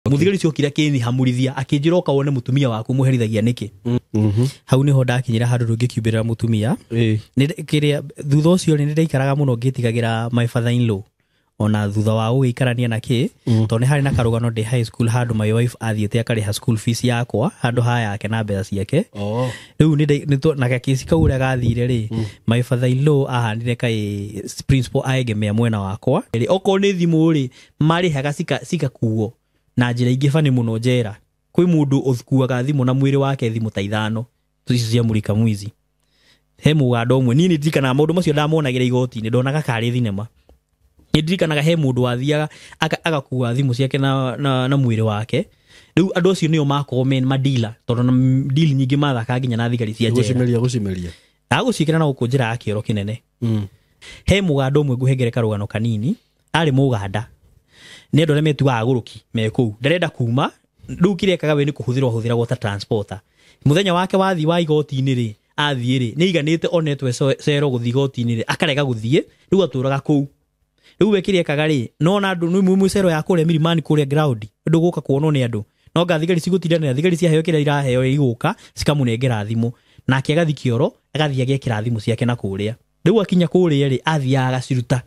Muthigari ũcio okire akĩnyihamũrithia, akĩnjĩra, "Ũka wone mũtumia waku mũherithagia nĩkĩ." Hau nĩho ndakinyĩra handũ rũngĩkiumbĩrĩra mũtumia. Kĩrĩa thutha ũcio rĩ, nĩ ndaikaraga mũno ngĩtigagĩra my father in law ona thutha wa gũgĩikarania na kĩ, tondũ nĩ harĩ na karũgano ndĩ high school handũ my wife athiĩte akarĩha school fees yakwa handũ ha yake na mbeca ciake. Rĩu na gakĩci kau ũrĩa gathire rĩ, my father in law ahanire kaĩ principal aegemea mwena wakwa. Rĩ, okorwo nĩ thimũ rĩ, marĩhaga cigakuo na njĩra ingĩ bani mũno njera. Kwĩ mũndũ ũkuaga thimũ na mwĩrĩ wake, thimũ ta ithano icio cia mũrika mwizi. He mũganda ũmwe, niĩ nĩ ndirikanaga maũndũ macio ndamonagĩra igoti-inĩ, ndonaga karĩ thinema. Nĩ ndirikanaga he mũndũ wathiaga agakua thimũ ciake na mwĩrĩ wake. Rĩu andũ acio nĩo makorwo me madila, tondũ na deal nyingĩ mathakaga nginya na thigari cia njera. Gũcimeria, gũcimeria. Agũciĩkĩra na gũkũ njĩra ya kĩoro kĩnene. He mũganda ũmwe ngũhengere karũgano kanini. Arĩ mũganda, nĩ andũ arĩa metuaga agũrũki me kũu, ndarenda kuma. Rĩu kĩrĩa ekaga we nĩ kũhũthĩrwo ahũthĩragwo ta transporter. Mũthenya wake wathiĩ wa igoti-inĩ rĩ, athiĩ rĩ, nĩ aiganĩte onetwe cero gũthiĩ igoti-inĩ rĩ, akarega gũthiĩ. Rĩu atũraga kũu. Rĩu we kĩrĩa ekaga rĩ, nona andũ nĩ mwĩ cero ya kũrĩa milimani, kũrĩa ground, andũ gũka kuonwo nĩ andũ no nga thigari cigũtindanĩra. Thigari ciaheo kĩrĩa iraheo igũka cikamũnengera thimũ, nake agathiĩ kĩoro, agathiĩ agekĩra thimũ ciake na kũrĩa. Rĩu akinya kũrĩa rĩ, athiaga agaciruta.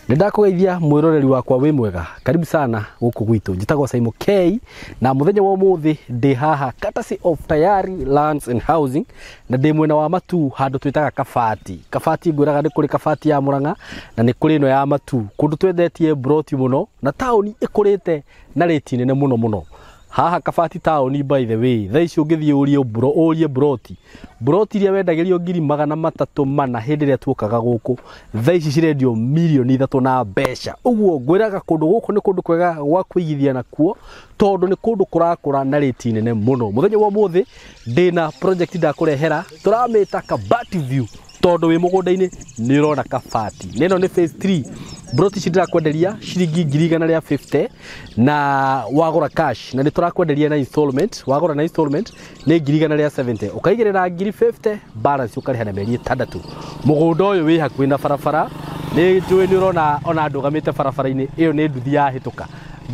Nĩ ndakũgeithia mwĩroreri wakwa, wĩ mwega, karibu sana gũkũ gwitũ. Njĩtagwo Simon K na mũthenya wa ũmũthĩ ndĩ haha courtesy of Tayari Lands and Housing, na ndĩ mwena wa Matu handũ twĩtaga Kabati. Kabati ngwĩraga nĩ kũrĩ Kabati ya Mũrang'a na nĩ kũrĩ ĩno ya Matu, kũndũ twendetie broti mũno na taũni ĩkũrĩte na rĩti nene mũno mũno. Haha Kabati taũni, by the way, thaa ici ũngĩthiĩ ũrie bro, ũrie broti, broti iria wendagĩrio 304,000 hĩndĩ ĩrĩa tuokaga gũkũ, thaa ici cirendio 3 mirioni na mbeca. Ũguo ngwĩraga kũndũ gũkũ nĩ kũndũ kwega gwa kũigithia nakuo, tondũ nĩ kũndũ kũrakũra na rĩti nene mũno. Mũthenya wa ũmũthĩ ndĩna project ndakũrehera, tũramĩta Kabati View, tondũ wĩ mũgũnda-inĩ nĩ ũrona Kabati. Na ĩno nĩ phase 3. Broti ici ndĩrakwenderia ciringi 150,000 na wagũra cash, na nĩ tũrakwenderia na installment. Wagũra na installment nĩ 170,000, ũkaigĩrĩra 50,000, balance ũkarĩha na mĩeri 6. Mũgũnda ũyũ wĩ hakuhĩ na barabara. Nĩ njũĩ nĩ ũrona ona ndũgamĩte barabara-inĩ ĩyo nĩ nduthi yahĩtũka.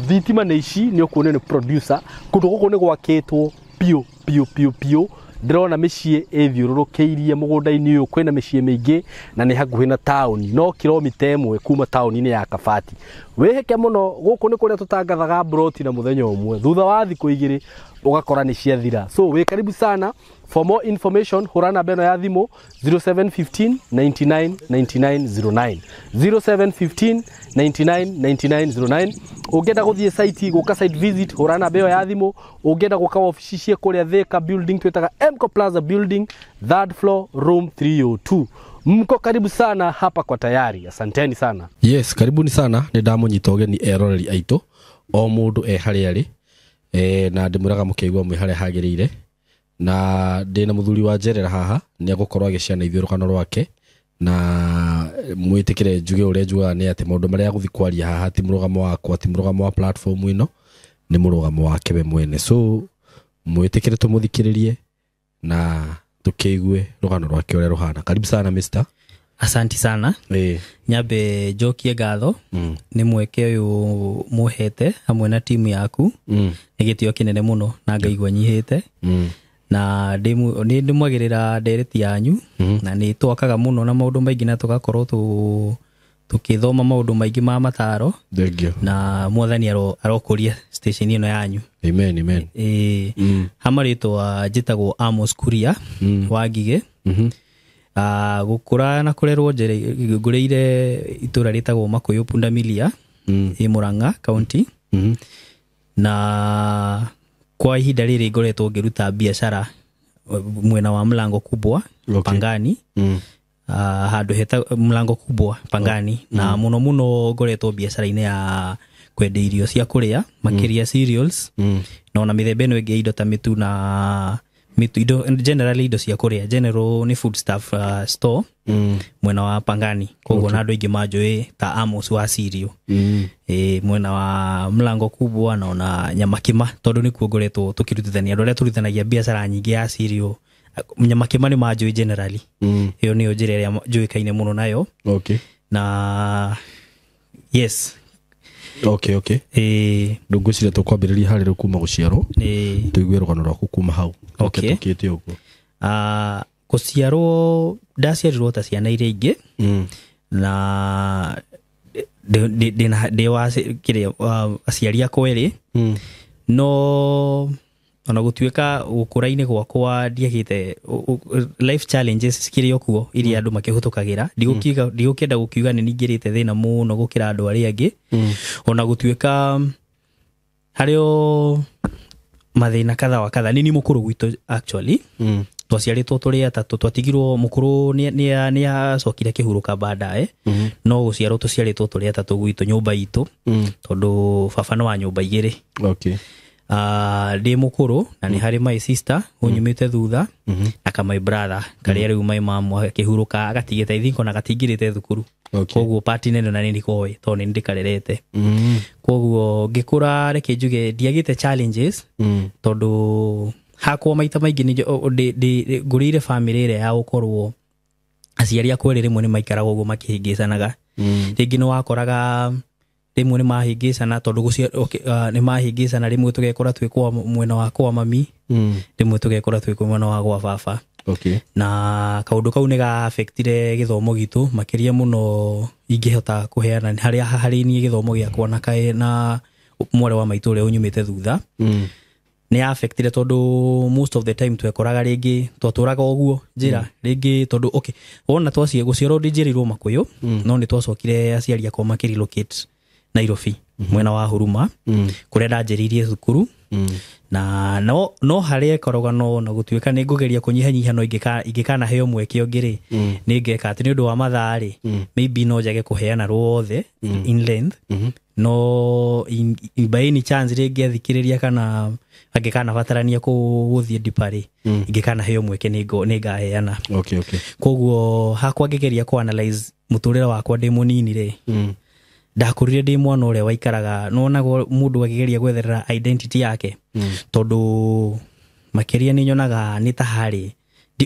Thitima nĩ ici, nĩ ũkuona nĩ producer. Kũndũ gũkũ nĩ gwakĩtwo biũ biũ biũ biũ. Ndĩrona mĩciĩ ĩthiũrũrũkĩirie mũgũnda-inĩ ũyũ, kwĩna mĩciĩ mĩingĩ na nĩ hakuhĩ na taũni, no kilomita 1 kuma taũni-inĩ ya Kabati. Wĩhĩke mũno, gũkũ nĩ kũrĩa tũtangathaga broti na mũthenya ũmwe, thutha wa thikũ 2 ũgakora nĩ ciathira. So wĩ karibu sana. For more information, hũra namba ĩno ya thimũ 0715 99 99 09, 0715 99 99 09. Ũngĩenda gũthiĩ site, gũka site visit, hũra namba ĩyo ya thimũ. Ũngĩenda gũka wabici ciĩ kũrĩa Thika building twĩtaga Mco Plaza building, third floor, room 302. Mko karibu sana hapa kwa Tayari. Asanteni sana. Yes, karibuni sana. Nĩ ndamũnyita ũgeni eroreri aitũ, o mũndũ e harĩa arĩ, na ndĩmwĩraga mũkĩigua mwĩ harĩa hagĩrĩire. Na ndĩna mũthuri wa njerera haha, nĩ egũkorwo agĩciana ithuĩ rũgano rwake. Na mwĩtĩkĩre njuge ũrĩa njugaga nĩ atĩ maũndũ marĩa agũthiĩ kwaria haha ti mũrũgamo wakwa, ti mũrũgamo wa platform ĩno, nĩ mũrũgamo wake we mwene. So mwĩtĩkĩre tũmũthikĩrĩrie na tũkĩigue rũgano rwake ũrĩa rũhana. Karibu sana, mister. Asanti sana. Nyambe njokie ngatho nĩ mweke ũyũ mũhete hamwe na timu yaku. Nĩ gĩtĩo kĩnene mũno na ngaigua nyihĩte. Na nĩ ndĩmwagĩrĩra ndereti yanyu, na nĩ twakaga mũno na maũndũ maingĩ na tũgakorwo tũkĩthoma maũndũ maingĩ ma mataro. Thank you. Na mwathani arokũria station ĩno yanyu. Amen, amen. Ĩĩ. Ha marĩtwa njĩtagwo Amos Kuria wa Ngigĩ. Gũkũra na kũrerwo ngũrĩire itũra rĩtagwo Makũyũ Pundamilia, ĩ Murang'a County. Na kwa ihinda rĩrĩ ngoretwo ngĩruta biacara mwena wa Mlango Kubwa, Pangani. Handũ heta Mlango Kubwa Pangani, na mũno mũno ngoretwo biacara-inĩ ya kwendia irio cia kũrĩa, makĩria cereals, na ona mĩthemba ĩno ĩngĩ ya indo ta mĩtu na mĩtu, indo generally indo cia kũrĩa, general nĩ food stuff store mwena wa Pangani. Koguo na andũ aingĩ manjũĩ ta Amos wa cereal. Mwena wa Mlango Kubwa na ona Nyamakima, tondũ nĩkuo ngoretwo tũkĩrutithania andũ arĩa tũrutithanagia biacara nyingĩ ya cereal. Nyamakĩma nĩ manjũĩ generally. Ĩyo nĩyo njĩra ĩrĩa njũĩkaine mũno nayo. Na yes. Okay. Ndũngwĩciria tũkwambĩrĩria harĩ rĩu kuma gũciarwo. Tũigue rũgano rwaku kuma hau. Tũkĩte ũguo. Gũciarwo ndaciarirwo ta ciana iria ingĩ. Na ndĩ wa kĩrĩa aciari akwa erĩ. No ona gũtuĩka gũkũra-inĩ gwakwa ndiagĩte life challenges cikĩrĩ o kuo iria andũ makĩhũtũkagĩra. Ndigũkĩenda gũkiuga nĩ ningĩrĩte thĩna mũno gũkĩra andũ arĩa angĩ. Ona gũtuĩka harĩ o mathĩna kadha wa kadha. Nĩ niĩ mũkũrũ gwitũ actually. Twaciarĩtwo tũrĩ atatũ, twatigirwo mũkũrũ nĩ acokire kĩhurũka baadaye. No gũciarwo tũciarĩtwo tũrĩ atatũ gwitũ nyũmba itũ. Tondũ baba nĩ wa nyũmba igĩrĩ. Ndĩ mũkũrũ na nĩ harĩ my sister ũnyumĩte thutha na ka my brother karĩa rĩu my mom akĩhurũka agatigĩte, I think ona gatingĩrĩte thukuru. Koguo part nene na nĩ ndikoĩ tondũ nĩ ndĩkarerete. Koguo ngĩkũra reke njuge ndiagĩte challenges tondũ hakwa maita maingĩ nĩ ngũrĩire family ĩrĩa ya gũkorwo aciari akwa erĩ rĩmwe nĩ maikaraga ũguo makĩhĩngĩcanaga. Rĩngĩ nĩ wakoraga rĩmwe nĩ mahĩngĩcana tondũ nĩ mahĩngĩcana, rĩmwe tũgekora twĩ kwa mwena wa kwa mami, rĩmwe tũgekora twĩ kwa mwena wa gwa baba. Na kaũndũ kau nĩ ga-affectire gĩthomo gitũ makĩria mũno ingĩhota kũheana harĩa harĩ niĩ gĩthomo gĩakwa na kaĩ na mwarĩ wa maitũ ũrĩa ũnyumĩte thutha. Nĩ affectire tondũ most of the time twekoraga rĩngĩ twatũraga ũguo njĩra rĩngĩ tondũ okay wona twacie gũciarwo ndĩnjĩrĩirwo Makũyũ, no nĩ twacokire aciari akwa makĩrelocate Nairobi mwena wa Huruma kũrĩa ndanjĩrĩirie cukuru. Na no harĩa ĩkoragwo no na gũtuĩka nĩ ngũgeria kũnyihanyihia no ingĩkanaheo mweke ũngĩ rĩ, nĩ ngeka atĩ nĩ ũndũ wa mathaa rĩ, maybe no njage kũheana ruothe in length. No by any chance rĩngĩ athikĩrĩria kana angĩkanabatarania gũthiĩ deeper rĩ, ingĩkanaheo mweke nĩ ngaheana. Koguo hakwa ngĩgeria kũ analyze mũtũrĩre wakwa ndĩ mũnini rĩ, ndakũrire ndĩ mwana ũrĩa waikaraga nĩwonaga mũndũ akĩgeria gwetherera identity yake. Tondũ makĩria nĩ nyonaga nĩ ta harĩ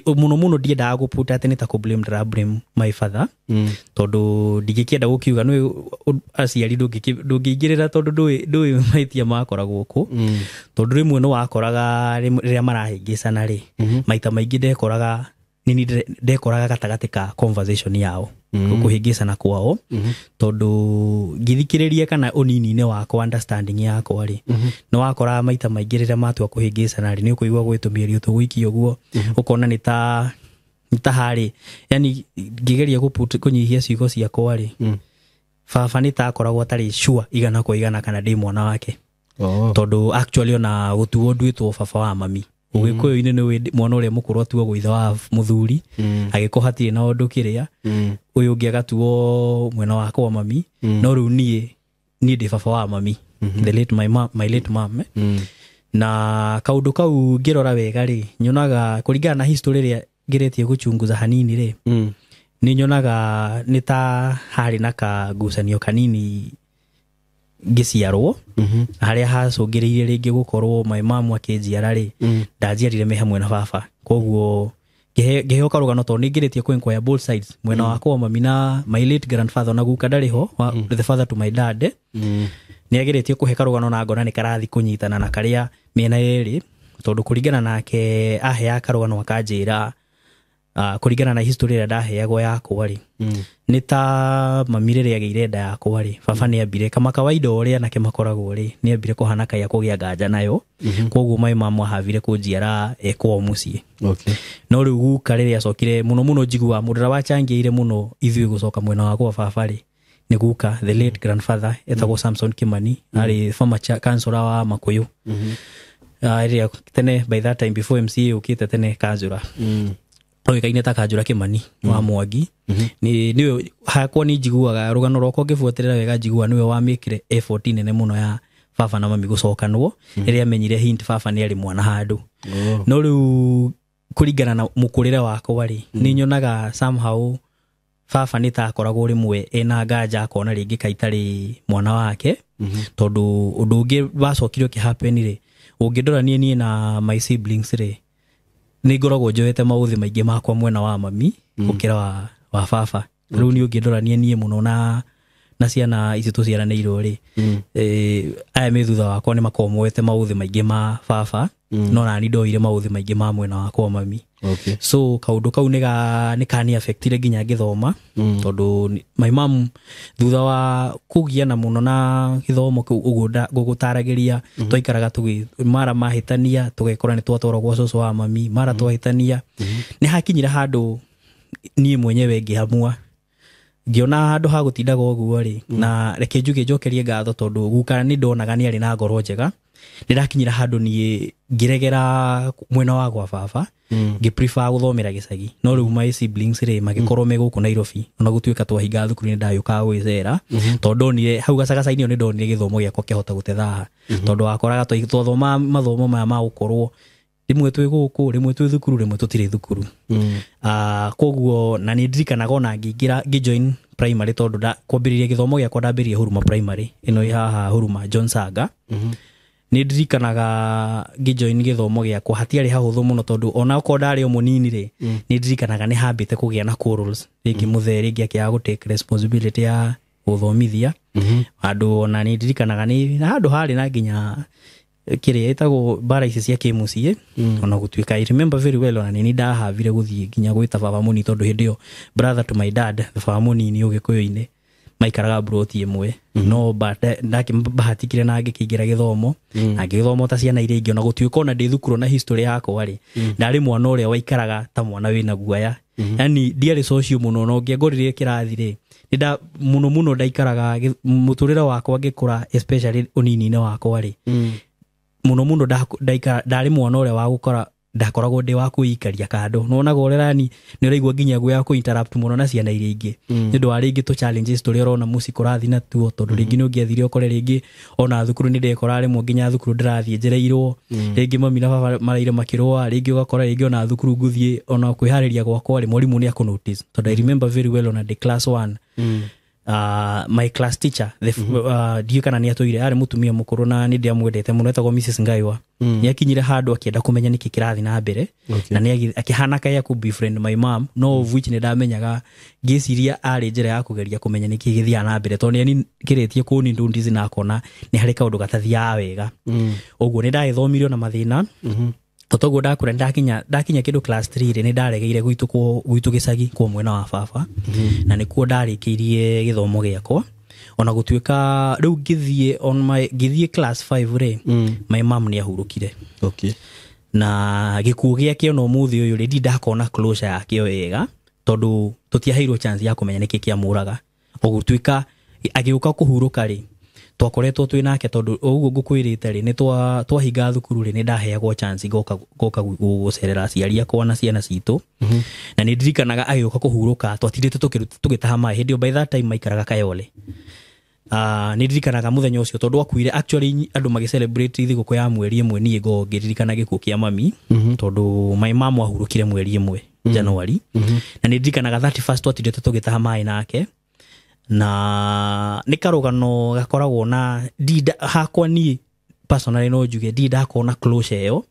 mũno mũno ndiendaga gũputa atĩ nĩ ta kũ blame ndĩra blame my father. Tondũ ndingĩkĩenda gũkiuga nĩ aciari ndũngĩingĩrĩra tondũ ndũĩ mahĩtia makoragwo kũ. Tondũ rĩmwe nĩ wakoraga rĩrĩa marahĩngĩcana rĩ, maita maingĩ ndekoraga nini ndekoraga gatagatĩ ka conversation yao, kũhĩngĩcana kwao. Tondũ ngĩthikĩrĩria kana ũnini-inĩ wakwa understanding yakwa rĩ, nĩ wakoraga maita maingĩ rĩrĩa matua kũhĩngĩcana rĩ, nĩ ũkũigua gwĩ tũmĩario tũgũikio ũguo, ũkona nĩ ta harĩ yani ngĩgeria kũnyihia ciugo ciakwa rĩ, baba nĩ ta akoragwo atarĩ sure igana kwa igana kana ndĩ mwana wake. Tondũ actually ona gũtuo nduĩtwo baba wa mami. Ũgĩkũyũ-inĩ nĩ mwana ũrĩa mũkũrũ atuagwo ithe wa mũthuri, agĩkorwo hatirĩ na ũndũ kĩrĩa, ũyũ ũngĩ agatuo mwena wa kwa mami, no rĩu niĩ ndĩ baba wa mami, the late my mom, my late mom. Na kaũndũ kau ngĩrora wega rĩ, nyonaga kũringana na history ĩrĩa ngeretie gũchunguza hanini rĩ, nĩ nyonaga nĩ ta harĩ na kagucanio kanini ngĩciarwo, harĩa hacũngĩrĩirie rĩngĩ gũkorwo my mom akĩnjiara rĩ, ndanjiarire me hamwe na baba. Koguo ngĩheo karũgano tondũ nĩ ngeretie kũ inquire both sides, mwena wakwa mami na my late grandfather na guka ndarĩ ho, the father to my dad, nĩ ageretie kũhe karũgano na ngona nĩ karathi kũnyitana na karĩa mĩena yerĩ, tondũ kũringana nake aheaga karũgano akanjĩra, kũringana na history ĩrĩa ndaheagwo yakwa rĩ, nĩ ta mami rĩrĩa agĩire nda yakwa rĩ, baba nĩ ambire kama kawaida ũrĩa anake makoragwo rĩ, nĩ ambire kũhana kaya kũgĩa nganja nayo. Koguo my mom ahavire kũnjiara e kwao mũciĩ. No rĩu guka rĩrĩa acokire mũno mũno njiguaga mũndũ ũrĩa wachangĩire mũno ithuĩ gũcoka mwena wa kwa baba rĩ, nĩ guka the late grandfather etagwo Samson Kimani, arĩ former councillor wa Makuyu. Ĩrĩa tene by that time before MCA ũkĩte tene kanjũra. Oĩkaine ta Kanjũra Kimani wa Mwangi. Nĩwe hakwa nĩ njiguaga rũgano rwakwa ngĩbuatĩrĩra wega njiguaga nĩwe wamĩkire effort nene mũno ya baba na mami gũcokanwo, rĩrĩa amenyire hint baba nĩ arĩ mwana handũ. No rĩu kũringana na mũkũrĩre wakwa rĩ, nĩ nyonaga somehow baba nĩ ta akoragwo rĩmwe ena nganja akona rĩngĩ kaitarĩ mwana wake, tondũ ũndũ ũngĩ wacokire ũkĩhappen rĩ, ũngĩndora niĩ na my siblings rĩ, Nĩ ngoragwo njoete maũthĩ maingĩ makwa mwena wa mami gũkĩra wa baba. Rĩu niĩ ũngĩndorania niĩ mũno na ciana ici tũciaranĩirwo rĩ, aya me thutha wakwa nĩ makoragwo moete maũthĩ maingĩ ma baba, no nani ndoire maũthĩ maingĩ ma mwena wakwa mami. So kaũndũ kau nĩ kani affectire nginya ngĩthoma, tondũ my mom thutha wa kũgiana mũno na gĩthomo kĩu ũguo ngũgũtaragĩria, twaikaraga mara mahĩtania tũgekora nĩ twatwarwo gwa cũcũ wa mami, mara twahĩtania nĩ hakinyire handũ niĩ mwenyewe ngĩamua ngĩona handũ ha gũtindaga ũguo rĩ, na reke njuge njokerie ngatho tondũ guka nĩ ndonaga nĩ arĩ na ngoro njega. Nĩ ndakinyire handũ niĩ ngĩregera mwena wa gwa baba, ngĩ prefer gũthomera gĩcagi, no rĩu my siblings rĩ magĩkorwo me gũkũ Nairobi, ona gũtuĩka twahinga thukuru nĩ ndayũkaga gwĩcera, tondũ ndonire hau gacagaca-inĩ nĩ ndonire gĩthomo gĩakwa kĩahota gũte thaha, tondũ wakoraga twathoma mathomo maya ma gũkorwo rĩmwe twĩ gũkũ, rĩmwe twĩ thukuru, rĩmwe tũtirĩ thukuru. Koguo na nĩ ndirikanaga ona ngĩingĩra ngĩjoin primary, tondũ kwambĩrĩria gĩthomo gĩakwa ndambĩrĩria Huruma Primary ĩno ĩ haha Huruma John Saga. Nĩ ndirikanaga ngĩjoin gĩthomo gĩakwa hatiarĩ hahũthũ mũno, tondũ ona okorwo ndarĩ o mũnini rĩ, nĩ ndirikanaga nĩ hambĩte kũgĩa na quarrels, rĩngĩ mũthee rĩngĩ akĩaga gũ take responsibility ya gũthomithia handũ, ona nĩ ndirikanaga nĩ handũ harĩ na nginya kĩrĩa ĩtagwo mbara ici cia kĩmũciĩ. Ona gũtuĩka I remember very well, ona nĩ ndahavire gũthiĩ nginya gwĩta baba mũnini, tondũ hĩndĩ ĩyo brother to my dad, baba mũnini ũgĩkũyũ-inĩ, maikaraga mburoti ĩmwe, no bahatikire na ngĩkĩingĩra gĩthomo na ngĩgĩthoma ta ciana iria ingĩ. Ona gũtuĩka ona ndĩ thukuru na history yakwa rĩ, ndarĩ mwana ũrĩa waikaraga ta mwana wĩna guoya, yani ndiarĩ social mũno, no ũngĩangorire kĩrathi rĩ, nĩ mũno mũno ndaikaraga mũtũrĩre wakwa ngĩkũra, especially ũnini-inĩ wakwa rĩ, mũno mũno ndarĩ mwana ũrĩa wa gũkora ndakoragwo ndĩ wa kwĩikaria kando, nĩwonaga ũrĩa yani nĩ ũraigua nginya guoya kũ interrupt mũno na ciana iria ingĩ, nĩ ũndũ wa rĩngĩ tũ challenges tũrĩa ũrona mũciĩ kũrathiĩ natuo, tondũ rĩngĩ nĩ ũngĩathire ũkore rĩngĩ ona thukuru nĩ ndekora rĩmwe nginya thukuru ndĩrathiĩ njereirwo, rĩngĩ mami na baba maraire makĩrũa, rĩngĩ ũgakora rĩngĩ ona thukuru ngũthiĩ ona kwĩharĩria gwakwa rĩ, mwarimũ nĩ akũ notice, tondũ I remember very well ona ndĩ class 1, my class teacher ndiũĩ kana nĩ atũire, arĩ mũtumia mũkũrũ na nĩ ndĩamwendete mũno, etagwo Mrs Ngaiwa. Nĩ akinyire handũ akĩenda kũmenya nĩkĩ kĩrathiĩ na mbere, na nĩ akĩhana kaĩ akũ befriend my mom, no of which nĩ ndamenyaga ngĩciria arĩ njĩra ya kũgeria kũmenya nĩkĩ gĩthiaga na mbere, tondũ nĩ kĩrĩtie kũni ndundizi na akona nĩ harĩ kaũndũ gatathiaga wega. Ũguo nĩ ndagĩthomire na mathĩna, toguo ndakũra ndakinya kĩndũ class 3 rĩ, nĩ ndaregeire gwitũ gĩcagi kwa mwena wa baba, na nĩkuo ndarĩkĩirie gĩthomo gĩakwa. Ona gũtuĩka rĩu ngĩthiĩ on my ngĩthiĩ class 5 rĩ, my mom nĩ ahurũkire. Na gĩkuũ gĩake ona ũmũthĩ ũyũ rĩ, ndi ndakona closure yakĩo wega, tondũ tũtiaheirwo chance ya kũmenya nĩkĩ kĩamũraga. Ũgũtuĩka agĩũka kũhurũka rĩ, twakoretwo twĩ nake, tondũ ũguo ngũkwĩrĩte rĩ, nĩ twahinga thukuru rĩ, nĩ ndaheagwo chance ngoka gũcerera aciari akwa na ciana citũ. Na nĩ ndirikanaga agĩũka kũhurũka twatindĩte tũgĩtaha maĩ hĩndĩ ĩyo, by that time maikaraga Kayole. Nĩ ndirikanaga mũthenya ũcio tondũ akuire, actually andũ magĩ celebrate thigũkũ ya mweri ĩmwe, niĩ ngo ngĩririkana gĩkuũ kĩa mami, tondũ my mom ahurũkire mweri ĩmwe January. Na nĩ ndirikanaga 31st twatindĩte tũgĩtaha maĩ nake, na nĩ karũgano gakoragwo na hakwa niĩ personally no njuge ndi ndakona closure ĩyo,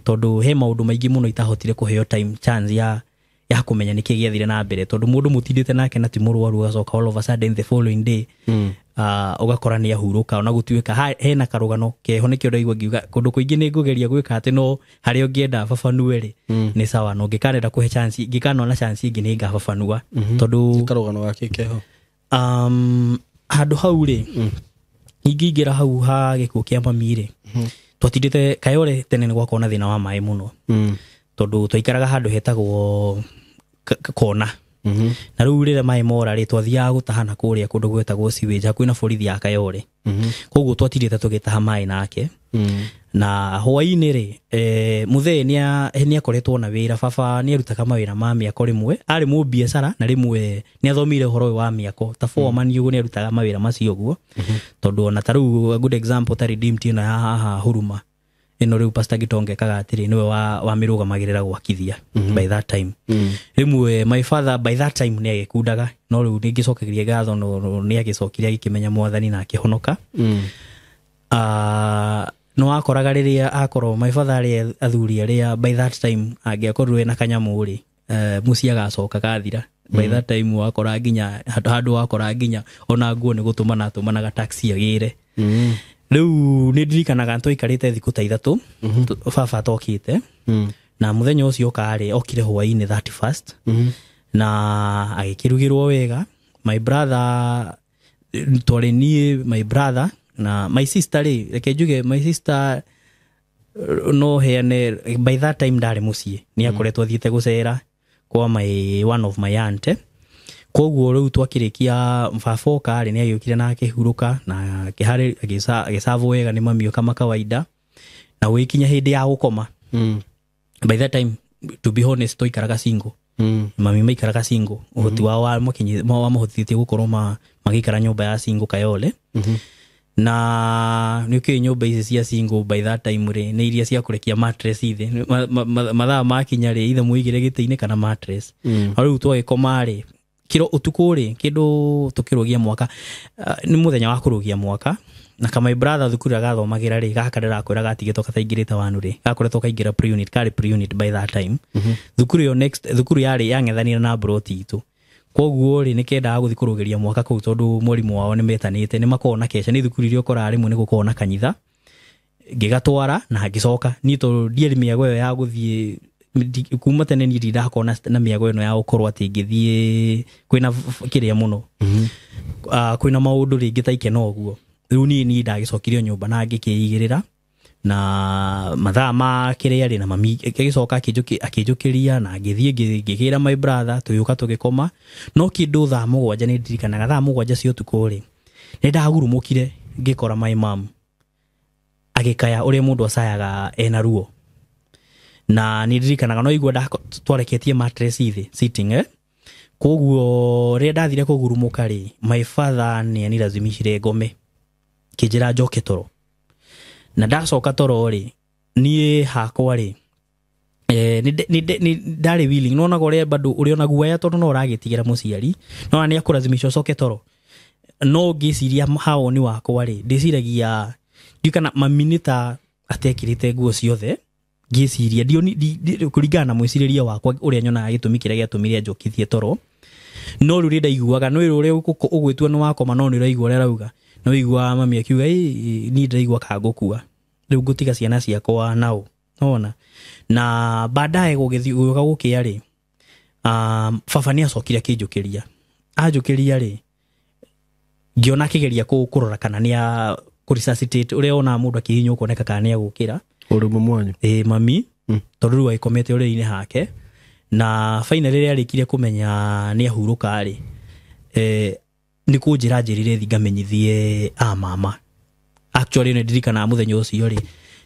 tondũ he maũndũ maingĩ mũno itahotire kũheo time chance ya kũmenya nĩkĩ gĩathire na mbere, tondũ mũndũ mũtindĩte nake na ti mũrwaru, ũgacoka all of a sudden the following day ũgakora nĩ ahurũka. Ona gũtuĩka hena karũgano keho, nĩkĩo ndaigua ngiuga kũndũ kũingĩ nĩ ngũgeria gwĩka atĩ, no harĩa ũngĩenda babanue rĩ nĩ sawa, no ngĩkanenda kũhe chance, ngĩkanona chance ĩngĩ nĩ ngababanua, tondũ karũgano gake keho. Handũ hau rĩ, ingĩingĩra hau ha gĩkuũ kĩa mami rĩ, twatindĩte Kayole tene nĩ gwakorwo na thĩna wa maĩ mũno, tondũ twaikaraga handũ hetagwo kona, na rĩu rĩrĩa maĩ mora rĩ, twathiaga gũtaha na kũrĩa kũndũ gwetagwo sewage hakuhĩ na borithi ya Kayole. Koguo twatindĩte tũgĩtaha maĩ nake. Na hwaĩ-inĩ rĩ, mũthee nĩ akoretwo na wĩra, baba nĩ arutaga mawĩra ma mĩako, rĩmwe arĩ mũbiacara na rĩmwe nĩ athomire ũhoro ũyũ wa mĩako ta foreman ũguo, nĩ arutaga mawĩra macio ũguo, tondũ ona ta rĩu a good example ta Redeemed ĩno ya haha Huruma ĩno rĩu Pastor Gitonga ekaga atĩrĩ, nĩwe wa mĩrũgamagĩrĩra gwakithia by that time. Rĩmwe my father by that time nĩ agĩkundaga, no rĩu nĩngĩcokagĩria ngatho, no nĩ agĩcokire agĩkĩmenya Mwathani na akĩhonoka. No wakoraga rĩrĩa akorwo my father arĩ athuri arĩa by that time angĩakorirwo ena kanyamũ rĩ, mũciĩ agacoka gathira. By that time wakora nginya handũ wakora nginya ona nguo nĩ gũtũmana atũmanaga taxi agĩre. Rĩu nĩ ndirikanaga twaikarĩte thikũ ta 3 baba atokĩte. Na mũthenya ũcio okarĩ okire hwaĩ-inĩ 31st. Na agĩkĩrugĩrwo wega. My brother twarĩ niĩ, my brother na my sister rĩ, reke njuge my sister no heane by that time ndarĩ mũciĩ, nĩ akoretwo athiĩte gũcera kwa my one of my aunt. Koguo rĩu twakĩrĩkia baba oka rĩ, nĩ agĩũkire na akĩhurũka na akĩharĩ agĩcavwo wega nĩ mami kama kawaida, na gũgĩkinya hĩndĩ ya gũkoma. By that time, to be honest, twaikaraga single. Mami maikaraga single. Ũhoti wao wamahotithĩtie gũkorwo magĩikara nyũmba ya single Kayole. Na nĩ ũkĩũĩ nyũmba ici cia single by that time rĩ, nĩ iria cia kũrekia mattress thĩ. Mathaa makinya rĩ, either mũigĩre gĩtĩ-inĩ kana mattress. Na rĩu twagĩkoma rĩ, kĩro ũtukũ rĩ, kĩndũ tũkĩrũgia mwaka, nĩ mũthenya wa kũrũgia mwaka. Na kama my brother thukuru agathomagĩra rĩ, gaka ndĩrakwĩra gatigĩtwo kataingĩrĩte wanu rĩ, gakoretwo kaingĩra pre-unit, karĩ pre-unit by that time. Thukuru ĩyo next, thukuru yarĩ yang'ethanire na broti itũ. Koguo rĩ, nĩkendaga gũthiĩ kũrũgĩria mwaka kũu tondũ mwarimũ wao nĩmetanĩte, nĩmakoragwo na keca, nĩ thukuru iria ũkoraga rĩmwe nĩgũkoragwo na kanitha. Ngĩgatwara na ngĩcoka. Niĩ tondũ ndiarĩ mĩago ĩyo ya gũthiĩ, kuma tene niĩ ndindakorwo na mĩago ĩno ya gũkorwo atĩ ngĩthiĩ kwĩna kĩrĩa mũno. Kwĩna maũndũ rĩngĩ ta ikeno ũguo. Rĩu niĩ ndagĩcokirio nyũmba na ngĩkĩigĩrĩra. Na mathaa ma kĩrĩa rĩ, na mami agĩcoka akĩnjũkĩria na ngĩthiĩ ngĩgĩra my brother, tũgĩũka tũgĩkoma. No kĩndũ thaa 7 nĩ ndirikanaga, thaa 7 cia ũtukũ rĩ, nĩ ndagurumũkire ngĩkora my mom agĩkaya ũrĩa mũndũ acayaga ena ruo. Na nĩ ndirikanaga no igua twareketie mattress thĩ sitting, Koguo rĩrĩa ndathire kũgurumũka rĩ, my father nĩ anilazimishire ngome, kĩnjĩra njoke toro. Na ndacoka toro rĩ, niĩ hakwa rĩ, nĩ ndarĩ willing. Nĩwonaga ũrĩa bado ũrĩ ona guoya tondũ no ũragĩtigĩra mũciari, no nĩ akũlazimisha ũcoke toro. No ngĩciria hawoni wakwa rĩ, ndĩciragia ndiũĩ kana mami nĩ ta atekĩrĩte nguo ciothe. Ngĩciria kũringana na mwĩcirĩrie wakwa ũrĩa nyonaga gĩtũmi kĩrĩa gĩatũmire njokithie toro. No rĩu ndaiguaga, no ũrĩa ũgwĩtua nĩ wakoma, no nĩ ũraigua ũrĩa arauga. No ũiguaga mami akiuga, ĩ, niĩ ndĩraigua ka ngũkua, rĩu ngũtiga ciana ciakwa nao. Nĩwona? Na baadaye gũgĩthiĩ gũgĩũka gũkĩa rĩ, baba nĩ acokire akĩnjũkĩria. Anjũkĩria rĩ, ngĩona akĩgeria kũrora kana nĩ a kũresuscitate, ũrĩa wonaga mũndũ akĩhihinywo kuoneka kana nĩ agũkĩra. Ũrĩ ũmwe mwanyu? Ĩ, mami, tondũ rĩu agĩkomete ũrĩrĩ-inĩ hake. Na finally rĩrĩa arĩkirie kũmenya nĩ ahurũka rĩ, nĩ kũnjĩra njĩrire thiĩ ngamenyithie a mama. Actually nĩ ndirikanaga mũthenya ũcio rĩ,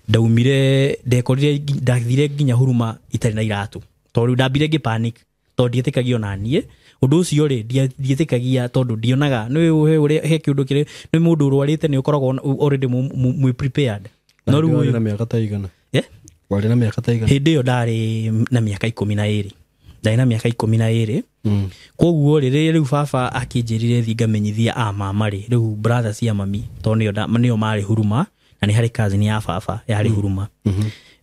ndaumire, ndekorire ndathire nginya Huruma itarĩ na iratũ. Tondũ rĩu ndambire ngĩ panic, tondũ ndietĩkagia ona niĩ. Ũndũ ũcio rĩ, ndietĩkagia tondũ ndionaga, nĩ ũĩ ũrĩa he kĩũndũ kĩrĩa, nĩ mũndũ ũrwarĩte nĩ ũkoragwo already mwĩ prepared. No rĩu Warĩ na mĩaka ta igana? Warĩ na mĩaka ta igana? Hĩndĩ ĩyo ndarĩ na mĩaka 12. Ndarĩ na mĩaka 12. Koguo rĩ, rĩrĩa rĩu baba akĩnjĩrire thiĩ ngamenyithie a mama rĩ, rĩu brother cia mami, tondũ nĩo marĩ Huruma, na nĩ harĩ cousin ya baba yarĩ Huruma.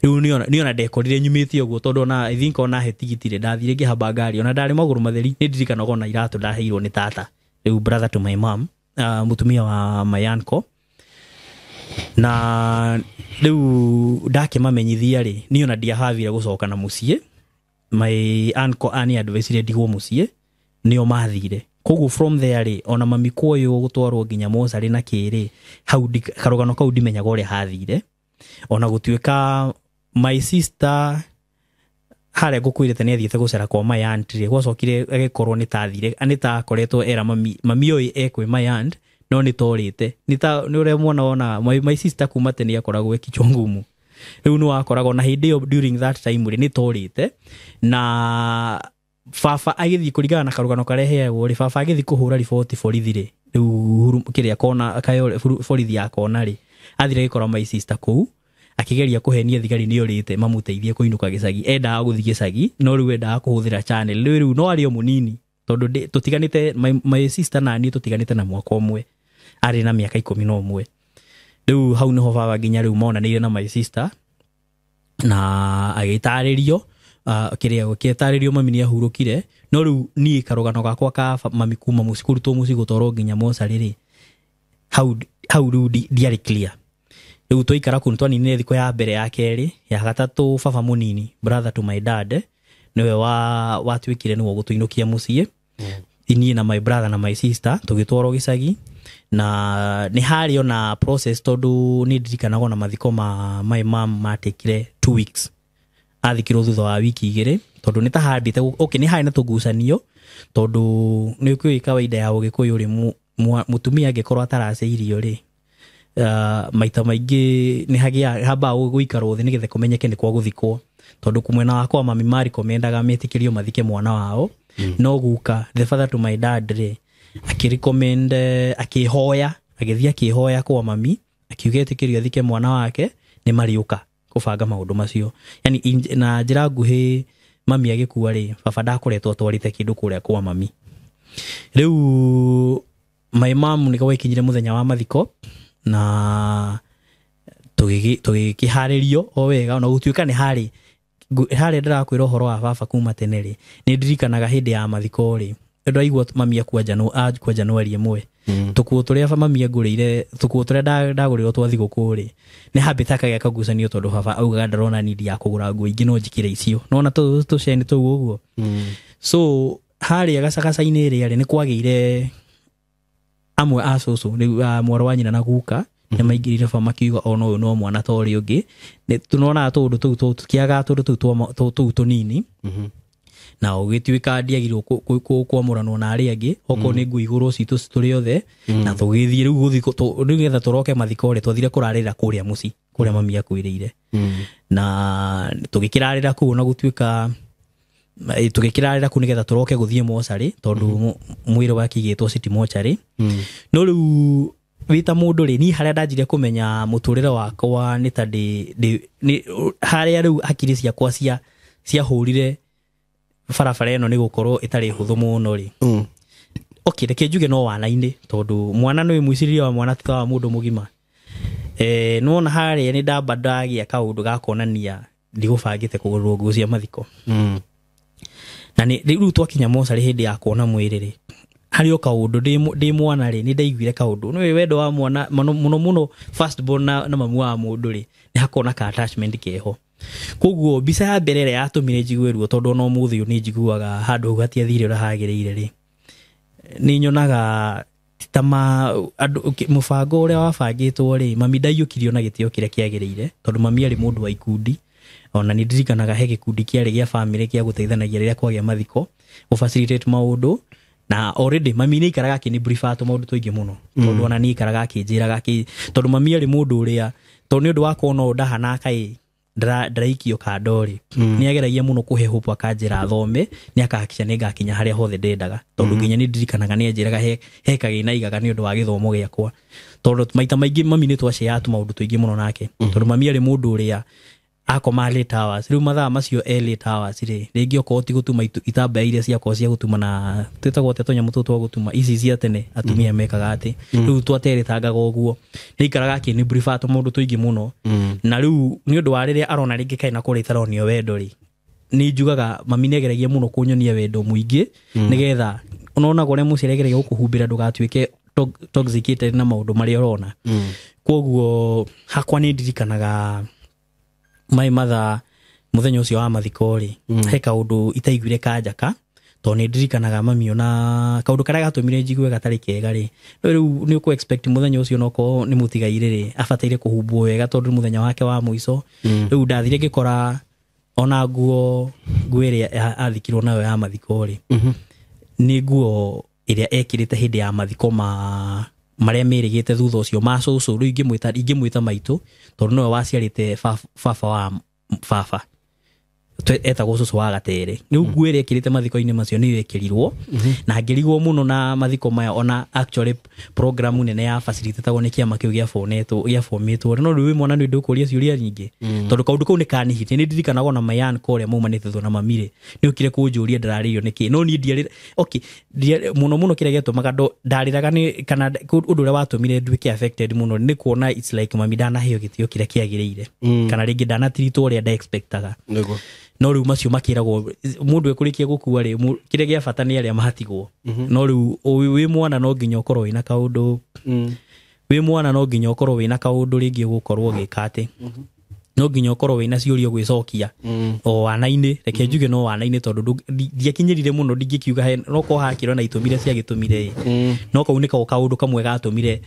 Rĩu nĩona ndekorire nyumĩte ũguo, tondũ ona I think ona he tigiti rĩ, ndathire ngĩhamba ngari, ona ndarĩ magũrũ matheri, nĩ ndirikanaga ona iratũ ndaheirwo nĩ tata. Rĩu brother to my mom, mũtumia wa my uncle. Na rĩu ndakĩmamenyithia rĩ, niĩ ona ndiahavire gũcoka na mũciĩ. My uncle ani advice ndigwo mũciĩ, nĩo mathire. Koguo from there rĩ, ona mami kuoywo gũtwarwo nginya mocarĩ na kĩrĩ, hau karũgano kau ndimenyaga ũrĩa hathire. Ona gũtuĩka my sister harĩa ngũkwĩrĩte nĩ athiĩte gũcera kwa my aunt rĩ, gwacokire agĩkorwo nĩ ta athire, nĩ ta akoretwo era mami, mami ũyũ e kwĩ my aunt, no nĩ torĩte. Nĩ ta, nĩ ũrĩa mwana wona, my sister kuma tene akoragwo e kichwa ngumu. Rĩu nĩ wakoragwo na hĩndĩ ĩyo during that time rĩ, nĩ torĩte. Na baba agĩthiĩ kũringana na karũgano karĩa heagwo rĩ, baba agĩthiĩ kũhũra riboti borithi rĩ, rĩu kĩrĩa kona, Kayole, borithi ya kona rĩ, athire agĩkora my sister kũu, akĩgeria kũhenia thigari nĩ orĩte mamũteithie kũinũka gĩcagi. Endaga gũthiĩ gĩcagi, no rĩu endaga kũhũthĩra channel. Rĩu no arĩ o mũnini, tondũ tũtiganĩte, my sister na niĩ tũtiganĩte na mwaka ũmwe. Arĩ na mĩaka 11. Rĩu hau nĩho baba nginya rĩu monanĩire na my sister na agĩtarĩrio, kĩrĩa gĩtarĩrio mami nĩ ahurũkire. No rĩu niĩ karũgano gakwa ka mami kuma mũciĩ, kũrutwo mũciĩ gũtwarwo nginya mocarĩ rĩ, hau rĩu ndiarĩ clear. Rĩu twaikara kũu twaninire thikũ ya mbere, ya kerĩ, ya gatatũ, baba mũnini, brother to my dad, nĩwe watuĩkire nĩwe gũtũinũkia mũciĩ, niĩ na my brother na my sister tũgĩtwarwo gĩcagi. Na nĩ harĩ ona process, tondũ nĩ ndirikanaga ona mathiko ma my mom matekire 2 weeks, athikirwo thutha wa wiki 2, tondũ nĩ ta hambĩte okay, nĩ harĩ na tũgucanio, tondũ nĩ ũkĩũĩ kawaida ya ũgĩkũyũ rĩ, mũtumia angĩkorwo ataraceirio rĩ, maita maingĩ nĩ hagĩa hambaga gũikarwo thĩ nĩgetha kũmenyeke nĩ kwa gũthikwo, tondũ kumwena wakwa mami marikomendaga metĩkĩrio mathike mwana wao. No guka, the father to my dad rĩ, akĩrecommend, akĩhoya, agĩthiĩ akĩhoya kwa mami, akiuga etĩkĩrio athike mwana wake, nĩ marĩũka kũbanga maũndũ macio. Yani na njĩra nguhĩ, mami agĩkua rĩ, baba ndakoretwo atwarĩte kĩndũ kũrĩa kwa mami. Rĩu my mom nĩ gwakinyire mũthenya wa mathiko na tũgĩkĩharĩrio o wega, ona gũtuĩka nĩ harĩ harĩa ndĩrakwĩra ũhoro wa baba kuma tene rĩ, nĩ ndirikanaga hĩndĩ ya mathiko rĩ, ndaigua mami akua Januari 1, tũkuo tũrĩa mami angũrĩire, tũkuo tũrĩa ndagũrĩirwo twa thigũkũ rĩ, nĩ hambĩte akagĩa kagucanio, tondũ baba augaga ndarona need ya kũgũra nguo ingĩ, no njĩkĩre icio, nona tũceni tũu ũguo. So harĩa gacagaca-inĩ ĩrĩa rĩ, nĩ kwagĩire amwe a cũcũ rĩu, mwarĩ wa nyina na guka, nĩ maingĩrire baba makiuga ona ũyũ no mwana ta ũrĩa ũngĩ. Nĩ tunonaga tũũndũ tũu tũkĩagaga tũũndũ tũu tũnini, na ũgĩtuĩka ndiagĩrĩirwo kwamũranwo na arĩa angĩ, okorwo nĩ nguo igũrũ citũ tũrĩ othe. Na tũgĩthiĩ rĩu gũthiĩ rĩu nĩgetha tũroke mathiko rĩ, twathire kũrarĩra kũrĩa mũciĩ kũrĩa mami akuĩrĩire, na tũgĩkĩrarĩra kũu, na gũtuĩka tũgĩkĩrarĩra kũu nĩgetha tũroke gũthiĩ mocarĩ, tondũ mwĩrĩ wakĩigĩtwo city mocarĩ. No rĩu wĩta mũndũ rĩ, niĩ harĩa ndanjire kũmenya mũtũrĩre wakwa nĩ ta ndĩ harĩa rĩu hakiri ciakwa ciahũrire barabara ĩno nĩ gũkorwo ĩtarĩ hũthũ mũno rĩ. Okay, reke njuge no wana-inĩ, tondũ mwana nĩ mwĩcirĩrie wa mwana ti ta wa mũndũ mũgima. Nĩwona harĩa nĩ ndamba ndagĩa kaũndũ ga kuonania ndigũbangĩte kũgũrwo nguo cia mathiko. Na nĩ rĩu twakinya mocarĩ hĩndĩ ya kuona mwĩrĩ rĩ, harĩ o kaũndũ ndĩ mwana rĩ, nĩ ndaiguire kaũndũ. Nĩ wendo wa mwana mũno mũno mũno, first born na mamu wa mũndũ rĩ, nĩ hakoragwo na ka attachment keho. Koguo mbica ya mbere ĩrĩa yatũmire njigue ruo, tondũ ona ũmũthĩ ũyũ nĩ njiguaga handũ hau hatiathire ũrĩa hagĩrĩire rĩ, nĩ nyonaga ta andũ mũbango ũrĩa wabangĩtwo rĩ, mami ndaiyũkirio na gĩtĩo kĩrĩa kĩagĩrĩire, tondũ mami arĩ mũndũ wa ikundi. Ona nĩ ndirikanaga he gĩkundi kĩarĩ gĩa family gĩa gũteithanagia rĩrĩa kwagĩa mathiko, gũ facilitate maũndũ. Na already mami nĩ aikaraga akĩnĩ brief tũmaũndũ tũingĩ mũno, tondũ ona nĩ aikaraga akĩnjĩraga, tondũ mami arĩ mũndũ ũrĩa, tondũ nĩ ũndũ wa kuona ũũ ndahana kaĩ ndĩraikio kando rĩ, nĩ ageragia mũno kũhe hope, akanjĩra thome, nĩ akahakikisha nĩ ngakinya harĩa hothe ndendaga. Tondũ nginya nĩ ndirikanaga nĩ anjĩraga he kagĩna aigaga nĩ ũndũ wa gĩthomo gĩakwa, tondũ maita maingĩ mami nĩ twacĩaga tũmaũndũ tũingĩ mũno nake, tondũ mami arĩ mũndũ ũrĩa akoma late hours. Rĩu mathaa macio e late hours rĩ, rĩngĩ okorwo ti gũtuma itambaya iria ciakorwo cia gũtuma, na twĩtagwo atĩa tũnyamũ tũtũ twa gũtuma ici cia tene atumia mekaga atĩ, rĩu twateretangaga ũguo, nĩ aikaraga akĩnĩ brief tũmaũndũ tũingĩ mũno. Na rĩu nĩ ũndũ wa rĩrĩa arona rĩngĩ kaĩ na kũrĩa itaronio wendo rĩ, nĩ njugaga mami nĩ ageragia mũno kũnyonia wendo mũingĩ, nĩgetha ũnonaga ũrĩa mũciari ageragia gũkũhumbĩra ndũgatuĩke toxicated na maũndũ marĩa ũrona. Koguo hakwa nĩ ndirikanaga my mother mũthenya ũcio wa mathiko rĩ, he kaũndũ itaiguire kanjaka, tondũ nĩ ndirikanaga mami ona kaũndũ karĩa gatũmire njigue gatarĩ kega rĩ, no rĩu nĩ ũkũ expect mũthenya ũcio onokorwo nĩ mũtigairĩ rĩ, abataire kũhumbwo wega, tondũ nĩ mũthenya wake wa mũico. Rĩu ndathire ngĩkora ona nguo ĩrĩa athikirwo nayo ya mathiko rĩ, nĩ nguo ĩrĩa ekĩrĩte hĩndĩ ya mathiko ma marĩa merĩgĩte thutha ũcio ma cũcũ. Rĩu ingĩmwĩta maitũ, tondũ nĩwe waciarĩte baba wa baba. Etagwo cũcũ wa Gatere. Rĩu nguo ĩrĩa ĩkĩrĩte mathiko-inĩ macio nĩyo ĩkĩrirwo, na ngĩrigwo mũno na mathiko maya. Ona actually program nene ya facilitatagwo nĩ kĩama kĩu gĩa formĩtwo, no rĩu wĩ mwana nĩ ndũkũria ciũria nyingĩ, tondũ kaũndũ kau nĩ kanihĩtie. Nĩ ndirikanaga ona my uncle ũrĩa maumanĩte na mamire nĩ okire kũnjũria ndĩrarĩrio nĩkĩ, no niĩ ndiarĩ okay mũno mũno. Kĩrĩa gĩatũmaga ndarĩraga nĩ kana ũndũ ũrĩa watũmire nduĩke affected mũno nĩ kuona it's like mami ndanaheo gĩtĩo kĩrĩa kĩagĩrĩire, kana rĩngĩ ndanatiritwo ũrĩa nda-expectaga. No rĩu macio makĩragwo mũndũ ekũrĩkia gũkua rĩ, kĩrĩa gĩa bata nĩ arĩa matigwo. No rĩu wĩ mwana no nginya ũkorwo wĩna kaũndũ, wĩ mwana no nginya ũkorwo wĩna kaũndũ rĩngĩ ũgũkorwo ũgĩka atĩ no nginya ũkorwo wĩna ciũria ũgwĩcokia o wana-inĩ. Reke njuge no wana-inĩ, tondũ ndiakinyĩrire mũno, ndingĩkiuga no korwo hakĩrwo na itũmi iria ciagĩtũmire ĩ, no kau nĩko kaũndũ kamwe gatũmire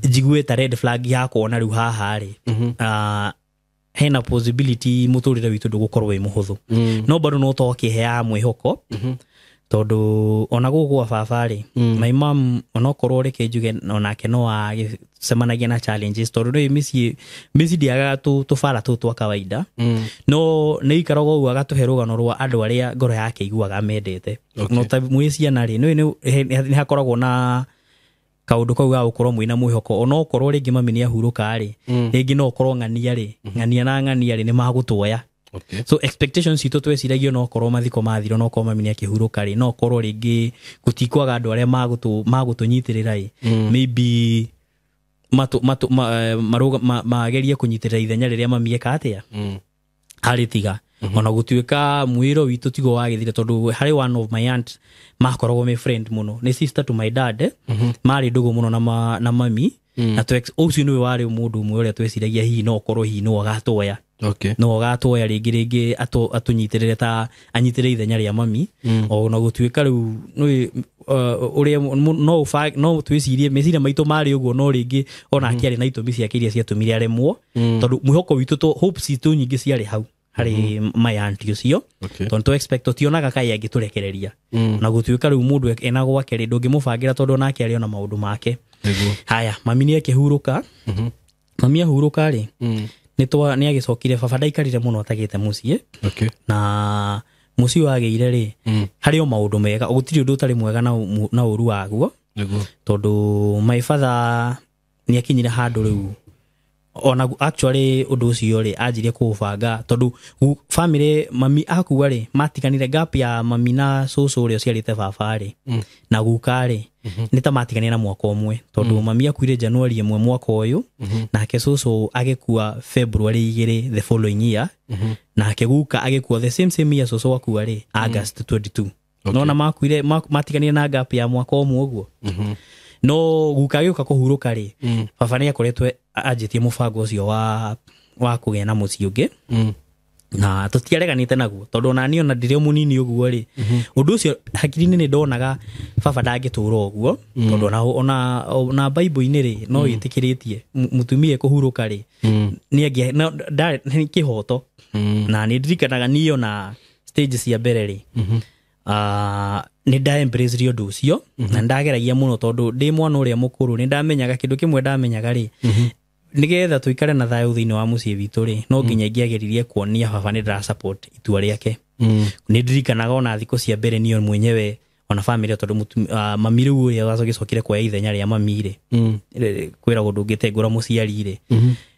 njigue ta red flag ya kuona rĩu haha rĩ, hena possibility mũtũrĩre witũ ndũgũkorwo wĩ mũhũthũ. No bado no tokĩheaga mwĩhoko, tondũ ona gũkũ gwa baba rĩ, my mom onokorwo reke njuge onake no agĩcemanagia na challenges, tondũ rĩ mĩciĩ ndĩagaga tũbara tũtũ twa kawaida, no nĩ ikaraga ũguo agatũhe rũgano rwa andũ arĩa ngoro yake iguaga mendete. No ta mwĩ ciana rĩ, nĩ hakoragwo na kaũndũ kau ga gũkorwo mwĩna mwĩhoko, onokorwo rĩngĩ mami nĩ ahurũka rĩ, rĩngĩ no ũkorwo ng'ania rĩ, ng'ania na ng'ania rĩ, nĩ magũtuoya. So expectations citũ tweciragia no korwo mathiko mathiro, no korwo mami nĩ akĩhurũka rĩ, no korwo rĩngĩ gũtikwaga andũ arĩa magũtũnyitĩrĩra ĩ, maybe matu, matu, ma, eh, marũga, magerie kũnyitĩrĩra ithenya rĩrĩa mami eka atĩa harĩ tiga. Ona gũtuĩka mwĩro witũ tiguo wagĩthire, tondũ harĩ one of my aunt makoragwo me friend mũno, nĩ sister to my dad, marĩ ndũgũ mũno na mami, na ũcio nĩwe warĩ mũndũ ũmwe ũrĩa tweciragia hihi no ũkorwo hihi no agatoya, no agatoya rĩngĩ atũnyitĩrĩre ta anyitĩrĩre ithenya rĩa mami. Ona gũtuĩka rĩu nĩ ũrĩa no twĩcirie meciria maitũ marĩ ũguo, no rĩngĩ onake arĩ na itũmi ciake iria ciatũmire aremwo, tondũ mwĩhoko witũ hopes citũ nyingĩ ciarĩ hau harĩ my auntie ũcio, tondũ tũ expect tũtionaga kaĩ angĩtũrekereria. Na gũtuĩka rĩu mũndũ ena gwake rĩ, ndũngĩmũbangĩra, tondũ onake arĩ ona maũndũ make. Haya, mami nĩ akĩhurũka. Mami ahurũka rĩ, nĩ agĩcokire baba ndaikarire mũno atagĩte mũciĩ. Na mũciĩ wagĩire rĩ, harĩ o maũndũ mega, gũtirĩ ũndũ ũtarĩ mwega na ũru waguo. Tondũ my father nĩ akinyire handũ rĩu ona actually ũndũ ũcio rĩ anjirie kũũbanga, tondũ family mami akua rĩ, matiganire gap ya mami na cũcũ ũrĩa ũciarĩte baba rĩ, na guka rĩ, nĩ ta matiganire na mwaka ũmwe, tondũ mami akuire January 1 mwaka ũyũ, nake cũcũ agĩkua February 2 the following year, nake guka agĩkua the same same year cũcũ akua rĩ, August 22. Nona makuire matiganire na gap ya mwaka ũmwe ũguo. No guka agĩũka kũhurũka rĩ, baba nĩ akoretwo anjĩtie mũbango ũcio wa kũgĩa na mũciĩ ũngĩ, na tũtiareganĩte naguo, tondũ ona niĩ ona ndĩrĩ o mũnini ũguo rĩ, ũndũ ũcio hakiri-inĩ nĩ ndonaga baba ndangĩtũra ũguo, tondũ ona Bible-inĩ rĩ, no ĩtĩkĩrĩtie mũtumia kũhurũka rĩ, nĩ nĩ kĩhoto. Na nĩ ndirikanaga niĩ ona stage cia mbere rĩ, nĩ nda embrace ũndũ ũcio, na ndageragia mũno, tondũ ndĩ mwana ũrĩa mũkũrũ nĩ ndamenyaga kĩndũ kĩmwe ndamenyaga rĩ, nĩgetha tũikare na thayũ thĩinĩ wa mũciĩ witũ rĩ, no nginya ingĩageririe kuonia baba nĩ ndĩra support itua rĩake. Nĩ ndirikanaga ona thikũ cia mbere niĩ mwenyewe ona family, tondũ mami rĩu ũrĩa wacokire kuoya ithenya rĩa mami rĩ, kwĩragwo ndũngĩtengũra mũciari rĩ,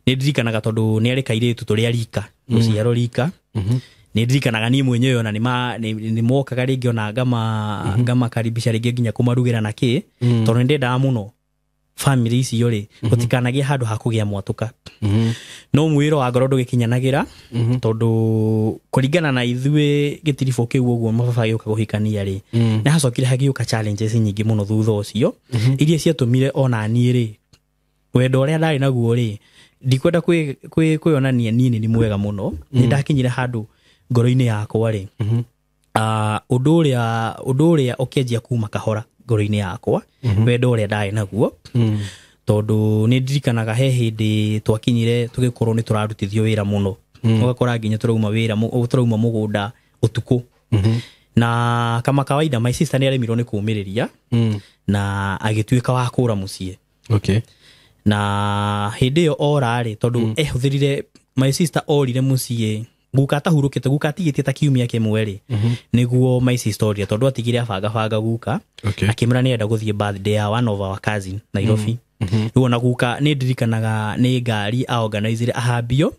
nĩ ndirikanaga tondũ nĩ arĩ kairĩtu tũrĩ a rika rũciaro rika, nĩ ndirikanaga niĩ mwenyewe ona nĩ mokaga rĩngĩ ona ngamakaribisha rĩngĩ nginya kũmarugĩra na kĩ, tondũ nĩ ndendaga mũno family icio rĩ gũtikanagĩe handũ ha kũgĩa mwatũka. No mwĩro wa ngoro ndũgĩkinyanagĩra, tondũ kũringana na ithuĩ gĩtiribũ kĩu ũguo mababa agĩũka kũhikania rĩ, nĩ hacokire hagĩũka challenges nyingĩ mũno thutha ũcio, iria ciatũmire ona niĩ rĩ, wendo ũrĩa ndarĩ naguo rĩ, ndikwenda kwĩonania niĩ nĩ mwega mũno, nĩ ndakinyire handũ ngoro-inĩ yakwa rĩ, ũndũ ũrĩa ũkĩanjia kuma kahora ngoro-inĩ yakwa, wendo ũrĩa ndarĩ naguo, tondũ nĩ ndirikanaga he hĩndĩ twakinyire tũgĩkorwo nĩ tũrarutithio wĩra mũno, ũgakora nginya tũrauma wĩra tũrauma mũgũnda ũtukũ, na kama kawaida my sister nĩ aremirwo nĩ kũmĩrĩria na agĩtuĩka wa kũra mũciĩ. Na hĩndĩ ĩyo ora rĩ, tondũ ehũthĩrire, my sister orire mũciĩ. Guka atahurũkĩte, guka atigĩtie ta kiumia kĩmwe rĩ, nĩguo my sister orire, tondũ atigire abangabanga guka. Akĩmwĩra nĩenda gũthiĩ birthday ya one of our cousin Nairobi. Rĩu ona guka nĩ ndirikanaga nĩ ngari aorganizire ahambio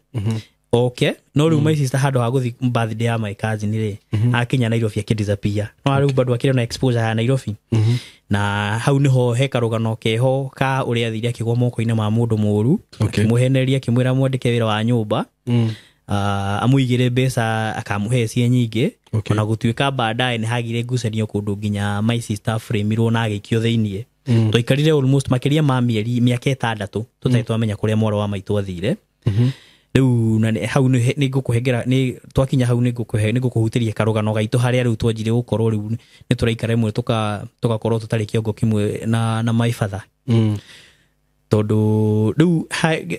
oke, no rĩu my sister handũ ha gũthiĩ birthday ya my cousin rĩ, akinya Nairobi akĩdisappear. No rĩu bado akĩrĩ na exposure ya Nairobi. Na hau niho he karũgano keho ka ũrĩa athire akĩgwa moko-inĩ ma mũndũ mũru. Akĩmũheneria, akĩmwĩra mwandĩke wĩra wa nyũmba, amũigĩre mbeca akamũhe ciĩ nyingĩ. Ona gũtuĩka baadaye nĩ hagire ngucanio kũndũ nginya my sister framirwo na agĩikio thĩiniĩ. Twaikarire almost makĩria ma mĩeri mĩaka 6 tũtarĩ twamenya kũrĩa mwarĩ wa maitũ athire. Rĩu na hau nĩ ngũkũhengera, nĩ twakinya hau nĩ ngũkũhutĩria karũgano gaitũ harĩa rĩu twanjire gũkorwo rĩu nĩ tũraikara ĩmwe, tũgakorwo tũtarĩ kĩongo kĩmwe na my father. Tondũ rĩu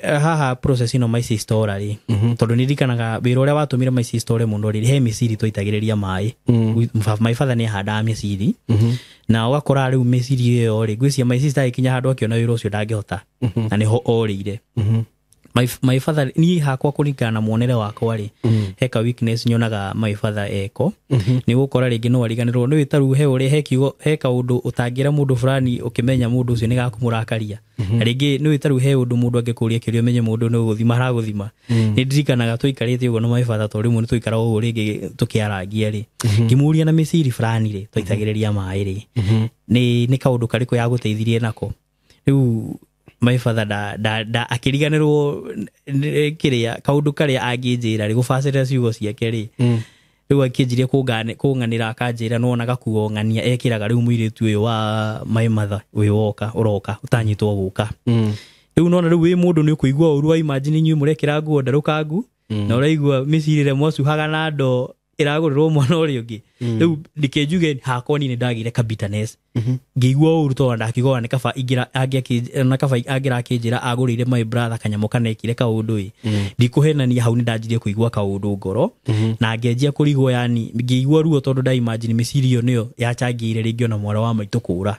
haha process ĩno my sister ora rĩ, tondũ nĩ ndirikanaga wĩra ũrĩa watũmire my sister ore mũno rĩ, he mĩciri twaitagĩrĩria maĩ. My father nĩ ahandaga mĩciri, na ũgakora rĩu mĩciri ĩyo rĩ, ngwĩciria my sister agĩkinya handũ akĩona wĩra ũcio ndangĩhota, na nĩho orĩire. My father, niĩ hakwa kũringana na muonere wakwa rĩ, he ka weakness nyonaga my father eko, nĩ gũkora rĩngĩ no ariganĩrwo nĩ ta rĩu he ũrĩa he kiugo, he kaũndũ ũtangĩra mũndũ fulani ũkĩmenya mũndũ ũcio nĩ gakũmũrakaria. Na rĩngĩ nĩ ta rĩu he ũndũ mũndũ angĩkũria kĩũria ũmenye mũndũ nĩ gũthima aragũthima. Nĩ ndirikanaga tũikarĩte ũguo na my father, tondũ rĩmwe nĩ tũikaraga ũguo rĩngĩ tũkĩarangia rĩ, ngĩmũria na mĩciri fulani rĩ twaitagĩrĩria maĩ rĩ, nĩ kaũndũ karĩkũ yagũteithirie nako. Rĩu my father da akĩriganĩrwo kĩrĩa kaũndũ karĩa angĩnjĩra rĩ, gũbacĩrĩra ciugo ciake rĩ. Rĩu akĩnjirie kũng'anĩra, akanjĩra nĩwona gakuo ng'ania ekĩraga rĩu mũirĩtu ũyũ wa my mother ũyũ woka ũroka ũtanyitwo gũka. Rĩu nona rĩu wĩ mũndũ nĩ ũkũigua ũru wa imagine inyuĩ mũrekĩra nguo ndarũkangu, na ũraigua mĩciri ĩrĩa mwacuhaga na ndoo ĩragũrĩrwo mwana ũrĩa ũngĩ. Rĩu ndike njuge hakwa niĩ nĩ ndagĩire ka bitterness, ngĩigua ũru tondũ ndakiuga nĩ kaba kaba angĩrakĩnjĩra agũrĩire my brother kanyamũ kanekire kaũndũ ĩ. Ndikũhenania, hau nĩ ndanjirie kũigua kaũndũ ngoro, na ngĩanjia kũrigwo, yani ngĩigua ruo tondũ nda imagine mĩciri ĩyo nĩyo yachangĩire rĩngĩ ona mwarĩ wa maitũ kũra.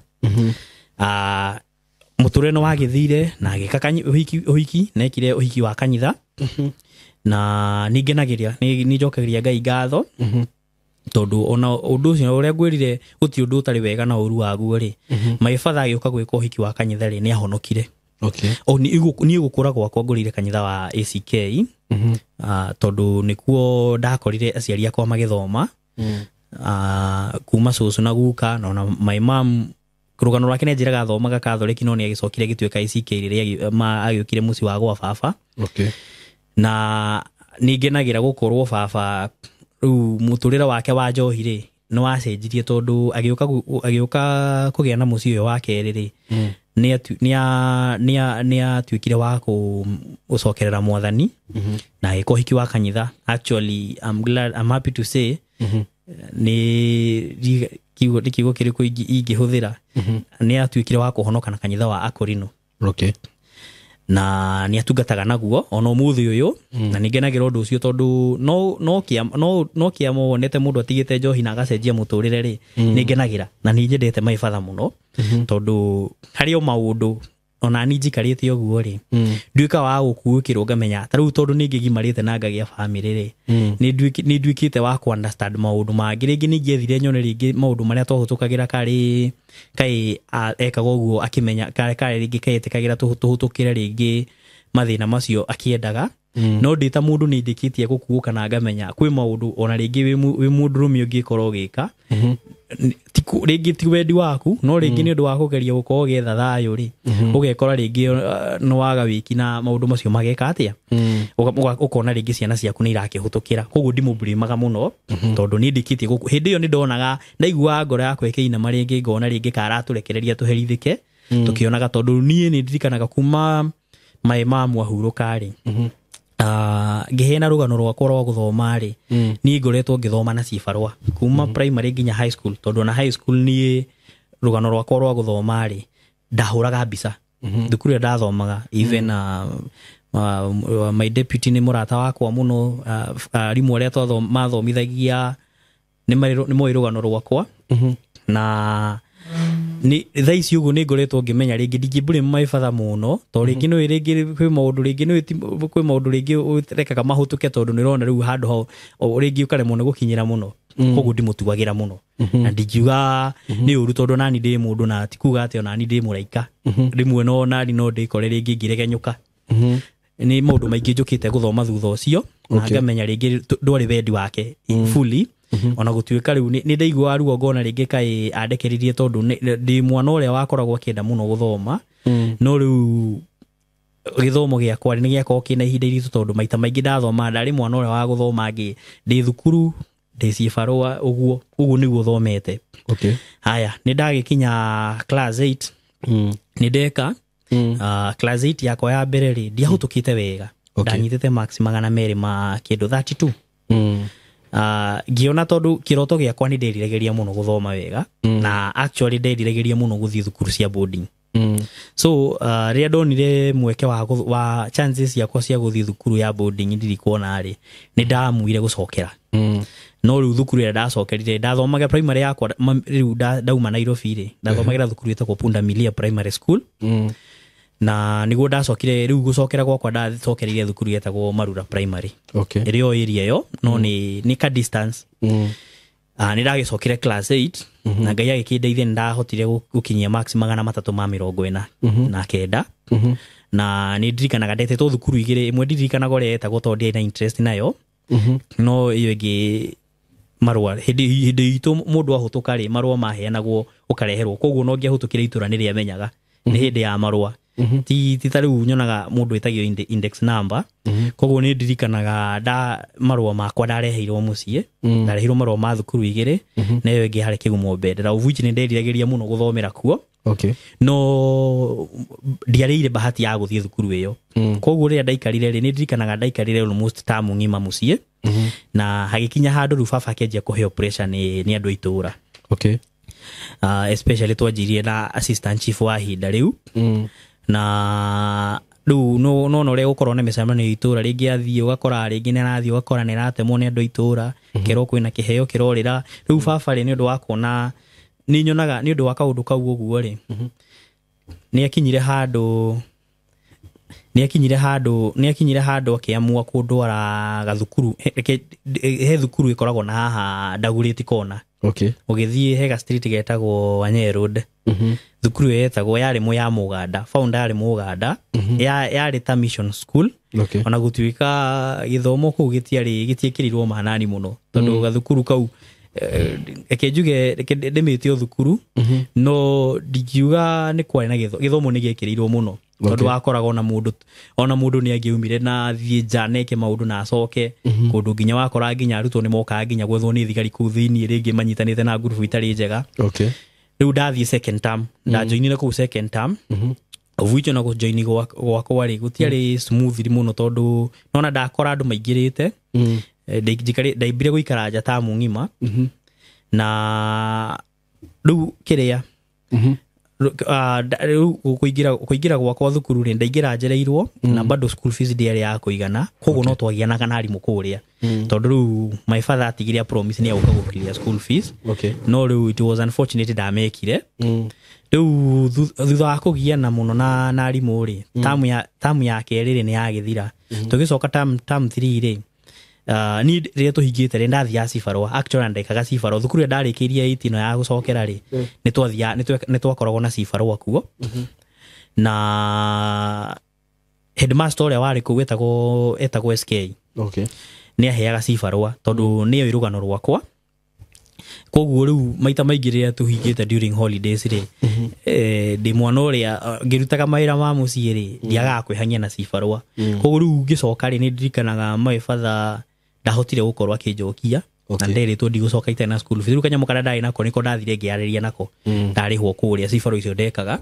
Mũtũrĩre nĩ wagĩthire na agĩka ũhiki, nekire ũhiki wa kanitha, na nĩ ngenagĩria, nĩ njokagĩria Ngai ngatho, tondũ ona ũndũ ũcio ũrĩa ngwĩrire gũtirĩ ũndũ ũtarĩ wega na ũru waguo rĩ, my father agĩũka gwĩka ũhiki wa kanitha rĩ, nĩ ahonokire. Niĩ gũkũra gwakwa ngũrĩire kanitha wa ACK, tondũ nĩkuo ndakorire aciari akwa magĩthoma, kuma cũcũ na guka, na ona my mom rũgano rwake nĩ anjĩraga athomaga Catholic, no nĩ agĩcokire agĩtuĩka ACK rĩrĩa agĩũkire mũciĩ wa gwa baba. Na nĩ ngenagĩra gũkorwo baba rĩu mũtũrĩre wake wa njohi rĩ nĩ wacenjirie, tondũ agĩũka kũgĩa na mũciĩ ũyũ wa kerĩ rĩ, nĩ atuĩkire wa gũcokerera mwathani, na agĩka ũhiki wa kanitha. Actually, I'm glad, I'm happy to say, nĩ kiugo kĩrĩkũ ingĩhũthĩra, nĩ atuĩkire wa kũhonoka na kanitha wa Akorino. Na nĩ atungataga naguo ona ũmũthĩ ũyũ, na nĩ ngenagĩra ũndũ ũcio tondũ no kĩama wonete mũndũ atigĩte njohi na agacenjia mũtũrĩre rĩ, nĩ ngenagĩra na nĩ nyendete my father mũno, tondũ harĩ o maũndũ ona niĩ njikarĩte ũguo rĩ, nduĩka wa gũkuĩkĩrwo ngamenya ta rĩu tondũ nĩ ngĩgimarĩte na ngagĩa family rĩ, nĩ nduĩkĩte wa kũ understand maũndũ mangĩ. Rĩngĩ nĩ ingĩethire nyone rĩngĩ maũndũ marĩa twahũtũkagĩra karĩ kaĩ ekaga ũguo akĩmenya karĩ rĩngĩ kaĩ etĩkagĩra tũhũtũkĩre rĩngĩ mathĩna macio akĩendaga. No ndĩ ta mũndũ nĩ ndĩkĩtie gũkuũka na ngamenya kwĩ maũndũ ona rĩngĩ wĩ mũndũrũme ũngĩkorwo ũgĩka, rĩngĩ ti wendi waku, no rĩngĩ nĩ ũndũ wa kũgeria gũkorwo ũgĩetha thayũ rĩ, ũgekora rĩngĩ nĩ waga wĩki na maũndũ macio mageka atĩa, ũkona rĩngĩ ciana ciaku nĩ irakĩhũtũkĩra. Koguo ndimũburimaga mũno, tondũ niĩ ndĩkĩtie gũkũ hĩndĩ ĩyo nĩ ndonaga, ndaiguaga ngoro yakwa ĩkĩinama rĩngĩ, ngona rĩngĩ karatũrekereria tũherithĩke tũkĩonaga, tondũ niĩ nĩ ndirikanaga kuma my mom ahurũka rĩ, ngĩheana rũgano rwakwa rwa gũthoma rĩ, niĩ ngoretwo ngĩthoma na cibarũa kuma primary nginya high school, tondũ ona high school niĩ rũgano rwakwa rwa gũthoma rĩ, ndahũraga mbica thukuru ĩrĩa ndathomaga. Even my deputy nĩ mũrata wakwa mũno, arimũ arĩa mathomithagia nĩ moĩ rũgano rwakwa, na Nĩ thaa ici ũguo nĩ ngoretwo ngĩmenya rĩngĩ ndingĩ my father mũno, tondũ rĩngĩ nĩ rĩngĩ kwĩ maũndũ rĩngĩ nĩ kwĩ maũndũ rĩngĩ ũrekaga mahũtũke, tondũ nĩ ũrona rĩu handũ hau rĩngĩ ũkaremwo nĩ gũkinyĩra mũno. Koguo ndimũtuagĩra mũno na ndingiuga nĩ ũru, tondũ nani ndĩ mũndũ, na ti kuga atĩ onani ndĩ mũraika. Rĩmwe no nani no ndĩkore rĩngĩ ngĩregenyũka. Nĩ maũndũ maingĩ njũkĩte gũthoma thutha ũcio na ngamenya rĩngĩ ndwarĩ wendi wake fully, ona gũtuĩka rĩu nĩ ndaiguaga ruo ngona rĩngĩ kaĩ andekeririe, tondũ ndĩ mwana ũrĩa wakoragwo akĩenda mũno gũthoma. No rĩu gĩthomo gĩakwa nĩ gĩakorwo kĩna ihinda iritũ, tondũ maita maingĩ ndathoma ndarĩ mwana ũrĩa wa gũthoma ndĩ thukuru ndĩ cibarũa, ũguo ũguo nĩguo thomete. Haya, nĩ ndagĩkinya class 8. Nĩ ndeka class 8 yakwa ya mbere rĩ, ndiahũtũkĩte wega. Ndanyitĩte marks 200 ma kĩndũ 32. Ngĩona tondũ kĩroto gĩakwa nĩ nderiragĩria mũno gũthoma wega, na actually nderiragĩria mũno gũthiĩ thukuru cia boarding. So rĩrĩa ndonire mweke wa chances ciakwa cia gũthiĩ thukuru ya boarding ndirikuona rĩ, nĩ ndamuire gũcokera. No rĩu thukuru ĩrĩa ndacokerire ndathomaga primary yakwa rĩu ndauma Nairobi rĩ, ndathomagĩra thukuru ĩtagwo Punda Milia Primary School. Na nĩguo ndacokire rĩu gũcokera gwakwa, ndacokereire thukuru yetagwo Marura Primary, ĩrĩ o area ĩyo, no nĩ ka distance. Nĩ ndagĩcokire class 8 na Ngai agĩkĩndeithia, nĩ ndahotire gũkinyia marks 349. Na nĩ ndirikanaga ndetĩtwo thukuru igĩrĩ, ĩmwe ndirikanaga ũrĩa yetagwo tondũ ndiarĩ na interest nayo, no ĩyo ĩngĩ marũa hĩndĩ itũ mũndũ ahũtũka rĩ, marũa maheanagwo ũkareherwo, koguo no ngĩahũtũkire itũra nĩ rĩamenyaga nĩ hĩndĩ ya marũa. Ti ta rĩu nyonaga mũndũ ĩtagio index number. Koguo nĩ ndirikanaga nda marũa makwa ndareheirwo mũciĩ, ndareheirwo marũa ma thukuru igĩrĩ, na ĩyo ĩngĩ harĩ Kĩgumo Bendera, of which nĩ nderiragĩria mũno gũthomera kuo. No ndiarĩire bahati ya gũthiĩ thukuru ĩyo. Koguo rĩrĩa ndaikarire rĩ, nĩ ndirikanaga ndaikarire almost tamu ng'ima mũciĩ, na hagĩkinya handũ rĩu baba akĩanjia kũheo pressure nĩ andũ a itũũra. Especially twanjirie na assistant chief wa ihinda rĩu. Na rĩu no ũrĩa gũkorwo na mĩcemanio ya itũũra, rĩngĩ athiĩ ũgakora rĩngĩ nĩ arathiĩ ũgakora nĩ aratemwo nĩ andũ a itũũra, kerwo kwĩna kĩheo kĩrorĩra. Rĩu baba rĩ, nĩ ũndũ wa kuona nĩ nyonaga nĩ ũndũ wa kaũndũ kau ũguo rĩ, nĩ akinyire handũ akĩamua kũndwara gathukuru he thukuru ĩkoragwo na haha Dagoretti Corner. Ũgĩthiĩ he ga street getagwo Wanyee Road. Thukuru ĩyo yetagwo yarĩ mũ ya Mũganda, founder yarĩ Mũganda, yarĩ ta mission school. Ona gũtuĩka gĩthomo kũu gĩtiarĩ gĩtiĩkĩrĩirwo manani mũno, tondũ gathukuru kau reke njuge, reke ndĩmĩte o thukuru, no ndingiuga nĩ kwarĩ na gĩthomo nĩ gĩekĩrĩirwo mũno, tondũ wakoraga ona mũndũ nĩ angĩaumire na thiĩ nja neke maũndũ na acoke kũndũ, nginya wakora nginya arutwo nĩ mokaga nginya gwethwo nĩ thigari kũu thĩiniĩ, rĩngĩ manyitanĩte na ngurubu itarĩ njega. Rĩu ndathiĩ second term, ndajoinire kũu second term, of which ona kũjoini gwakwa rĩ gũtiarĩ smooth mũno, tondũ nona ndakora andũ maingĩrĩte. Ndaimbire gũikara nja tamu ng'ima, na rĩu kĩrĩa rĩu kũingĩra gwakwa thukuru rĩ, ndaingĩra njereirwo na bado school fees ndĩarĩ ya kũigana, koguo no twagianaga na arimũ kũrĩa, tondũ rĩu my father atigire a promise nĩ agũka gũkiria school fees. No rĩu it was unfortunate ndamekire. Rĩu thutha wa kũgiana mũno na arimũ rĩ, tamu ya kerĩ rĩ nĩ yagĩthira, tũgĩcoka term 3 rĩ, niĩ rĩrĩa tũhingĩte rĩ, ndathiaga cibarũa, actually ndekaga cibarũa thukuru ĩrĩa ndarĩkĩirie 8 ĩno ya gũcokera rĩ, nĩ twakoragwo na cibarũa kuo, na headmaster ũrĩa warĩ kũu etagwo SK nĩ aheaga cibarũa, tondũ nĩyo rũgano rwakwa. Koguo rĩu maita maingĩ rĩrĩa tũhingĩte during holidays rĩ, ndĩ mwana ũrĩa ngĩrutaga mawĩra ma mũciĩ rĩ, ndiagaga kwĩhang'ia na cibarũa. Koguo rĩu ngĩcoka rĩ, nĩ ndirikanaga my father ndahotire gũkorwo akĩnjokia na nderĩtwo ndigũcoka itarĩ na school fees. Rĩu kanyamũ karĩa ndarĩ nako nĩko ndathire ngĩarĩria nako, ndarĩhwo kũrĩa cibarũa icio ndekaga.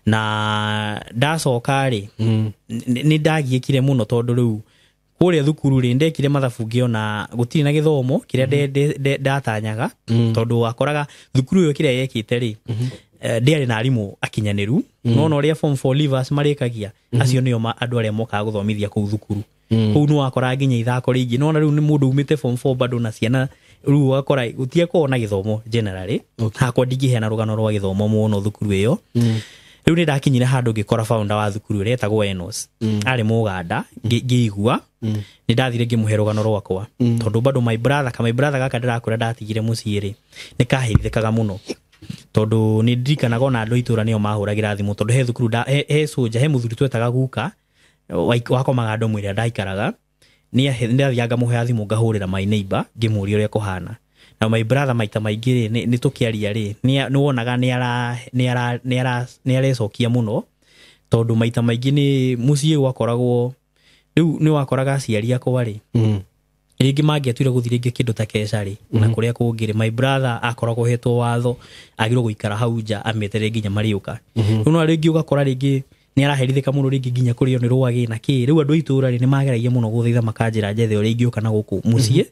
Na ndacoka rĩ, nĩ ndagiĩkire mũno, tondũ rĩu kũrĩa thukuru rĩ, ndekire mathabu ngĩona gũtirĩ na gĩthomo kĩrĩa ndatanyaga, tondũ wakoraga thukuru ĩyo kĩrĩa yekĩte rĩ, ndĩarĩ na arimũ akinyanĩru. No na ũrĩa form 4 leavers marĩkagia, acio nĩo andũ arĩa mokaga gũthomithia kũu thukuru. Kũu nĩ wakora nginya ithako rĩingĩ, nona rĩu nĩ mũndũ umĩte form 4 bado na ciana Rĩu ũgakora gũtiakorwo na gĩthomo generally. Hakwa ndingĩheana rũgano rwa gĩthomo mũno thukuru ĩyo. Rĩu nĩ ndakinyire handũ ngĩkora founder wa thukuru ĩrĩa etagwo Enos, arĩ Mũganda. Ngĩigua nĩ ndathire ngĩmũhe rũgano rwakwa, tondũ bado my brother, ka my brother gaka ndĩrakwĩra ndatigire mũciĩ rĩ, nĩ kahĩrithĩkaga mũno, tondũ nĩ ndirikanaga ona andũ a itũra nĩo mahũragĩra thimũ, tondũ he thukuru he soja, he mũthuri twetaga guka wakomaga ndomu ĩrĩa ndaikaraga. Nĩ ndathiaga ngamũhoya thimũ, ngahũrĩra my neighbor ngĩmũria ũrĩa kũhana. Na my brother maita maingĩ rĩ, nĩ tũkĩaria rĩ, nĩ wonaga nĩ arecokia mũno, tondũ maita maingĩ nĩ mũciĩ gwakoragwo rĩu nĩ wakoraga aciari akwa rĩ, rĩngĩ mangĩatuire gũthiĩ rĩngĩ kĩndũ ta keca rĩ, na kũrĩa kũngĩ rĩ, my brother akoragwo hetwo watho agĩrĩirwo gũikara hau nja ameterere nginya marĩũka. Rĩu no rĩngĩ ũgakora rĩngĩ nĩ araherithĩka mũno, rĩngĩ nginya kũrĩo nĩ rwagĩ na kĩ. Rĩu andũ a itũra rĩ, nĩ mageragia mũno gũthaitha makanjĩra njethe ũrĩa ingĩũka na gũkũ mũciĩ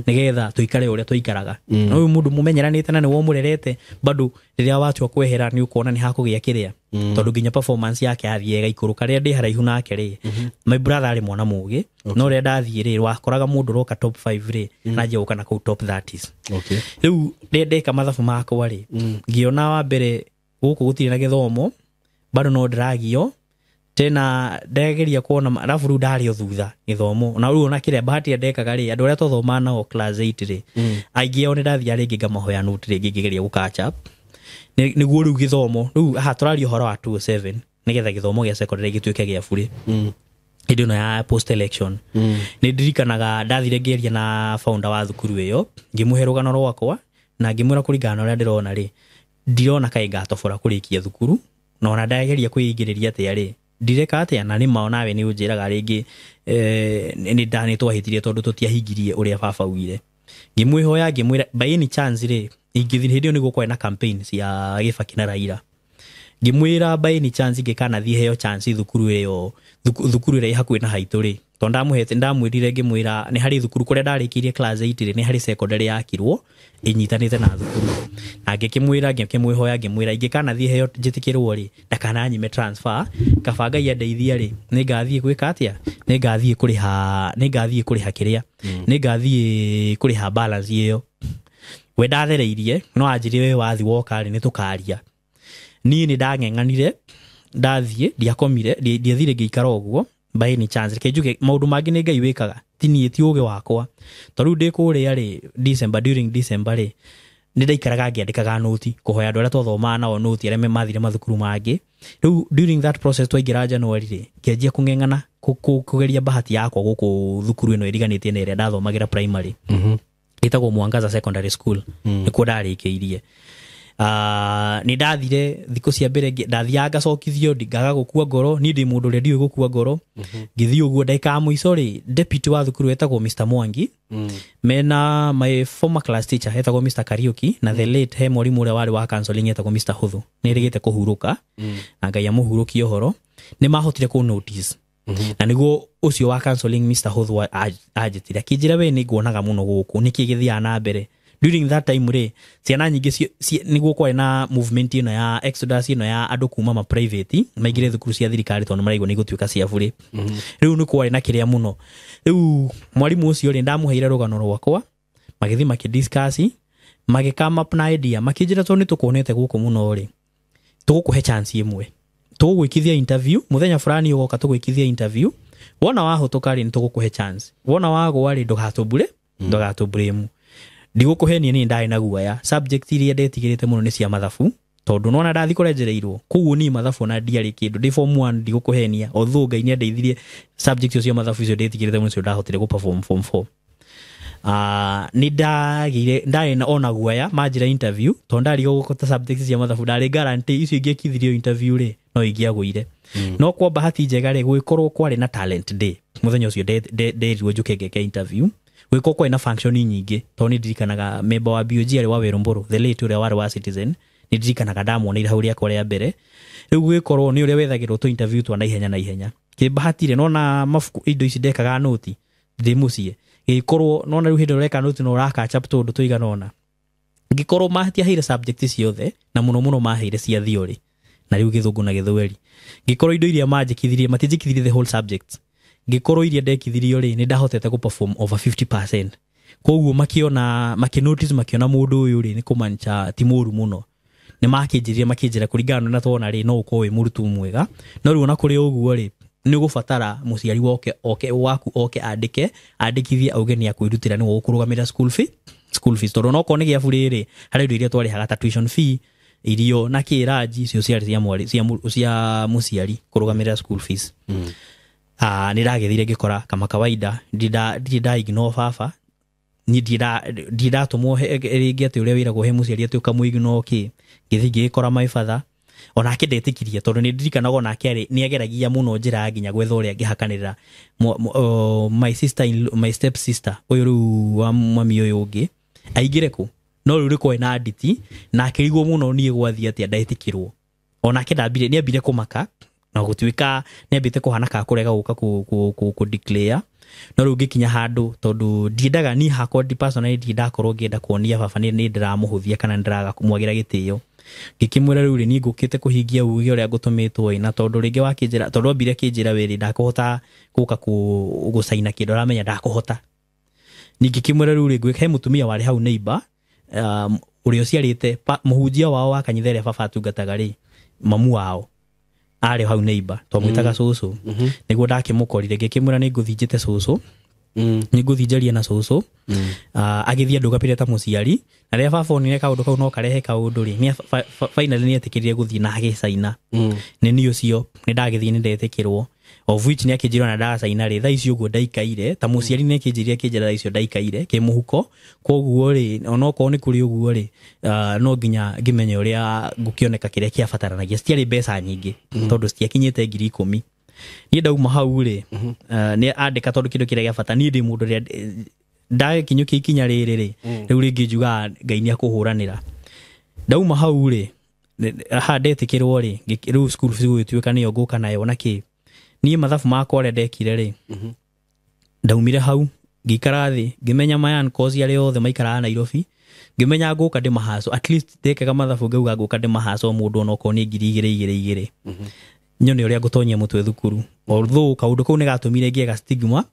nĩgetha tũikare ũrĩa tũikaraga. Na ũyũ mũndũ mũmenyeranĩte na nĩ womũrerete, bado rĩrĩa watua kwehera nĩ ũkuona nĩ hakũgĩa kĩrĩa, tondũ nginya performance yake yathiĩ ĩgaikũrũka. Rĩrĩa ndĩ haraihu nake rĩ, my brother arĩ mwana mũgĩ, no rĩrĩa ndathiĩ rĩ, wakoraga mũndũ ũroka top 5 rĩ, nanjia gũka na kũu top 30s. Rĩu rĩrĩa ndeka mathabu makwa rĩ, ngĩona wa mbere gũkũ gũtirĩ na gĩthomo, bado no ndĩragio tena ndageria kuona, arabu rĩu ndarĩ o thutha gĩthomo. Na rĩu ona kĩrĩa bahati ĩrĩa ndekaga rĩ, andũ arĩa twathomaga nao class 8 rĩ, aingĩ ao nĩ ndathiaga rĩngĩ ngamahoya note rĩngĩ ngĩgeria gũ catch up. Nĩguo rĩu gĩthomo rĩu haha tũraria ũhoro wa 207, nĩgetha gĩthomo gĩa secondary gĩtuĩke gĩa burĩ hĩndĩ ĩno ya post election. Nĩ ndirikanaga ndathire ngĩaria na founder wa thukuru ĩyo, ngĩmũhe rũgano rwakwa na ngĩmwĩra kũringana na ũrĩa ndĩrona rĩ, ndirona kaĩ ngatobora kũrĩkia thukuru, na ona ndageria kwĩingĩrĩria atĩa rĩ, ndireka atĩa. Na nĩ ma onawe nĩ ũnjĩraga rĩngĩ, nĩ twahĩtirie tondũ tũtiahingirie ũrĩa baba augire. Ngĩmwĩhoya ngĩmwĩra by any chance rĩ, ingĩthiĩ hĩndĩ ĩyo nĩguo kwarĩ na campaign cia Gĩbaki na Raila, ngĩmwĩra by any chance ingĩkanathiĩ heo chance thukuru ĩyo, thukuru ĩrĩa ĩ hakuhĩ na haitũ rĩ, tondũ ndamũhete ndamwĩrire ngĩmwĩra nĩ harĩ thukuru kũrĩa ndarĩkĩirie class 8 rĩ, nĩ harĩ secondary yakirwo ĩnyitanĩte na thukuru. Na ngĩkĩmwĩra, ngĩkĩmwĩhoya ngĩmwĩra ingĩkanathiĩ heo njĩtĩkĩrwo rĩ, ndakananyime transfer, kaba Ngai andeithia rĩ, nĩngathiĩ gwĩka atĩa, nĩngathiĩ kũrĩha kĩrĩa, nĩngathiĩ kũrĩha balance ĩyo. We ndathereirie no anjĩrire we wathi woka rĩ, nĩ tũkaria. Niĩ nĩ ndang'eng'anire, ndathiĩ ndiakomire, ndiathire ngĩikara ũguo. By any chance, reke njuge maũndũ mangĩ nĩ Ngai wĩkaga, ti niĩ, ti ũgĩ wakwa. Tondũ rĩu ndĩ kũrĩa rĩ, December, during December rĩ, nĩ ndaikaraga ngĩandĩkaga noti kũhoya andũ arĩa twathomaga nao noti, arĩa mathire mathukuru mangĩ. Rĩu during that process twaingĩra January rĩ, ngĩanjia kũng'eng'ana kũgeria bahati yakwa gũkũ thukuru ĩno ĩriganĩtie na ĩrĩa ndathomagĩra primary, ĩtagwo Mwangaza Secondary School, nĩkuo ndarĩkĩirie. Nĩ ndathire thikũ cia mbere ndathiaga ngacokithio, ngaga gũkua ngoro. Niĩ ndĩ mũndũ ũrĩa ndiũĩ gũkua ngoro. Ngĩthiĩ ũguo, ndagĩka ya mũico rĩ, deputy wa thukuru etagwo Mr Mwangi, mena my former class teacher etagwo Mr Kariuki, na the late he mwarimũ ũrĩa warĩ wa counseling etagwo Mr Huthu, nĩ erĩgĩte kũhurũka, na Ngai amũhurũkie ũhoro, nĩ mahotire kũ notice. Na nĩguo ũcio wa counseling Mr Huthu anjĩtire akĩnjĩra, we nĩ nguonaga mũno gũkũ, nĩkĩ gĩthiaga na mbere? During that time rĩ, ciana nyingĩ nĩguo kwarĩ na movement ĩno ya exodus ĩno ya andũ kuma ma private maingĩre thukuru cia thirikari, tondũ maraigua nĩ igũtuĩka cia burĩ. Rĩu nĩ kwarĩ na kĩrĩa mũno. Rĩu mwarimũ ũcio rĩ, ndamũheire rũgano rwakwa, magĩthiĩ makĩdiscuss, magĩ come up na idea, makĩnjĩra tondũ nĩ tũkuonete gũkũ mũno rĩ, tũgũkũhe chance ĩmwe, tũgũgwĩkithia interview mũthenya fulani, ũgoka tũgwĩkithia interview, wona wahũtũka rĩ, nĩ tũgũkũhe chance, wona wagũa rĩ, ndũgatũmbure, ndũgatũmburĩmu. Ndigũkũhenia, niĩ ndarĩ na guoya. Subject iria ndetigĩrĩte mũno nĩ cia mathabu, tondũ nona ndathi kũrenjereirwo koguo niĩ mathabu ona ndiarĩ kĩndũ ndĩ form 1. Ndigũkũhenia, although Ngai nĩ andeithirie, subject icio cia mathabu icio ndetigĩrĩte mũno, icio ndahotire gũ perform form 4. Nĩ ndagĩire ndarĩ na ona guoya manjĩra interview, tondũ ndarigwo gũkota subject cia mathabu, ndarĩ guarantee icio ingĩekithirio interview rĩ, no ingĩagũire. No kwa bahati njega rĩ, gũgĩkorwo kwarĩ na talent day mũthenya ũcio nderirwo njũke ngeke interview. Gũgĩkorwo kwarĩ na function nyingĩ, tondũ nĩ ndirikanaga member wa BOG arĩ wa Wĩrũmbũrũ, the late ũrĩa warĩ wa Citizen, nĩ ndirikanaga ndamuoneire hau rĩakwa rĩa mbere. Rĩu gũgĩkorwo nĩ ũrĩa wethagĩrwo tũ interview twa naihenya naihenya. Kĩbahati rĩ, nona mabuku indo ici ndekaga noti ndĩ mũciĩ, gĩgĩkorwo nona rĩu hĩndĩ ĩrĩa ũreka noti no ũra catch up tũũndũ tũigana ũna. Ngĩkorwo matiaheire subject ciothe, na mũno mũno maheire cia theory, na rĩu Gĩthũngũ na Gĩthweri. Ngĩkorwo indo iria manjĩkithirie, matinjĩkithirie the whole subject. Ngĩkorwo iria ndekithirio rĩ, nĩ ndahotete gũ perform over 50%. Koguo makiona makinotice makiona mundu uyu ri ni kumancha ti muru muno. Ni makĩnjĩrire makĩnjĩra kũringana na twona rĩ no ũkorwo wĩ mũrutwo mwega no rĩu ona kũrĩ ũguo rĩ nĩ ũgũbatara mũciari woke oke waku oke andĩke andĩkithie auge nĩ akwĩrutĩra nĩwe ũkũrũgamĩrĩra school fees tondũ onokorwo nĩ gĩa burĩ rĩ harĩ indo iria twarĩhaga ta tuition fee irio na kĩranji icio ciarĩ cia mwarĩ cia mũciari kũrũgamĩrĩra school fees. Nĩ ndagĩthire ngĩkora kama kawaida ndirĩ nda ignore baba ni ndiratũmwo rĩngĩ atĩ ũrĩa wĩragwo he mũciari atĩ ũkamũignore kĩ ngĩthiĩ ngĩgĩkora my father onake ndetĩkirie tondũ nĩ ndirikanaga onake arĩ nĩ ageragia mũno njĩra nginya gwetha ũrĩa angĩhakanĩrĩra my sister my step sister ũyũ rĩu wa mami ũyũ ũngĩ aingĩre kũ no rĩu rĩkorwo na nditi na akĩrigwo mũno niĩ gwathiĩ atĩa ndetĩkĩrwo onake ndambire nĩ ambire kũmaka na gũtuĩka nĩ ambĩte kũhana ka kũrega gũka kũ declare no rĩu ngĩkinya handũ tondũ ndiendaga niĩ hakwa ndi personally ndiendaga ngĩenda kuonia baba nĩ ndĩramũhũthia kana nĩ ndĩraga kũmwagĩra gĩtĩo ngĩkĩmwĩra rĩu rĩ niĩ ngũkĩte kũhingia uge ũrĩa ngũtũmĩtwo ĩ na tondũ rĩngĩ wakĩnjĩra tondũ ambire kĩnjĩra wĩrĩ ndakũhota gũka gũcaina kĩndũ aramenya ndakũhota ningĩ kĩmwĩra rĩu rĩ he mũtumia warĩ hau neighbor ũrĩa ũciarĩte mũhunjia wao wa kanitha ĩrĩa baba atungataga rĩ mamu wao arĩ hau neighbor twamwĩtaga cũcũ nĩguo ndakĩmũkorire ngĩkĩmwĩra nĩ ngũthiĩ njĩte cũcũ nĩ ngũthiĩ njarie na cũcũ agĩthiĩ andũgamĩrĩre ta mũciari na rĩrĩa baba onire kaũndũ kau no karehe kaũndũ rĩ finally nĩ etĩkĩrire gũthiĩ na agĩcaina nĩ niĩ ũcio nĩ ndagĩthiĩ nĩ ndetĩkĩrwo of which nĩ akĩnjĩra ona ndacaina rĩ thaa ici ũguo ndaikaire ta mũciari nĩ akĩnjĩrire akĩnjĩra thaa icio ndaikaire kĩmũhuko koguo rĩ onokorwo nĩ kũrĩ ũguo rĩ no nginya ngĩmenye ũrĩa ngũkĩoneka kĩrĩa kĩabataranagia citiarĩ mbeca nyingĩ tondũ citiakinyĩte 10,000 niĩ ndauma hau rĩ nĩ andĩka tondũ kĩndũ kĩrĩa gĩa bata niĩ ndĩ mũndũ ũrĩa ndakinyũkia ikinya rĩrĩ rĩ rĩu rĩngĩ njugaga Ngai nĩ akũhũranĩra ndauma hau rĩ haha ndetĩkĩrwo rĩ rĩu school fees gũgĩtuĩka nĩyo ngũka nayo na kĩ niĩ mathabu makwa ũrĩa ndekire rĩ ndaumire hau ngĩikara thĩ ngĩmenya my uncles arĩa othe maikaraga Nairobi ngĩmenya ngũka ndĩmahaco at least ndekaga mathabu ngauga ngũka ndĩmahaco mũndũ onokorwo nĩ 2,000 nyone ũrĩa ngũtonyia mũtwe thukuru although kaũndũ kau nĩ gatũmire ngĩe ga stigma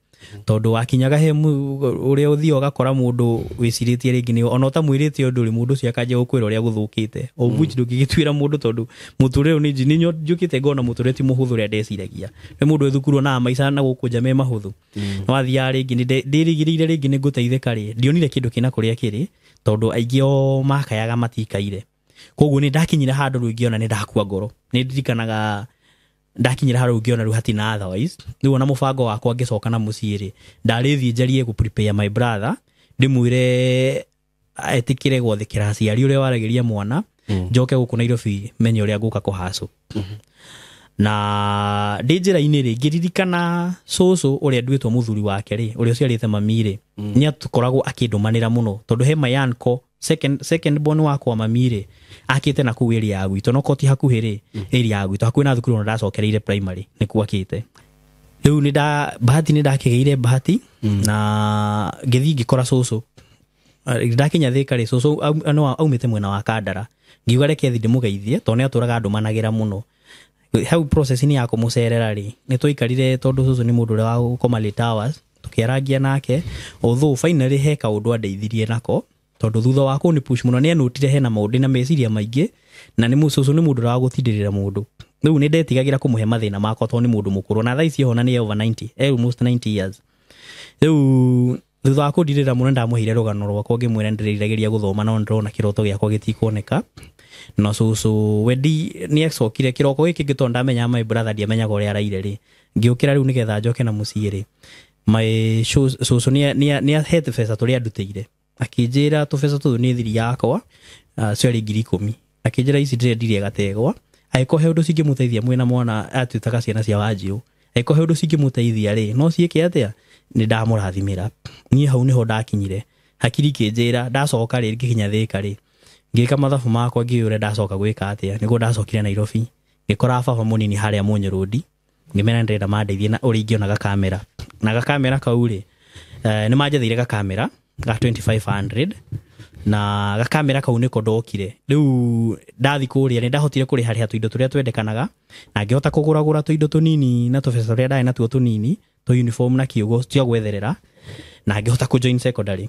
tondũ wakinyaga he ũrĩa ũthiaga ũgakora mũndũ wĩcirĩtie rĩngĩ nĩ ona ũtamwĩrĩte ũndũ rĩ mũndũ ũcio akanjia gũkwĩra ũrĩa gũthũkĩte of which ndũngĩgĩtuĩra mũndũ tondũ mũtũrĩre ũyũ nĩ njũkĩte ngona mũtũrĩre ti mũhũthũ ũrĩa ndeciragia nĩ mũndũ wĩ thukuru onaga maica na gũkũ nja me mahũthũ no wathiaga rĩngĩ nĩ ndĩrĩgĩrĩire rĩngĩ nĩ ngũteithĩka rĩ ndionire kĩndũ kĩna kũrĩa kĩrĩ tondũ aingĩ o makayaga matikaire koguo nĩ ndakinyire handũ rĩu ngĩona nĩ ndakua ngoro nĩ ndirikanaga ndakinyira handũ ngĩona rĩu hatina otherwise rĩu ona mũbango wakwa ngĩcoka na mũciĩ rĩ ndarĩ thiĩ njarie gũ prepare my brother ndĩmwĩre etĩkĩre gwathĩkĩra aciari ũrĩa waragĩria mwana njoke gũkũ Nairobi menye ũrĩa ngũka kũhacũ na ndĩ njĩra-inĩ rĩ ngĩririkana cũcũ ũrĩa nduĩtwo mũthuri wake rĩ ũrĩa ũciarĩte mami rĩ nĩ akoragwo akĩndũmanĩra mũno tondũ he my uncle second born wakwa mami rĩ akĩte na kũu area ya gwitũ no koti hakuhĩ rĩ area ya gwitũ hakuhĩ na thukuru ona ndacokereire primary nĩkuo akĩte rĩu nĩ nda bahati nĩ ndakĩgĩire bahati na ngĩthiĩ ngĩkora cũcũ ndakinya Thĩka rĩ cũcũ no aumĩte mwena wa Kandara ngiuga reke thiĩ ndĩmũgeithie tondũ nĩ atũraga ndũmanagĩra mũno hau process-inĩ ya kũmũcerera rĩ nĩ twaikarire tondũ cũcũ nĩ mũndũ ũrĩa wa gũkoma late hours tũkĩarangia nake although finally he kaũndũ andeithirie nako tondũ thutha wa kũni push mũno nĩ anotire hena maũndũ na meciria maingĩ na nĩ cũcũ nĩ mũndũ ũrĩa wa gũtindĩrĩra mũndũ rĩu nĩ ndetigagĩra kũmũhe mathĩna makwa tondũ nĩ mũndũ mũkũrũ na thaa ici ona nĩ over 90 almost 90 years rĩu thutha wa kũndirĩra mũno ndamũheire rũgano rwakwa ngĩmwĩra ndĩreriragĩria gũthoma no ndĩrona kĩroto gĩakwa gĩtikuoneka na cũcũ wendi nĩ acokire kĩroko gĩkĩ ngĩ tondũ ndamenya my brother ndiamenyaga ũrĩa araire rĩ ngĩũkĩra rĩu nĩgetha njoke na mũciĩ rĩ my cũcũ nĩ ahete beca tũrĩa andutĩire akĩnjĩra tũbeca tũtũ nĩ thiri yakwa ciarĩ 10,000 akĩnjĩra ici ndĩrendirie gategwa angĩkorwo he ũndũ cingĩmũteithia mwĩna mwana atuĩtaga ciana cia wanjiũ angĩkorwo he ũndũ cingĩmũteithia rĩ no ciĩke atĩa nĩ ndamũrathimĩra niĩ hau nĩho ndakinyire hakiri ikĩnjĩra ndacoka rĩ ngĩkinya Thĩka rĩ ngĩka mathabu makwa ngĩũĩ ũrĩa ndacoka gwĩka atĩa nĩguo ndacokire Nairobi ngĩkora baba mũnini harĩa Munyũ Road ngĩmera ndĩrenda mandeithie na ũrĩa ingĩona gakamera na gakamera kau rĩ nĩ manjetheire gakamera ga 2500 na gakamera kau nĩko ndokire rĩu ndathi kũrĩa nĩ ndahotire kũrĩha rĩha tũindo tũrĩa twendekanaga na ngĩhota kũgũragũra tũindo tũnini na tũbeca tũrĩa ndarĩ natuo tũnini tũ uniform na kiugo cia gwetherera na ngĩhota kũ join secondary.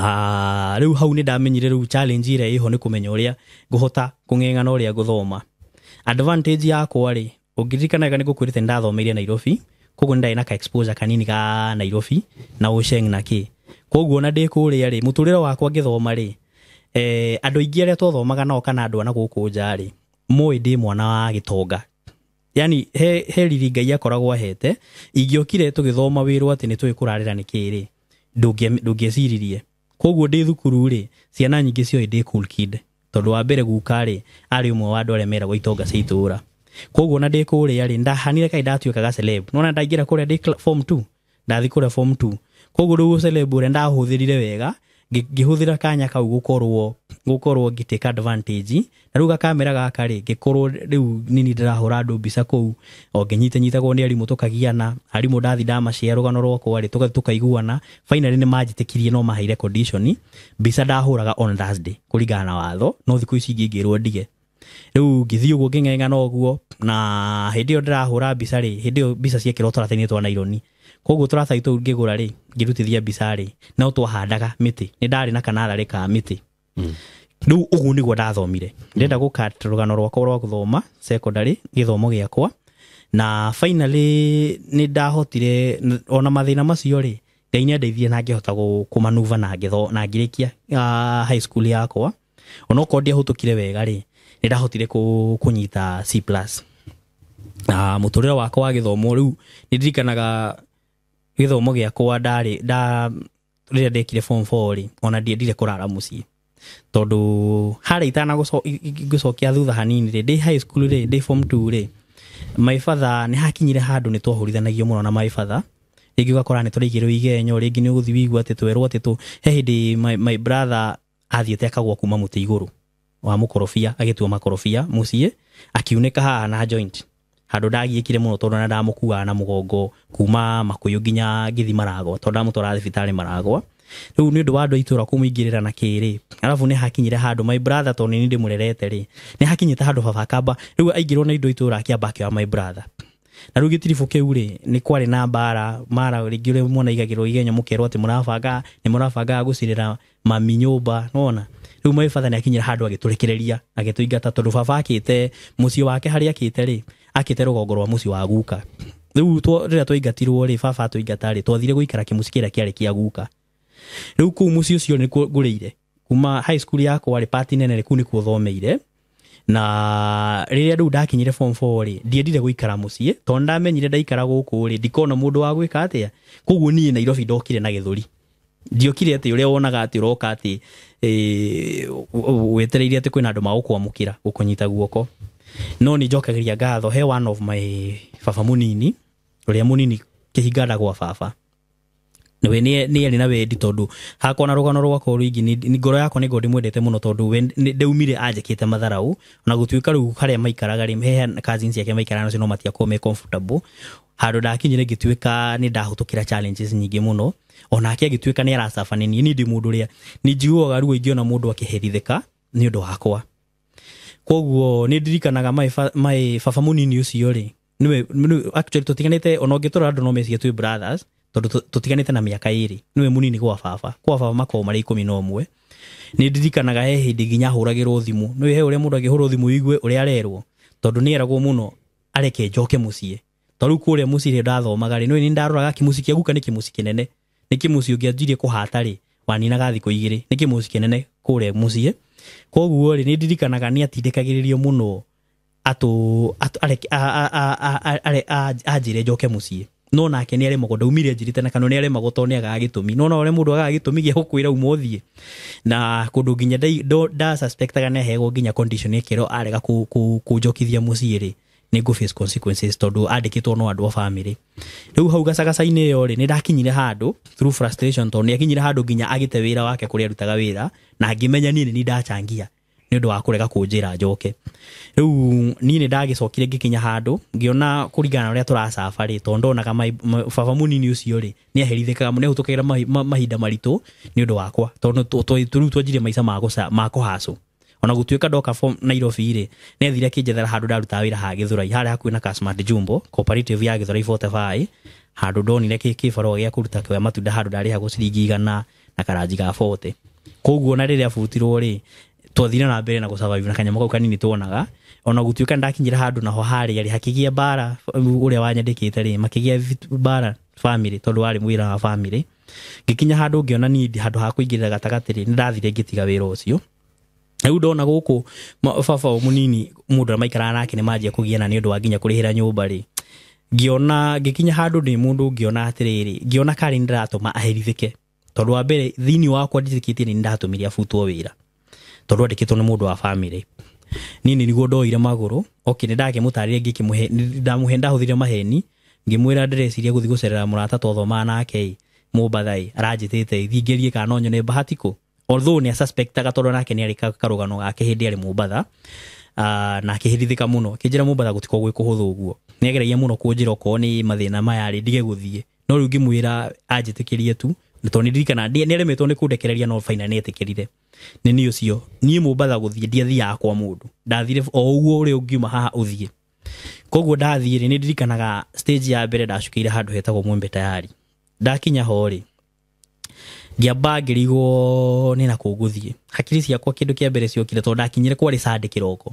Na rĩu hau nĩ ndamenyire rĩu challenge ĩrĩa ĩho nĩ kũmenya ũrĩa ngũhota kũng'eng'ana ũrĩa ngũthoma. Advantage yakwa rĩ, ũngĩririkana wega nĩ ngũkwĩrĩte nĩ ndathomeire Nairobi, koguo nĩ ndarĩ na ka exposure kanini ga Nairobi na ũceng na kĩ. Koguo ona ndĩ kũrĩa rĩ, mũtũrĩre wakwa ngĩthoma rĩ, andũ aingĩ arĩa twathomaga nao kana andũ a na gũkũ nja rĩ, moĩ ndĩ mwana wa gĩtonga. Yani he riri Ngai akoragwo ahete, ingĩokire tũgĩthoma wĩrwo atĩ nĩ tũĩ kũrarĩra nĩ kĩ rĩ, ndũngĩeciririe. Koguo ndĩ thukuru rĩ, ciana nyingĩ cioĩ ndĩ cool kid. Tondũ wa mbere guka rĩ, arĩ ũmwe wa andũ arĩa meragwo itonga cia itũũra. Koguo ona ndĩ kũrĩa rĩ, ndahanire kaĩ ndatuĩkaga celeb. Nona ndaingĩra kũrĩa ndĩ form 2, ndathi kũrĩa form 2. Koguo rĩu celeb ũrĩa ndahũthĩrire wega, ngĩhũthĩra kanya kau gũkorwo ngĩ take advantage. Na rĩu gakamera gaka rĩ, ngĩkorwo rĩu nini ndĩrahũra andũ mbica kũu, o ngĩnyitanyitagwo nĩ arimũ tũkagiana, arimũ ndathi ndamacea rũgano rwakwa rĩ, tũkaiguana. Finally nĩ manjĩtĩkirie no maheire condition, mbica ndahũraga on Thursday kũringana na watho, no thikũ ici ingĩ ngĩrwo ndige. Rĩu ngĩthiĩ ũguo ngĩng'eng'ana ũguo, na hĩndĩ ĩyo ndĩrahũra mbica rĩ, hĩndĩ ĩyo mbica ciekĩrwo tũratathi-inĩ twa naironi. Koguo tũratathi tũu ngĩgũra rĩ, ngĩrutithia mbica rĩ, no twahandaga mĩtĩ. Nĩ ndarĩ na kanatharĩ ka mĩtĩ. Rĩu ũguo nĩguo ndathomire. Ndĩrenda gũkata rũgano rwakwa rwa gũthoma secondary, gĩthomo gĩakwa. Na finally nĩ ndahotire, ona mathĩna macio rĩ, Ngai nĩ andeithirie na ngĩhota kũmanuva na na ngĩrĩkia high school yakwa. Onokorwo ndiahũtũkire wega rĩ, nĩ ndahotire kũnyita C plus. Na mũtũrĩre wakwa wa gĩthomo rĩu nĩ ndirikanaga gĩthomo gĩakwa ndarĩ, rĩrĩa ndekire form 4 rĩ, ona ndiendire kũrara mũciĩ. Tondũ harĩa itanagũcokia thutha hanini rĩ, ndĩ high school rĩ, ndĩ form 2 rĩ, my father nĩ hakinyire handũ nĩ twahũrithanagio mũno na my father. Rĩngĩ ũgakora nĩ tũraigĩrwo igenyo, rĩngĩ nĩ ũgũthiĩ wĩigue atĩ twerwo atĩ he hĩndĩ my brother athiĩte akagwa kuma mũtĩ igũrũ wa mũkorobia, agĩtua makorobia mũciĩ, akiunĩka haha na joint. Handũ ndagiĩkire mũno tondũ na ndamũkuaga na mũgongo kuma Makũyũ nginya ngĩthiĩ Maragwa, tondũ ndamũtwaraga thibitarĩ Maragwa. Rĩu nĩ ũndũ wa andũ a itũũra kũmũingĩrĩra na kĩrĩ, arabu nĩ hakinyire handũ my brother tondũ nĩ niĩ ndĩmũrerete rĩ, nĩ hakinyĩte handũ baba akamba, rĩu aingĩrwo nĩ indo itũũra akĩamba akĩoya my brother. Na rĩu gĩtiribũ kĩu rĩ, nĩ kwarĩ na mbara, mara rĩngĩ ũrĩa mwana aigagĩrwo igenyo mũkerwo atĩ mũrabanga, nĩ mũrabangaga gũcirĩra mami nyũmba, nĩwona? Rĩu my father nĩ akinyire handũ agĩtũrekereria, agĩtũingata tondũ baba akĩte mũciĩ wake harĩa akĩte rĩ, akĩte rũgongo rwa mũciĩ wa guka. Rĩu rĩrĩa twaingatirwo rĩ, baba atũingata rĩ, twathire gũikara kĩmũciĩ kĩrĩa kĩarĩ kĩa guka. Rĩu kũu mũciĩ ũcio nĩkuo ngũrĩire. Kuma high school yakwa rĩ, part nene rĩ, kũu nĩkuo thomeire. Na rĩrĩa rĩu ndakinyire form 4 rĩ, ndiendire gũikara mũciĩ, tondũ ndamenyire ndaikara gũkũ rĩ, ndikona mũndũ wa gwĩka atĩa. Koguo niĩ Nairobi ndokire na gĩthũri. Ndiokire atĩ ũrĩa wonaga atĩ ũroka atĩ, wetereire atĩ kwĩna andũ magũkwamũkĩra, gũkũnyita guoko. No nĩ njokagĩria ngatho he one of my baba mũnini, ũrĩa mũnini kĩhingana gwa baba. Nĩwe nĩ arĩ na wendi tondũ hakwa na rũgano rwakwa rũingĩ, nĩ ngoro yakwa nĩ ngoro ndĩmwendete mũno tondũ we ndaumire anjĩkĩte matharau, ona gũtuĩka rĩu harĩa maikaraga rĩ, he cousins ciake maikaraga nacio no matiakorwo me comfortable. Handũ ndakinyire ngĩtuĩka nĩ ndahũtũkĩra challenges nyingĩ mũno, onake agĩtuĩka nĩ aracaba nĩ niĩ. Niĩ ndĩ mũndũ ũrĩa nĩ njiguaga ruo ingĩona mũndũ akĩherithĩka nĩ ũndũ wakwa. Koguo nĩ ndirikanaga my baba mũnini ũcio rĩ, nĩwe actually tũtiganĩte, ona ũngĩtũrora andũ no mecirie twĩ brothers, tondũ tũtiganĩte na mĩaka ĩrĩ. Nĩwe mũnini gwa baba, kwa baba makoragwo marĩ 11. Nĩ ndirikanaga he hĩndĩ nginya ahũragĩrwo thimũ. Nĩwe he ũrĩa mũndũ angĩhũrwo thimũ ũigue ũrĩa arerwo, tondũ nĩ eragwo mũno areke njoke mũciĩ. Tondũ rĩu kũrĩa mũciĩ rĩrĩa ndathomaga rĩ, nĩwe nĩ ndaroraga kĩmũciĩ kĩa guka nĩ kĩmũciĩ kĩnene. Nĩ kĩmũciĩ ũngĩanjirie kũhata rĩ, waninaga thikũ igĩrĩ. Nĩ kĩmũciĩ kĩnene kũrĩa mũciĩ. Koguo rĩ, nĩ ndirikanaga nĩ atindĩkagĩrĩrio mũno anjĩre njoke mũciĩ. No nake nĩ aremagwo, ndaumire njirĩte na kanua nĩ aremagwo tondũ nĩ agaga gĩtũmi. No ũrĩa mũndũ agaga gĩtũmi gĩa gũkwĩra uma ũthiĩ. Na kũndũ nginya nda suspectaga nĩ aheagwo nginya condition ĩkĩrwo arega kũnjokithia mũciĩ rĩ, nĩ ngũ face consequences tondũ andĩkĩtwo no andũ a family. Rĩu hau gacagaca-inĩ ĩyo rĩ, nĩ ndakinyire handũ through frustration tondũ nĩ akinyire handũ nginya agĩte wĩra wake kũrĩa arutaga wĩra, na ngĩmenya niĩ nĩ niĩ ndachangia nĩ ũndũ wa kũrega kũnjĩra njoke. Rĩu niĩ nĩ ndagĩcokire ngĩkinya handũ ngĩona kũringana na ũrĩa tũracaba rĩ, tondũ ndonaga baba mũnini ũcio rĩ, nĩ aherithĩkaga mũno, nĩ ahĩtũkagĩra mahinda maritũ nĩ ũndũ wakwa, tondũ rĩu twanjirie maica ma kũhacũ. Ona gũtuĩka ndoka form Nairobi rĩ, nĩ athire akĩnjethera handũ ndarutaga wĩra ha Gĩthũrai, harĩa hakuhĩ na Kasmart Jumbo, cooperative ya Gĩthũrai 45. Handũ ndonire kĩbarũa gĩa kũruta kĩa matunda, handũ ndarĩhagwo ciringi 100 na karanji ga 40. Koguo na rĩrĩa abutirwo rĩ, twathire na mbere na gũsurvive na kanyamũ kau kanini tuonaga. Ona gũtuĩka ndakinyire handũ naho harĩa rĩ, hakĩgĩa mbara, ũrĩa wanyandĩkĩte rĩ, makĩgĩa mbara family, tondũ warĩ wĩra wa family. Ngĩkinya handũ ngĩona niĩ handũ ha kũingĩrĩra gatagatĩ rĩ, nĩ ndathire ngĩtiga wĩra ũcio. Rĩu ndona gũkũ baba o mũnini mũndũ ũrĩa maikaraga nake nĩ manjia kũgiana nĩ ũndũ wa nginya kũrĩhĩra nyũmba rĩ, ngĩona ngĩkinya handũ ndĩ mũndũ ngĩona atĩrĩrĩ, ngĩona karĩ nĩ ndĩratũma aherithĩke, tondũ wa mbere thĩinĩ wakwa ndĩtĩkĩtie nĩ ndatũmire abutwo wĩra, tondũ andĩkĩtwo nĩ mũndũ wa family. Niĩ nĩ nĩguo ndoire magũrũ. Okay, nĩ ndakĩmũtarĩria, ngĩkĩmũhe, ndamũhe, ndahũthĩrire maheni, ngĩmwĩra ndĩreciria gũthiĩ gũcerera mũrata twathomaga nake ĩ Mombatha ĩ, aranjĩtĩte thiĩ ngerie kana no nyone bahati kũ, although nĩ asuspectaga tondũ nake nĩ arĩ karũgano gake hĩndĩ arĩ Mombatha. Na akĩhĩrithĩka mũno, akĩnjĩra Mombatha gũtikoragwo gwĩ kũhũthũ ũguo. Nĩ ageragia mũno kũnjĩra okorwo nĩ mathĩna maya rĩ, ndige gũthiĩ, no rĩu ngĩmwĩra anjĩtĩkĩrie tu, tondũ nĩ ndirikana nĩ aremetwo nĩ kũndekereria, no finally nĩ etĩkĩrire. Nĩ niĩ ũcio niĩ Mombatha gũthiĩ ndiathiaga kwa mũndũ, ndathire o ũguo ũrĩa ũngiuma haha ũthiĩ. Koguo ndathiĩ rĩ, nĩ ndirikanaga stage ya mbere ndacukĩire handũ hetagwo Mwembe Tayari. Ndakinya ho rĩ, ngĩamba ngĩrigwo nĩ nakũ ngũthiĩ. Hakiri ciakwa kĩndũ kĩa mbere ciokire, tondũ ndakinyire kwarĩ Sunday kĩroko,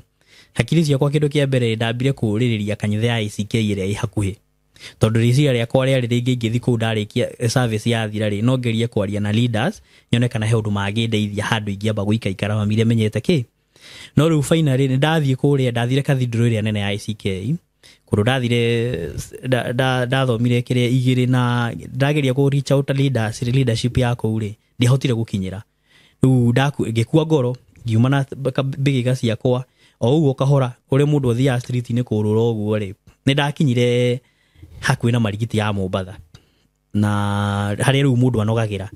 hakiri ciakwa kĩndũ kĩa mbere ndambire kũũrĩrĩria kanitha ya ACK ĩrĩa ĩ hakuhĩ, tondũ rĩciria rĩakwa rĩarĩ rĩngĩ ingĩthiĩ kũu ndarĩkia service yathira rĩ, no ngerie kwaria na leaders nyone kana he ũndũ mangĩndeithia handũ ingĩamba gũikaikara mamire menyete kĩ. No rĩu finally nĩ ndathiĩ kũrĩa, ndathire cathedral ĩrĩa nene ya ACK, kũndũ ndathire ndathomire kĩrĩa igĩrĩ, na ndageria kũ reach out leaders, leadership ya kũu rĩ, ndiahotire gũkinyĩra. Rĩu ngĩkua ngoro, ngiuma na mbĩgĩga ciakwa o ũguo kahora ũrĩa mũndũ athiaga street-inĩ kũrũra ũguo rĩ, nĩ ndakinyire hakuhĩ na marigiti ya Mombatha, na harĩa rĩu mũndũ anogagĩra.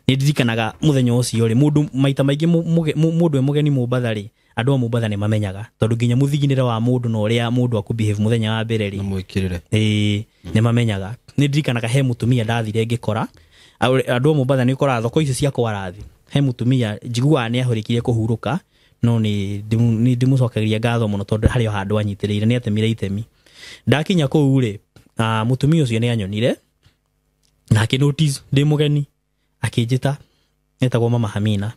Nĩ ndirikanaga mũthenya ũcio rĩ, mũndũ maita maingĩ mũndũ e mũgeni Mombatha rĩ, andũ a Mombatha nĩ mamenyaga, tondũ nginya mũthiginĩre wa mũndũ na ũrĩa mũndũ akũbehave mũthenya wa mbere rĩ, na mwĩkĩrĩre, ĩĩ, nĩ mamenyaga. Nĩ ndirikanaga he mũtumia ndathire ngĩkora andũ a Mombatha nĩ ũkoraga thoko ici cia kwarathi, he mũtumia njiguaga nĩ ahũrĩkire kũhurũka, no nĩ ndĩmũcokagĩria ngatho mũno, tondũ harĩ o handũ anyitĩrĩire, nĩ atemire itemi. Ndakinya kũu rĩ, mũtumia ũcio nĩ anyonire na akĩ notice ndĩ mũgeni, akĩnjĩta, etagwo Mama Hamina,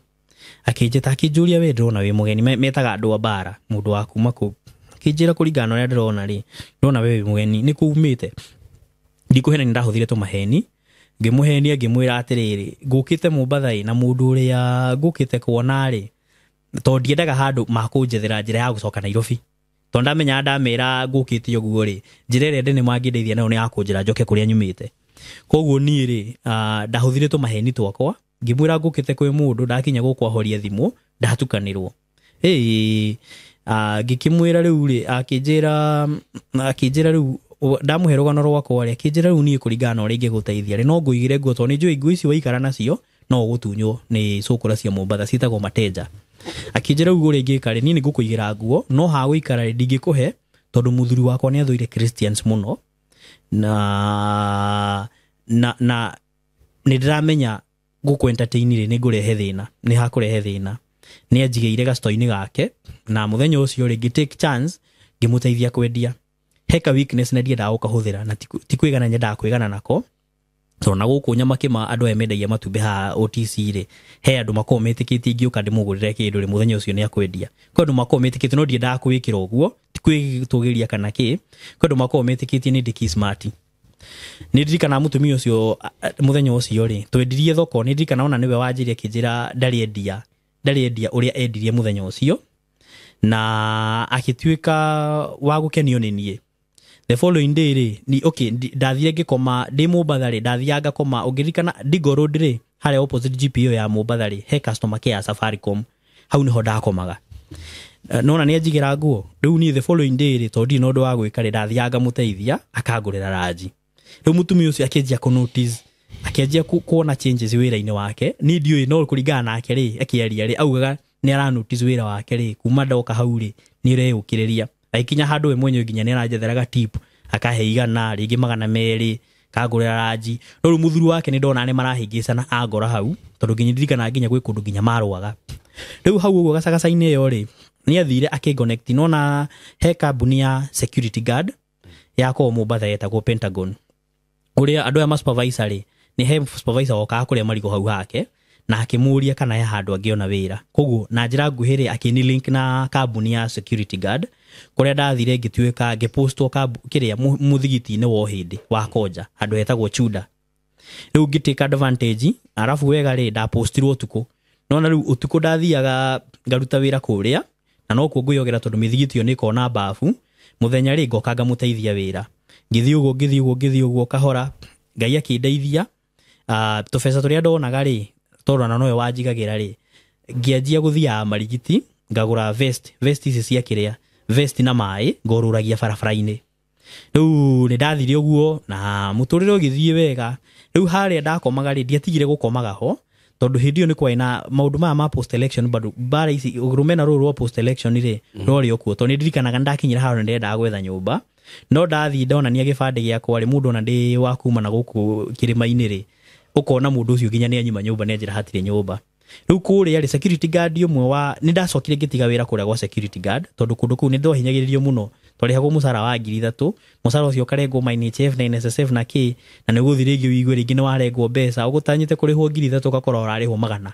akĩnjĩta akĩnjũria, we ndĩrona wĩ mũgeni, metaga andũ a bara, mũndũ wa kuma kũu, akĩnjĩra kũringana na ũrĩa ndĩrona rĩ, ndĩrona we wĩ mũgeni, nĩ kũ umĩte? Ndikũhena, nĩ ndahũthire tũmaheni, ngĩmũhenia ngĩmwĩra atĩrĩrĩ, ngũkĩte Mombatha ĩ, na mũndũ ũrĩa ngũkĩte kuona rĩ, tondũ ndiendaga handũ makũnjethera njĩra ya gũcoka Nairobi, tondũ ndamenyaga ndamera ngũkĩte ũguo rĩ, njĩra ĩrĩa ndene mangĩndeithia nayo nĩ ya kũnjĩra njoke kũrĩa nyumĩte. Koguo niĩ rĩ, ndahũthire tũmaheni twakwa, ngĩmwĩra ngũkĩte kwĩ mũndũ, ndakinya gũkũ ahoria thimũ, ndatukanĩrwo. Ngĩkĩmwĩra rĩu rĩ, akĩnjĩra rĩu ndamũhe rũgano rwakwa rĩ, akĩnjĩra rĩu niĩ kũringana na ũrĩa ingĩgũteithia rĩ, no ngũigĩre nguo, tondũ nĩ njũĩ nguo ici waikara nacio no ũgũtunywo nĩ cũkũra cia Mombatha ciĩtagwo mateja. Akĩnjĩra rĩu ũrĩa ingĩka rĩ, niĩ nĩ ngũkũigĩra nguo, no ha gũikara rĩ ndingĩkũhe, tondũ mũthuri wakwa nĩ athũire Christians mũno, na nĩ ndĩramenya gũkũ entertain rĩ, nĩ ngũrehe thĩna, nĩ hakũrehe thĩna. Nĩ anjigĩire gasto-inĩ gake, na mũthenya ũcio rĩ, ngĩ take chance ngĩmũteithia kwendia. He ka weakness na ndiendaga gũkahũthĩra, na ti kwĩgana nyendaga kwĩgana nako, tondũ na gũkũ Nyamakĩma andũ aya mendagia matumbĩ haha OTC rĩ, he andũ makoragwo metĩkĩtie ingĩũka ndĩmũgũrĩre kĩndũ rĩ, mũthenya ũcio nĩ akwendia. Kwĩ andũ makoragwo metĩkĩtie, no ndiendaga kwĩkĩra ũguo, ti kwĩtũgĩria kana kĩ, kwĩ andũ makoragwo metĩkĩtie nĩ ndĩ smart. Nĩ ndirikanaga mũtumia ũcio, mũthenya ũcio rĩ, twendirie thoko, nĩ ndirikanaga ona nĩwe wanjĩrire akĩnjĩra ndarĩendia ũrĩa endirie mũthenya ũcio, na agĩtuĩka wa gũkenio nĩ niĩ. The following day rĩ, ni okay, ndathire ngĩkoma ndĩ Mombatha rĩ, ndathiaga ngakoma, ũngĩririkana Digo Road rĩ, harĩa opposite GPO ya Mombatha rĩ, he customer care ya Safaricom, hau nĩho ndakomaga. Nona nĩ anjigĩra nguo. Rĩu niĩ the following day rĩ, tondũ ndirĩ na ũndũ wa gwĩka rĩ, ndathiaga ngamũteithia akangũrĩra ranji. Rĩu mũtumia ũcio akĩanjia kũ notice, akĩanjia kuona changes wĩra-inĩ wake. Niĩ ndiũĩ, no kũringana nake rĩ, akĩaria rĩ, augaga nĩ ara notice wĩra wake rĩ, kuma ndoka hau rĩ, nĩ ũreyũkĩrĩria. Agĩkinya handũ we mwenyewe nginya nĩ aranjetheraga tip, akahe 100, rĩngĩ 200, kangũrĩra ranji. No rĩu mũthuri wake nĩ ndona nĩ marahĩngĩcana angora hau, tondũ nginya ndirikanaga nginya gwĩ kũndũ nginya marũaga. Rĩu hau ũguo gacagaca-inĩ ĩyo rĩ, nĩ athire akĩconnect, nona he kambuni ya security guard ya kũu Mombatha yetagwo Pentagon. Ũrĩa andũ aya ma supervisor rĩ, nĩ he supervisor wokaga kũrĩa marigũ hau hake na akĩmũria kana he handũ angĩona wĩra. Koguo na njĩra nguhĩ rĩ, akĩni link na kambuni ya security guard, kũrĩa ndathire ngĩtuĩka ngĩpostwo kĩrĩa mũthigiti-inĩ wa Ũhĩndĩ wa Konja, handũ hetagwo Chuda. Rĩu ngĩtake advantage, arabu wega rĩ, ndapostirwo ũtukũ. Nona rĩu ũtukũ ndathiaga ngaruta wĩra kũrĩa, na nokuo ngwĩyogera tondũ mĩthigiti ĩyo nĩ ĩkoragwo na bafu. Mũthenya rĩ, ngoka ngamũteithia wĩra. Ngĩthiĩ ũguo, ngĩthiĩ ũguo, ngĩthiĩ ũguo kahora, Ngai akĩndeithia. Tũbeca tũrĩa ndonaga rĩ, tondũ ona nowe wanjigagĩra rĩ, ngĩanjia gũthiaga marigiti, ngagũra vest ici cia kĩrĩa, vest na maĩ, ngorũragia barabara-inĩ. Rĩu nĩ ndathire ũguo na mũtũrĩre ũgĩthiĩ wega. Rĩu harĩa ndakomaga rĩ, ndiatigire gũkomaga ho, tondũ hĩndĩ ĩyo nĩ kwarĩ na maũndũ maya ma post election, bado mbara ici, rũmena rũrũ rwa post election rĩ, rwarĩ o kuo. Tondũ nĩ ndirikanaga nĩndakinyire handũ nĩndendaga gwetha nyũmba, no ndathiĩ ndonania gĩbandĩ gĩakwa rĩ, mũndũ ona ndĩ wa kuma na gũkũ kĩrĩma-inĩ rĩ, ũkona mũndũ ũcio nginya nĩ anyima nyũmba, nĩ anjĩra hatirĩ nyũmba. Rĩu kũrĩa rĩ, security guard ũmwe wa, nĩ ndacokire ngĩtiga wĩra kũrĩa gwa security guard, tondũ kũndũ kũu nĩ ndwahinyagĩrĩrio mũno. Twarĩhagwo mũcara wa 3,000, mũcara ũcio ũkarengwo ma NHIF na NSSF na kĩ, na nĩ ũgũthiĩ rĩngĩ ũigue rĩngĩ nĩ warengwo mbeca, ũgũtanyĩte kũrĩhwo 3,000 ũgakora ũrarĩhwo 100.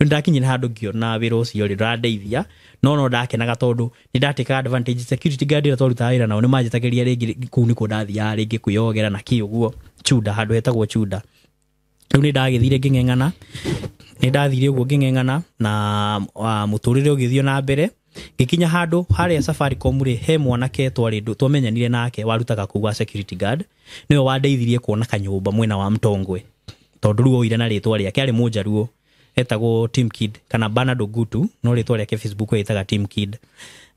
Rĩu nĩndakinyire handũ ngĩona wĩra ũcio rĩ, ndũrandeithia, no ndakenaga tondũ nĩ ndatĩkaga advantage. Security guard ĩrĩa twarutaga wĩra nao nĩ manjĩtagĩria rĩngĩ, kũu nĩkuo ndathiaga rĩngĩ kwĩyogera na kĩ ũguo, Chuda, handũ hetagwo Chuda. Rĩu nĩ ndagĩthire ngĩng'eng'ana, nĩ ndathire ũguo ngĩng'eng'ana na mũtũrĩre ũgĩthiĩ na mbere. Ngĩkinya handũ harĩa Safaricom rĩ, he mwanake twamenyanire nake warutaga kũu wa security guard, nĩwe wandeithirie kuona kanyũmba mwena wa Mtongwe, tondũ rĩu oire na rĩtwa rĩake, arĩ Mũnjaruo, etagwo Tim Kid kana Bernard Ogutu, no rĩtwa rĩake Facebook ĩtaga Tim Kid.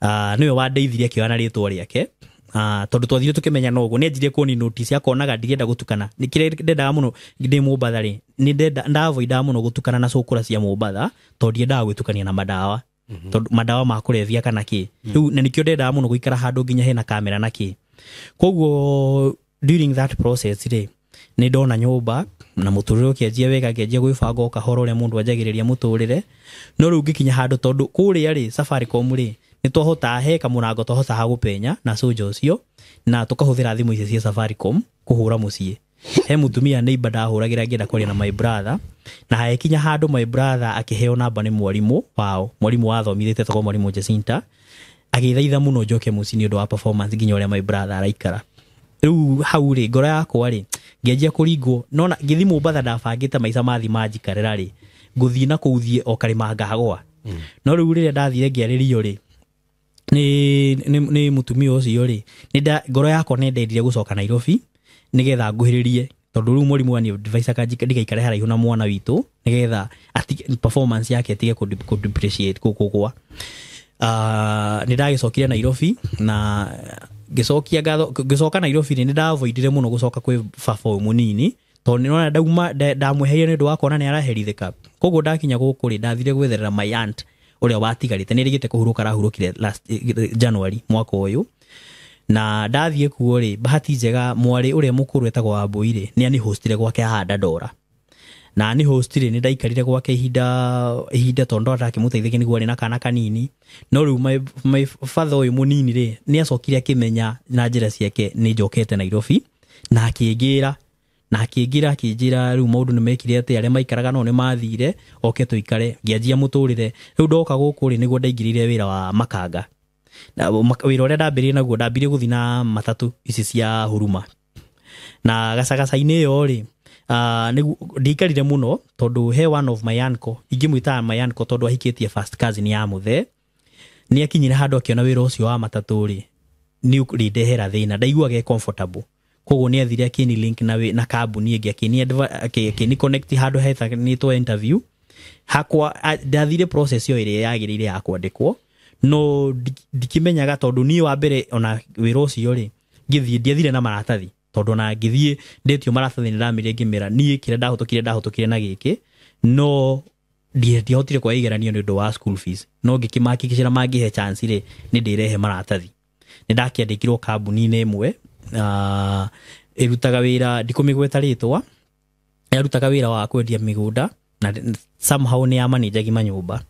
Nĩwe wandeithirie akĩoya na rĩtwa rĩake. Tondũ twathire tũkĩmenya no ũguo, nĩ anjirie kuoni notice akonaga ndirenda gũtukana. Nĩ kĩrĩa ndendaga mũno ndĩ Mombatha rĩ, nĩ ndavoidaga mũno gũtukana na cũkũra cia Mombatha, tondũ ndiendaga gwĩtukania na madawa. Tondũ madawa ma kũrebia kana kĩ. Rĩu na nĩkĩo ndendaga mũno gũikara handũ nginya hena kamera na kĩ. Koguo during that process rĩ, nĩ ndona nyũmba na mũtũrĩre ũkĩanjia wega, ngĩanjia gwĩbanga o kahora ũrĩa mũndũ anjagĩrĩria mũtũrĩre. No rĩu ngĩkinya handũ tondũ kũrĩa rĩ, Safaricom rĩ, nĩ twahotaga, he kamũrango twahotaga gũpenya na soldier ũcio, na tũkahũthĩra thimũ ici cia Safaricom kũhũra mũciĩ. He mũtumia neighbor ndahũragĩra ngĩenda kwaria na my brother, na hagĩkinya handũ my brother akĩheo namba nĩ mwarimũ wao, mwarimũ wathomithĩtie etagwo mwarimũ Jacinta, agĩthaitha mũno njoke mũciĩ nĩ ũndũ wa performance nginya ũrĩa my brother araikara. Rĩu hau rĩ, ngoro yakwa rĩ, ngĩanjia kũringwo, nona ngĩthiĩ Mombatha ndabangĩte maica mathiĩ manjikarĩra rĩ, ngũthiĩ na kũu thiĩ o karĩma ngagwa. No rĩu rĩrĩa ndathire ngĩarĩrio rĩ, nĩ mũtumia ũcio rĩ, ngoro yakwa nĩ ndendire gũcoka Nairobi nĩgetha nguhĩrĩrie, tondũ rĩu mwarimũ wa advice akanjika ndigaikare haraihu na mwana witũ nĩgetha performance yake ĩtige kũ depreciate, kũgũa. Nĩ ndagĩcokire Nairobi na ngĩcokia ngatho, ngĩcoka Nairobi rĩ, nĩ ndavoidire mũno gũcoka kwĩ baba ũyũ mũnini, tondũ nĩ nona ndauma, ndamweheria nĩ ũndũ wa kuona nĩ araherithĩka. Koguo ndakinya gũkũ rĩ, ndathire gwetherera my aunt ũrĩa watigarĩte, nĩ erĩgĩte kũhurũka, arahurũkire last January mwaka ũyũ. Na ndathiĩ kuo rĩ, bahati njega mwarĩ ũrĩa mũkũrũ etagwo Wambui rĩ, nĩ anihostire gwake haha Dandora. Na anihostire, nĩ ndaikarire gwake ihinda tondũ ndakĩmũteithagia nĩguo arĩ na kana kanini. No rĩu my father ũyũ mũnini rĩ, nĩ acokire akĩmenya na njĩra ciake nĩ njokete Nairobi, na akĩngĩra, na akĩngĩra akĩnjĩra rĩu maũndũ nĩ mekire atĩ arĩa maikaraga nao nĩ mathire, oke tũikare, ngĩanjia mũtũrĩre. Rĩu ndoka gũkũ rĩ, nĩguo ndaingĩrire wĩra wa makanga. Na wĩra ũrĩa ndambĩrĩirie naguo, ndambire gũthiĩ na matatũ ici cia Huruma. Na gacagaca-inĩ ĩyo rĩ, ndiaikarire mũno tondũ he one of my uncle, ingĩmwĩtaga my uncle tondũ ahikĩtie first cousin ya mũthee, nĩ akinyire handũ akĩona wĩra ũcio wa matatũ rĩ, nĩ ũrĩndehera thĩna, ndaiguaga e comfortable. Koguo nĩ athire akĩni link na kambuni ĩngĩ, akĩni connect handũ hetanĩtwo interview. Hakwa, ndathire process ĩyo ĩrĩa yagĩrĩire ya kwandĩkwo, no ndikĩmenyaga tondũ niĩ wa mbere ona wĩra ũcio rĩ, ngĩthiĩ ndiathire na maratathi, tondũ ona ngĩthiĩ ndetio maratathi nĩ ndamĩrire ngĩmera niĩ kĩrĩa ndahũtũkire ndahũtũkire na gĩkĩ, no ndiahotire kuoya igeranio nĩ ũndũ wa school fees, no ngĩkĩmakikicĩra mangĩhe chance rĩ, nĩ ndĩrehe maratathi. Nĩ ndakĩandĩkirwo kambuni-inĩ ĩmwe, ĩrutaga wĩra, ndikũmĩgweta rĩtwa, yarutaga wĩra wa kwendia mĩgũnda na somehow nĩ yamanĩnjagi manyũmba.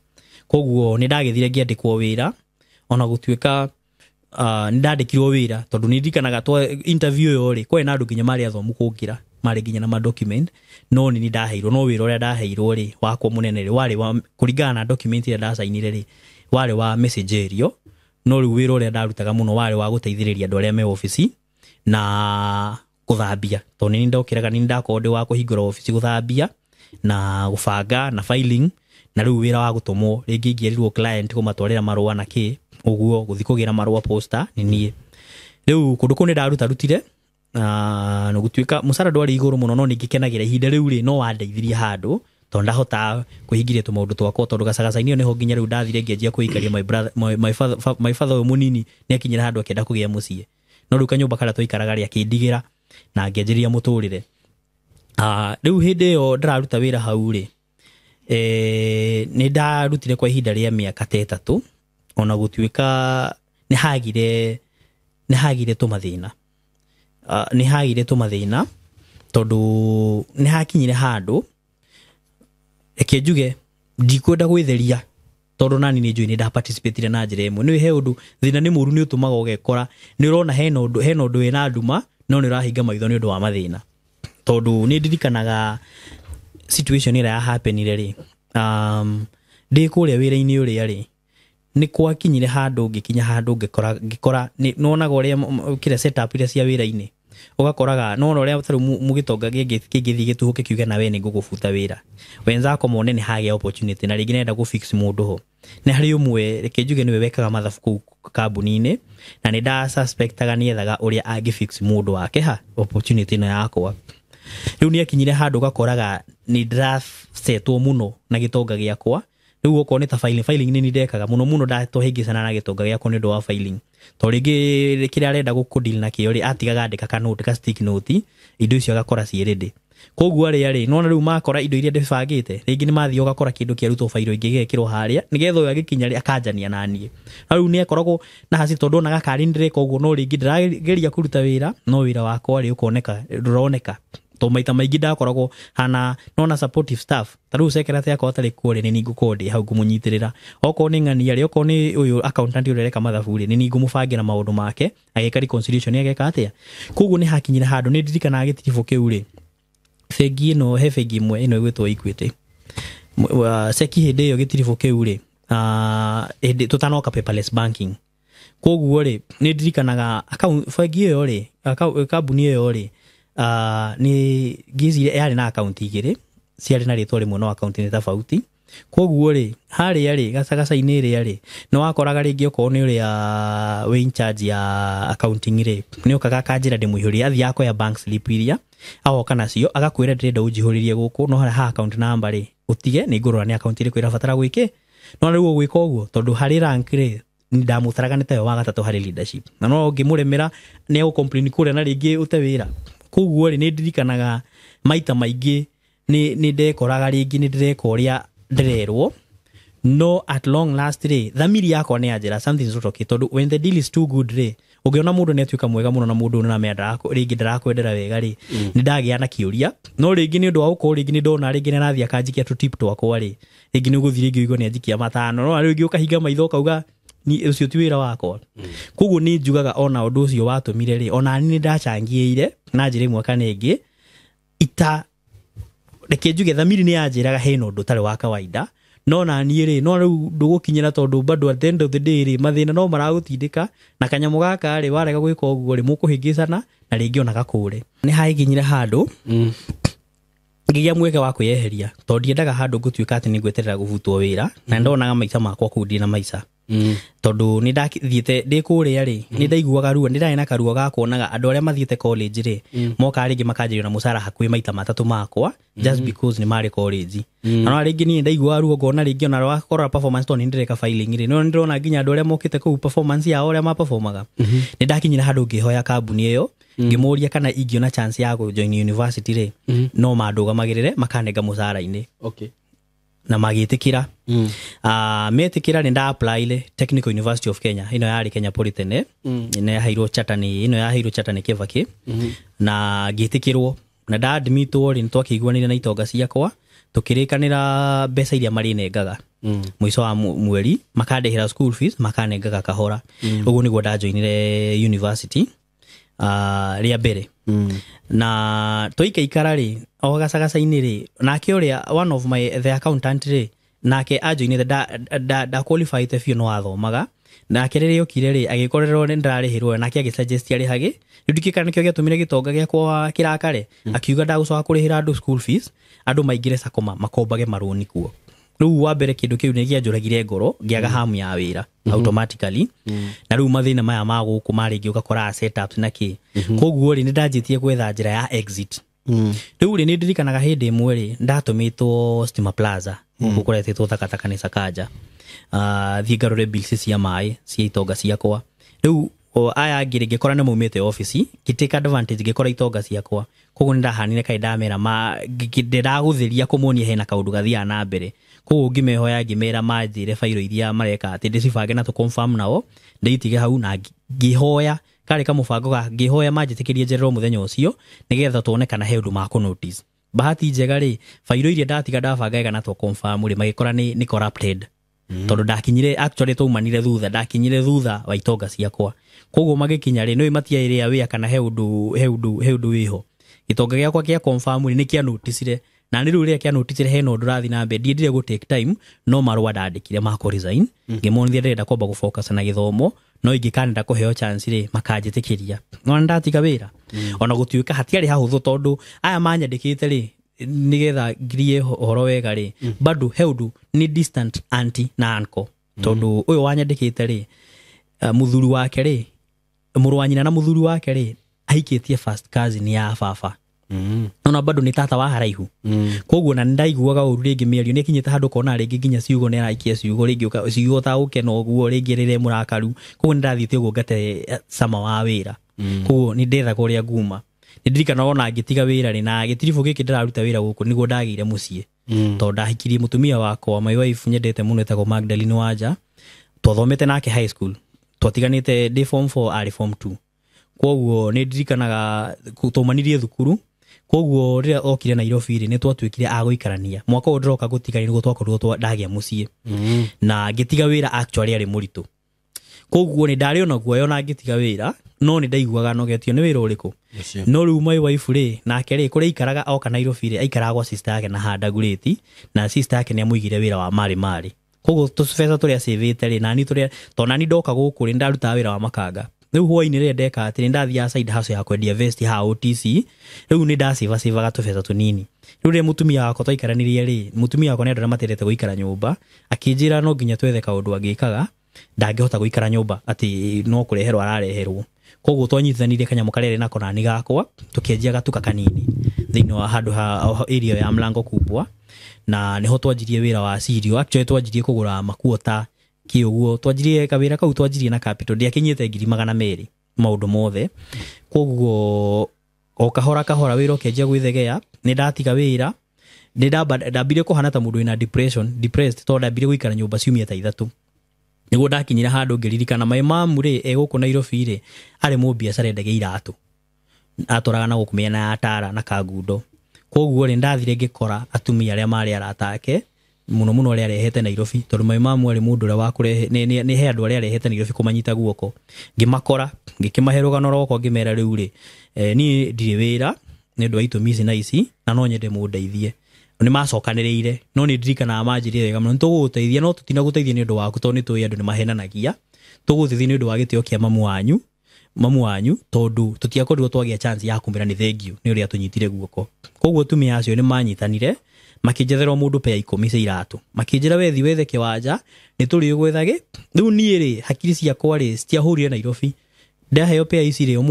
Koguo nĩ ndagĩthire ngĩandĩkwo wĩra, ona gũtuĩka nĩ ndandĩkirwo wĩra tondũ nĩ ndirikanaga twa interview ĩyo rĩ, kwarĩ na andũ nginya marĩ athomu kũngĩra. Marĩ nginya na madocument, no nĩ ndaheirwo, no wĩra ũrĩa ndaheirwo rĩ, wakwa mũnene rĩ, warĩ wa kũringana na document ĩrĩa ndacainire rĩ, warĩ wa message, no rĩu wĩra ũrĩa ndarutaga mũno warĩ wa gũteithĩrĩria andũ arĩa me obici na gũthambia, tondũ nĩ ndokĩraga, nĩ ndakorwo ndĩ wa kũhingũra obici, gũthambia na gũbanga na filing, na rĩu wĩra wa gũtũmwo rĩngĩ ingĩerirwo client kũmatwarĩra marũa na kĩ ũguo, gũthiĩ kũgĩra marũa posta nĩ niĩ. Rĩu kũndũ kũu nĩ ndarutarutire na gũtuĩka mũcara ndwarĩ igũrũ mũno, no nĩ ngĩkenagĩra ihinda rĩu rĩ, no wandeithirie handũ tondũ ndahota kwĩhingĩria tũmaũndũ twakwa, tondũ gacagaca-inĩ ĩyo nĩho nginya rĩu ndathire ngĩanjia kwĩikaria. My brother, my father ũyũ mũnini nĩ akinyire handũ akĩenda kũgĩa mũciĩ, no rĩu kanyũmba karĩa twaikaraga rĩ, akĩndigĩra na ngĩanjĩrĩria mũtũrĩre. Rĩu hĩndĩ ĩyo ndĩraruta wĩra hau rĩ, nĩ ndarutire kwa ihinda rĩa mĩaka ta 3, ona gũtuĩka nĩ hagire tũmathĩna. Nĩ hagire tũmathĩna tondũ nĩ hakinyire handũ, reke njuge, ndikwenda gwĩtheria tondũ nani nĩ njũĩ nĩ ndaparticipatire na njĩra ĩmwe. Nĩ he ũndũ thĩna nĩ mũru, nĩ ũtũmaga ũgekora nĩ ũrona hena ũndũ wĩna nduma, no nĩ ũrahinga maitho nĩ ũndũ wa mathĩna, tondũ nĩ ndirikanaga situation ĩrĩa ya happenire rĩ, ndĩ kũrĩa wĩra-inĩ ũrĩa rĩ, nĩ gwakinyire handũ ngĩkinya handũ ngĩkora nĩwonaga ũrĩa kĩrĩa setup iria cia wĩra-inĩ, ũgakoraga nona ũrĩa tarĩu mũgĩtonga kĩngĩthiĩ gĩtuhũke kiuge na we nĩ ngũgũbuta wĩra, wenzako mone nĩ hagĩa opportunity na rĩngĩ nenda gũ fix mũndũ ho. Nĩ harĩ ũmwe, reke njuge nĩwe wekaga mathabu kũu kambuni-inĩ, na nĩ nda suspectaga nĩethaga ũrĩa angĩ fix mũndũ wake ha opportunity ĩno yakwa. Rĩu nĩ akinyire handũ ũgakoraga nĩ ndĩracetwo mũno na gĩtonga gĩakwa. Rĩu okorwo nĩ ta filing nĩ ndekaga mũno mũno, ndatũhĩngĩcana na gĩtonga gĩakwa nĩ ũndũ wa filing, tondũ rĩngĩ kĩrĩa arenda gũkũdeal nakĩo rĩ, atigaga andĩka ka note, ka stick note, indo icio agakora ciĩ ready. Koguo arĩa rĩ, nona rĩu makora indo iria ndĩbangĩte, rĩngĩ nĩ mathiĩ ũgakora kĩndũ kĩarutwo bairo ingĩ gĩgekĩrwo harĩa nĩgetha ũyũ agĩkinya rĩ, akanjania na niĩ. Na rĩu nĩ akoragwo na hasi tondũ onaga karĩ nĩ ndĩreka ũguo, no rĩngĩ ndĩrageria kũruta wĩra, no wĩra wakwa rĩ, ũkoneka ndũroneka, tondũ maita maingĩ ndakoragwo hana nona supportive staff. Ta rĩu secretary yakwa atarĩ kuo rĩ, nĩ niĩ ngũkorwo ndĩ hau ngũmũnyitĩrĩra, okorwo nĩ ng'ania rĩ, okorwo nĩ ũyũ accountant ũrĩa ũreka mathabu rĩ, nĩ niĩ ngũmũbangĩra maũndũ make, agĩka reconciliation ageka atĩa. Koguo nĩ hakinyire handũ nĩ ndirikanaga gĩtiribũ kĩu rĩ, bengi ĩno, he bengi ĩmwe ĩno ĩgwĩtwo Equity. Ceki hĩndĩ ĩyo gĩtiribũ kĩu rĩ, hĩndĩ tũtanoka paperless banking, koguo rĩ, nĩ ndirikanaga bengi ĩyo rĩ, kambuni ĩyo rĩ, nĩ ngĩciria yarĩ na akaunti igĩrĩ ciarĩ na rĩtwa rĩmwe, no akaunti nĩ tofauti. Koguo rĩ, harĩa rĩ, gacagaca-inĩ ĩrĩa rĩ, nĩ wakoraga rĩngĩ okorwo nĩ ũrĩa wĩ in charge ya accounting rĩ, nĩ okaga akanjĩra ndĩmũihũrie, athiaga akoya bank slip iria, agoka nacio, agakwĩra ndĩrenda ũnjihũrĩrie gũkũ, no harĩa ha account number rĩ, ũtige nĩ ngũrora nĩ account ĩrĩkũ ĩrabatara gwĩkĩ. No rĩu ũgwĩka ũguo tondũ harĩ rank rĩ, ndamũtaraga nĩ tayo wa gatatũ harĩ leadership, na no ũngĩmũremera nĩ egũ kũrĩa na rĩngĩ ũte wĩra. Koguo rĩ, nĩ ndirikanaga maita maingĩ nĩ ndekoraga rĩngĩ nĩ ndĩreka ũrĩa ndĩrerwo, no at long last rĩ, thamiri yakwa nĩ yanjĩra something is not okay, tondũ when the deal is too good rĩ, ũngĩona mũndũ nĩ atuĩka mwega mũno na mũndũ ũyũ nĩamenya rĩngĩ ndarakwendera wega rĩ, nĩ ndagĩa na kĩũria. No rĩngĩ nĩ ũndũ wa gũkorwo rĩngĩ nĩ ndona rĩngĩ nĩ arathiĩ akanjikia tũ tip twakwa rĩ, rĩngĩ nĩ ũgũthiĩ rĩngĩ ũigue nĩ anjikia matano, no rĩngĩ ũkahinga maitho ũkauga ni ũcio ti wĩra wakwa. Koguo nĩ njugaga ona ũndũ ũcio watũmire rĩ, ona niĩ nĩ ndacangĩire na njĩra ĩmwe kana ĩngĩ ita, reke njuge thamiri nĩ yanjĩraga hena ũndũ ũtarĩ wa kawaida, no na niĩ rĩ, no rĩu ndũgũkinyĩra tondũ bado at the end of the day rĩ, mathĩna no maragũtindĩka na kanyamũ gaka rĩ, warega gwĩka ũguo rĩ, mũkũhĩngĩcana na rĩngĩ ona gakũre. Nĩ hagĩkinyire handũ ngĩgĩa mweke wa kwĩyeheria, tondũ ndiendaga handũ ngũtuĩka atĩ nĩ ngweterera gũbutwo wĩra, na ndonaga maica makwa kũu ndĩ na maica, tondũ nĩ ndathiĩte ndĩ kũrĩa rĩ, nĩ ndaiguaga ruo, nĩ ndarĩ na karuo ga kuonaga andũ arĩa mathiĩte college rĩ, mokaga rĩngĩ makanjĩrio na mũcara hakuhĩ maita matatũ makwa, just because nĩ marĩ college. Na no rĩngĩ niĩ ndaiguaga ruo ngona rĩngĩ ona wakora performance, tondũ nĩ ndĩreka filing rĩ, no nĩ ndĩrona nginya andũ arĩa mokĩte kũu performance yao ũrĩa maperformaga. Nĩ ndakinyire handũ ngĩhoya kambuni ĩyo, ngĩmũria kana ingĩona chance ya kũ join university rĩ, no mandũgamagĩrĩre makanenga mũcara-inĩ. Na magĩtĩkĩra. Metĩkĩra nĩ nda applyire Technical University of Kenya, ĩno yarĩ Kenya Polytechnic. Ĩno yaheirwo charter nĩ ĩno yaheirwo charter nĩ Kibaki, na ngĩtĩkĩrwo na nda admitwo rĩ, nĩ twakĩiguanĩire na itonga ciakwa, tũkĩrĩkanĩra mbeca iria marĩnengaga mũico wa mweri, makandĩhĩra school fees, makanengaga kahora. Ũguo nĩguo ndajoinire university. Rĩa mbere na twaikaikara rĩ o gacagaca-inĩ rĩ, nake ũrĩa one of my the accountant rĩ, nake anjoinĩte nda qualified biũ, no athomaga nake. Rĩrĩa okire rĩ, agĩkorerwo nĩ ndĩrarĩhĩrwo, nake agĩsuggest arĩhage. Rĩu ndikĩkana nĩkĩo gĩatũmire gĩtonga gĩakwa kĩrakare, akiuga ndagũcoka kũrĩhĩra andũ school fees, andũ maingĩre sacco makombage marũni kuo. Rĩu wa mbere kĩndũ kĩu nĩ kĩanjũragire ngoro, ngĩaga hamu ya wĩra automatically. Na rĩu mathĩna maya ma gũkũ marĩngĩ ũgakora setups na kĩ. Koguo rĩ, nĩ ndanjĩtie gwetha njĩra ya exit. Rĩu rĩ, nĩ ndirikanaga hĩndĩ ĩmwe rĩ, ndatũmĩtwo Stima Plaza gũkũ kũretĩtwo takataka nĩ Sakaja, thiĩ ngarore bills cia maĩ cia itonga ciakwa. Rĩu aya angĩ rĩ, ngĩkora nĩ maumĩte obici, ngĩtake advantage, ngĩkora itonga ciakwa. Koguo nĩ ndahanire kaĩ ndamera ma ndĩragũthĩria kũmonia hena kaũndũ gathiaga na mbere. Koguo ngĩmehoya, ngĩmera manjĩre bairo iria mareka atĩ ndĩcibange na tũ confirm nao, ndĩitige hau. Na ngĩhoya karĩ kamũbango ga ngĩhoya manjĩtĩkĩrie njererwo mũthenya ũcio, nĩgetha tuone kana he ũndũ makũ notice. Bahati njega rĩ, bairo iria ndatiga ndabanga wega na tũ confirm rĩ, magĩkora nĩ corrupted, tondũ ndakinyire, actually twaumanire thutha, ndakinyire thutha wa itonga ciakwa. Koguo magĩkinya rĩ, nĩũĩ matiaĩrĩa wĩa kana he ũndũ wĩho. Gĩtonga gĩakwa kĩa confirm rĩ, nĩ kĩa noticire, na nĩ rĩu rĩrĩa kĩa noticire hena ũndũ ũrathiĩ na mbere, ndiendire gũ take time, no marũa ndandĩkire ma kũ resign, ngĩmonithia ndĩrenda kwamba gũ focus na gĩthomo, no ingĩkanenda kũheo chance rĩ, makanjĩtĩkĩria. No ndatiga wĩra, ona gũtuĩka hatiarĩ hahũthũ, tondũ aya manyandĩkĩte rĩ, nĩgetha ngirie ũhoro wega rĩ, bado he ũndũ nĩ distant auntie na uncle, tondũ ũyũ wanyandĩkĩte rĩ, mũthuri wake rĩ, mũrũ wa nyina na mũthuri wake rĩ, ahikĩtie first cousin ya baba, ona bado nĩ tata wa haraihu. Koguo na nĩndaiguaga ũru rĩngĩ, mĩario nĩ ĩkinyĩte handũ kona rĩngĩ nginya ciugo nĩ araikia ciugo rĩngĩ ciugo ta ũkena ũguo rĩngĩ rĩrĩa mũrakaru. Koguo nĩ ndathiĩte ũguo ngate cama wa wĩra. Koguo nĩ ndethaga ũrĩa nguma. Nĩ ndirikanaga ona ngĩtiga wĩra rĩ, na gĩtiribũ gĩkĩ ndĩraruta wĩra gũkũ nĩguo ndagĩire mũciĩ, tondũ ndahikirie mũtumia wakwa, my wife nyendete mũno, etagwo Magdalene Wanja. Twathomete nake high school, twatiganĩte ndĩ form 4, arĩ form 2. Koguo nĩ ndirikanaga twaumanirie thukuru. Koguo rĩrĩa okire Nairobi rĩ, nĩ twatuĩkire a gũikarania. Mwaka ũyũ ndĩroka gũtigania nĩguo twakorirwo ndagĩa mũciĩ na ngĩtiga wĩra. Actually arĩ mũritũ, koguo nĩ ndarĩ ona guoya ona ngĩtiga wĩra, no nĩ ndaiguaga nogetio nĩ wĩra ũrĩkũ. No rĩu my wife rĩ, nake rĩ, kũrĩa aikaraga oka Nairobi rĩ, aikaraga gwa sister yake na handagurĩti, na sister yake nĩ amũigire wĩra wa marĩ marĩ. Koguo tũbeca tũrĩa acĩvĩte rĩ, nani tũrĩa tondũ nani ndoka gũkũ rĩ, ndarutaga wĩra wa makanga. Rĩu hwainĩ rĩrĩa ndeka atĩ nĩ ndathiaga side hustle ya kwendia vest haha OTC. Rĩu nĩ ndacĩvacivaga tũbeca tũnini. Rĩu rĩrĩa mũtumia wakwa twaikaranirie rĩ, mũtumia wakwa nĩ andũ arĩa matendete gũikara nyũmba, akĩnjĩra no nginya twethe kaũndũ angĩkaga, ndangĩhota gũikara nyũmba atĩ no kũreherwo arareherwo. Koguo twanyitithanirie kanyamũ karĩa arĩ nako nani gakwa, tũkĩanjia gatuka kanini thĩinĩ wa handũ ha area ya Mlango Kubwa, na nĩho twanjirie wĩra wa cereal. Actually twanjirie kũgũra makuota kĩ ũguo, twanjirie kawĩra kau, twanjirie na capital ndiakinyĩte 200,000 maũndũ mothe. Koguo o kahora kahora wĩra ũkĩanjia gwĩthegea. Nĩ ndatiga wĩra, nĩ ndambire kũhana ta mũndũ wĩna depression, depressed, tondũ ndambire gũikara nyũmba ciumia ta 3 nĩguo ndakinyire handũ ngĩririkana my mom rĩ, e gũkũ Nairobi rĩ, arĩ mũbiacara endagia iratũ, atwaraga na gũkũ mĩena ya Tara na Kangundo. Koguo rĩ, ndathire ngĩkora atumia arĩa marĩ arata ake mũno mũno arĩa arehete Nairobi, tondũ my mom arĩ mũndũ ũrĩa wa kũrehe nĩ he andũ arĩa arehete Nairobi kũmanyita guoko. Ngĩmakora, ngĩkĩmahe rũgano rwakwa, ngĩmera rĩu rĩ, niĩ ndirĩ wĩra nĩ ũndũ wa itũmi ici na ici, na no nyende mũndeithie. Nĩ macokanĩrĩire, no nĩ ndirikanaga manjĩrire wega mũno, nĩ tũgũgũteithia, no tũtinagũteithia nĩ ũndũ waku, tondũ nĩ tũĩ andũ nĩ mahenanagia. Tũgũteithia nĩ ũndũ wa gĩtĩo kĩa mamu wanyu, tondũ tũtiakorirwo twagĩa chance ya kũmwĩra nĩ thengiũ nĩ ũrĩa tũnyitire guoko. Koguo atumia acio nĩ manyitanire, makĩnjetherwo mũndũ pea 10 cia iratũ, makĩnjĩra wethi wethe kĩwanja nĩ tũrĩ gwethage. Rĩu niĩ rĩ, hakiri ciakwa rĩ, citiahũrire Nairobi. Ndaheo pea ici rĩ, o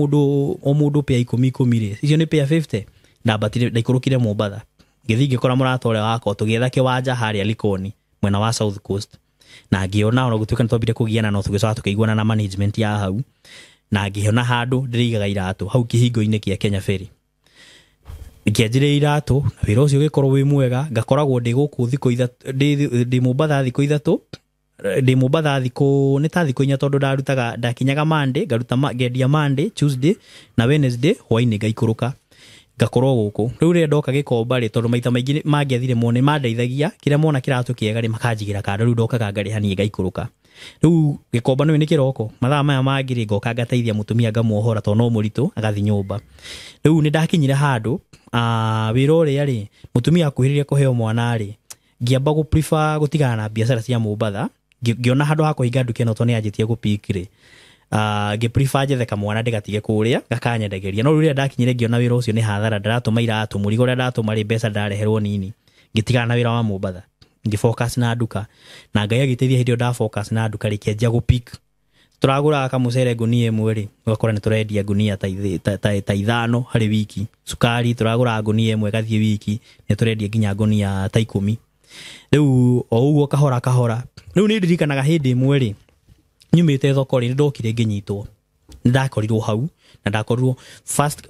mũndũ pea 10 10 rĩ, icio nĩ pea 50. Ndambatire, ndaikũrũkire Mombatha, ngĩthiĩ ngĩkora mũrata ũrĩa wakwa, tũgĩetha kĩwanja harĩa Likoni mwena wa South Coast, na ngĩona ona gũtuĩka nĩ twambire kũgiana, no tũgĩcoka tũkĩiguana na management ya hau, na ngĩona handũ ndĩrĩigaga iratũ hau kĩhingo-inĩ kĩa Kenya Ferry. Ngĩanjĩrĩria iratũ na wĩra ũcio ũgĩkorwo wĩ mwega. Ngakoragwo ndĩ gũkũ thikũ 3, ndĩ Mombatha thikũ 3, ndĩ Mombatha thikũ nĩ ta thikũ 4, tondũ ndarutaga, ndakinyaga Monday, ngaruta ngendia Monday, Tuesday na Wednesday hwainĩ, ngaikũrũka ngakorwo gũkũ. Rĩu rĩrĩa ndoka Gĩkomba rĩ, tondũ maita maingĩ mangĩathire mone mandeithagia, kĩrĩa mona kĩratũ kĩega rĩ, makanjigĩra kando. Rĩu ndokaga ngarĩha niĩ ngaikũrũka. Rĩu gĩkomba nĩwe nĩ kĩroko mathaa maya mangĩ rĩ ngoka ngateithia mũtumia ngamuohora tondũ no mũritũ agathiĩ nyũmba. Rĩu nĩ ndakinyire handũ wĩra ũrĩa rĩ mũtumia akuhĩrĩria kũheo mwana rĩ ngĩamba gũ prefer gũtigana na biacara cia Mombatha, ngĩona handũ ha kũhinga nduka ĩno tondũ nĩ yanjĩtie gũpik rĩ, ngĩ prefer njethe kamwana ndĩgatige kũrĩa gakanyendagĩria. No rĩu rĩrĩa ndakinyire ngĩona wĩra ũcio nĩ hathara, ndĩratũma iratũ, mũrigo ũrĩa ndatũma rĩ mbeca ndareherwo nini, ngĩtigana na wĩra wa Mombatha ngĩ focus na nduka, na Ngai agĩteithia hĩndĩ ĩyo nda focus na nduka rĩ kĩanjia gũpik. Tũragũraga kamũcere ngũnia ĩmwe rĩ ũgakora nĩ tũrendia ngũnia ta 5 harĩ wiki, cukari tũragũraga ngũnia ĩmwe ĩgathiĩ wiki nĩ tũrendia nginya ngũnia ta 10. Rĩu o ũguo kahora kahora. Rĩu nĩ ndirikanaga hĩndĩ ĩmwe rĩ nyumĩte thoko rĩ nĩ ndokire ngĩnyitwo, nĩ ndakorirwo hau na ndakorirwo first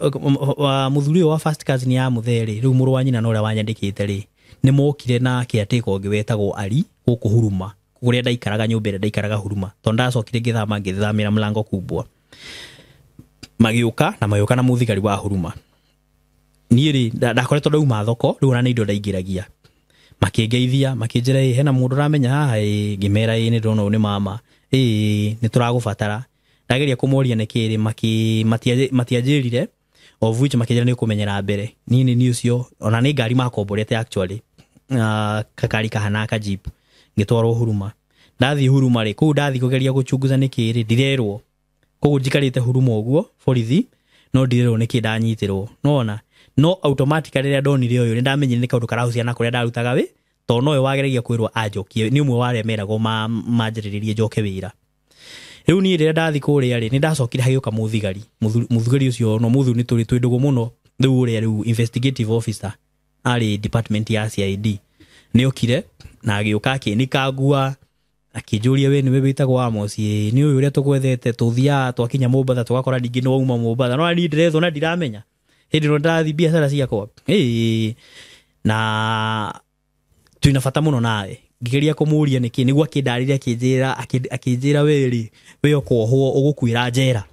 mũthuri ũyũ wa first cousin ya mũthee rĩ, rĩu mũrũ wa nyina na ũrĩa wanyandĩkĩte rĩ nĩ mokire na caretaker ũngĩ wetagwo Ari gũkũ Huruma kũrĩa ndaikaraga, nyũmba ĩrĩa ndaikaraga Huruma, tondũ ndacokire ngĩthama ngĩthamĩra Mlango Kubwa. Magĩũka na magĩũka na mũthigari wa Huruma. Niĩ rĩ ndakoretwo ndauma thoko rĩu ona nĩ indo ndaingĩragia, makĩngeithia makĩnjĩra ĩ hena mũndũ ũramenya haha ĩ, ngĩmera ĩ nĩ ndĩrona ũyũ nĩ mama ĩ nĩ tũragũbatara. Ndageria kũmoria nĩkĩ rĩ matianjĩrire, of which makĩnjĩra nĩ ũkũmenyera mbere. Niĩ nĩ niĩ ũcio ona nĩ ngari makomborete actually, kakari kahana ka jeep, ngĩtwarwo Huruma. Ndathiĩ Huruma rĩ kũu ndathiĩ kũgeria gũchunguza nĩkĩ rĩ ndirerwo, koguo njikarĩte Huruma ũguo borithi no ndirerwo nĩkĩ ndanyitĩrwo, nona no automatically rĩrĩa ndonire ũyũ nĩ ndamenyire nĩ kaũndũ karahuciana na kũrĩa ndarutaga wĩ, tondũ nowe wageragia kwĩrwo anjokie, nĩ ũmwe wa arĩa meragwo manjĩrĩrĩrie njoke wĩra. Rĩu niĩ rĩrĩa ndathiĩ kũrĩa rĩ nĩ ndacokire hagĩũka mũthigari, mũthigari ũcio no mũthuri nĩ tũrĩ twĩ ndũgũ mũno, rĩu ũrĩa rĩu investigative officer arĩ department ya CID nĩ okire na agĩũka akĩnĩkangua akĩnjũria we nĩwe wĩtagwo Amos, ĩ nĩ ũyũ ũrĩa tũgwethete tũthiaga twakinya Mombatha tũgakora ningĩ nĩ wauma Mombatha, no niĩ ndĩrethwo na ndiramenya hĩndĩ ĩno ndĩrathiĩ biacara ciakwa ĩ na twĩna bata mũno nawe. Ngĩgeria kũmũria nĩkĩ nĩguo akĩndarĩria akĩnjĩra we rĩ we ũkohwo ũgũkuĩra njera,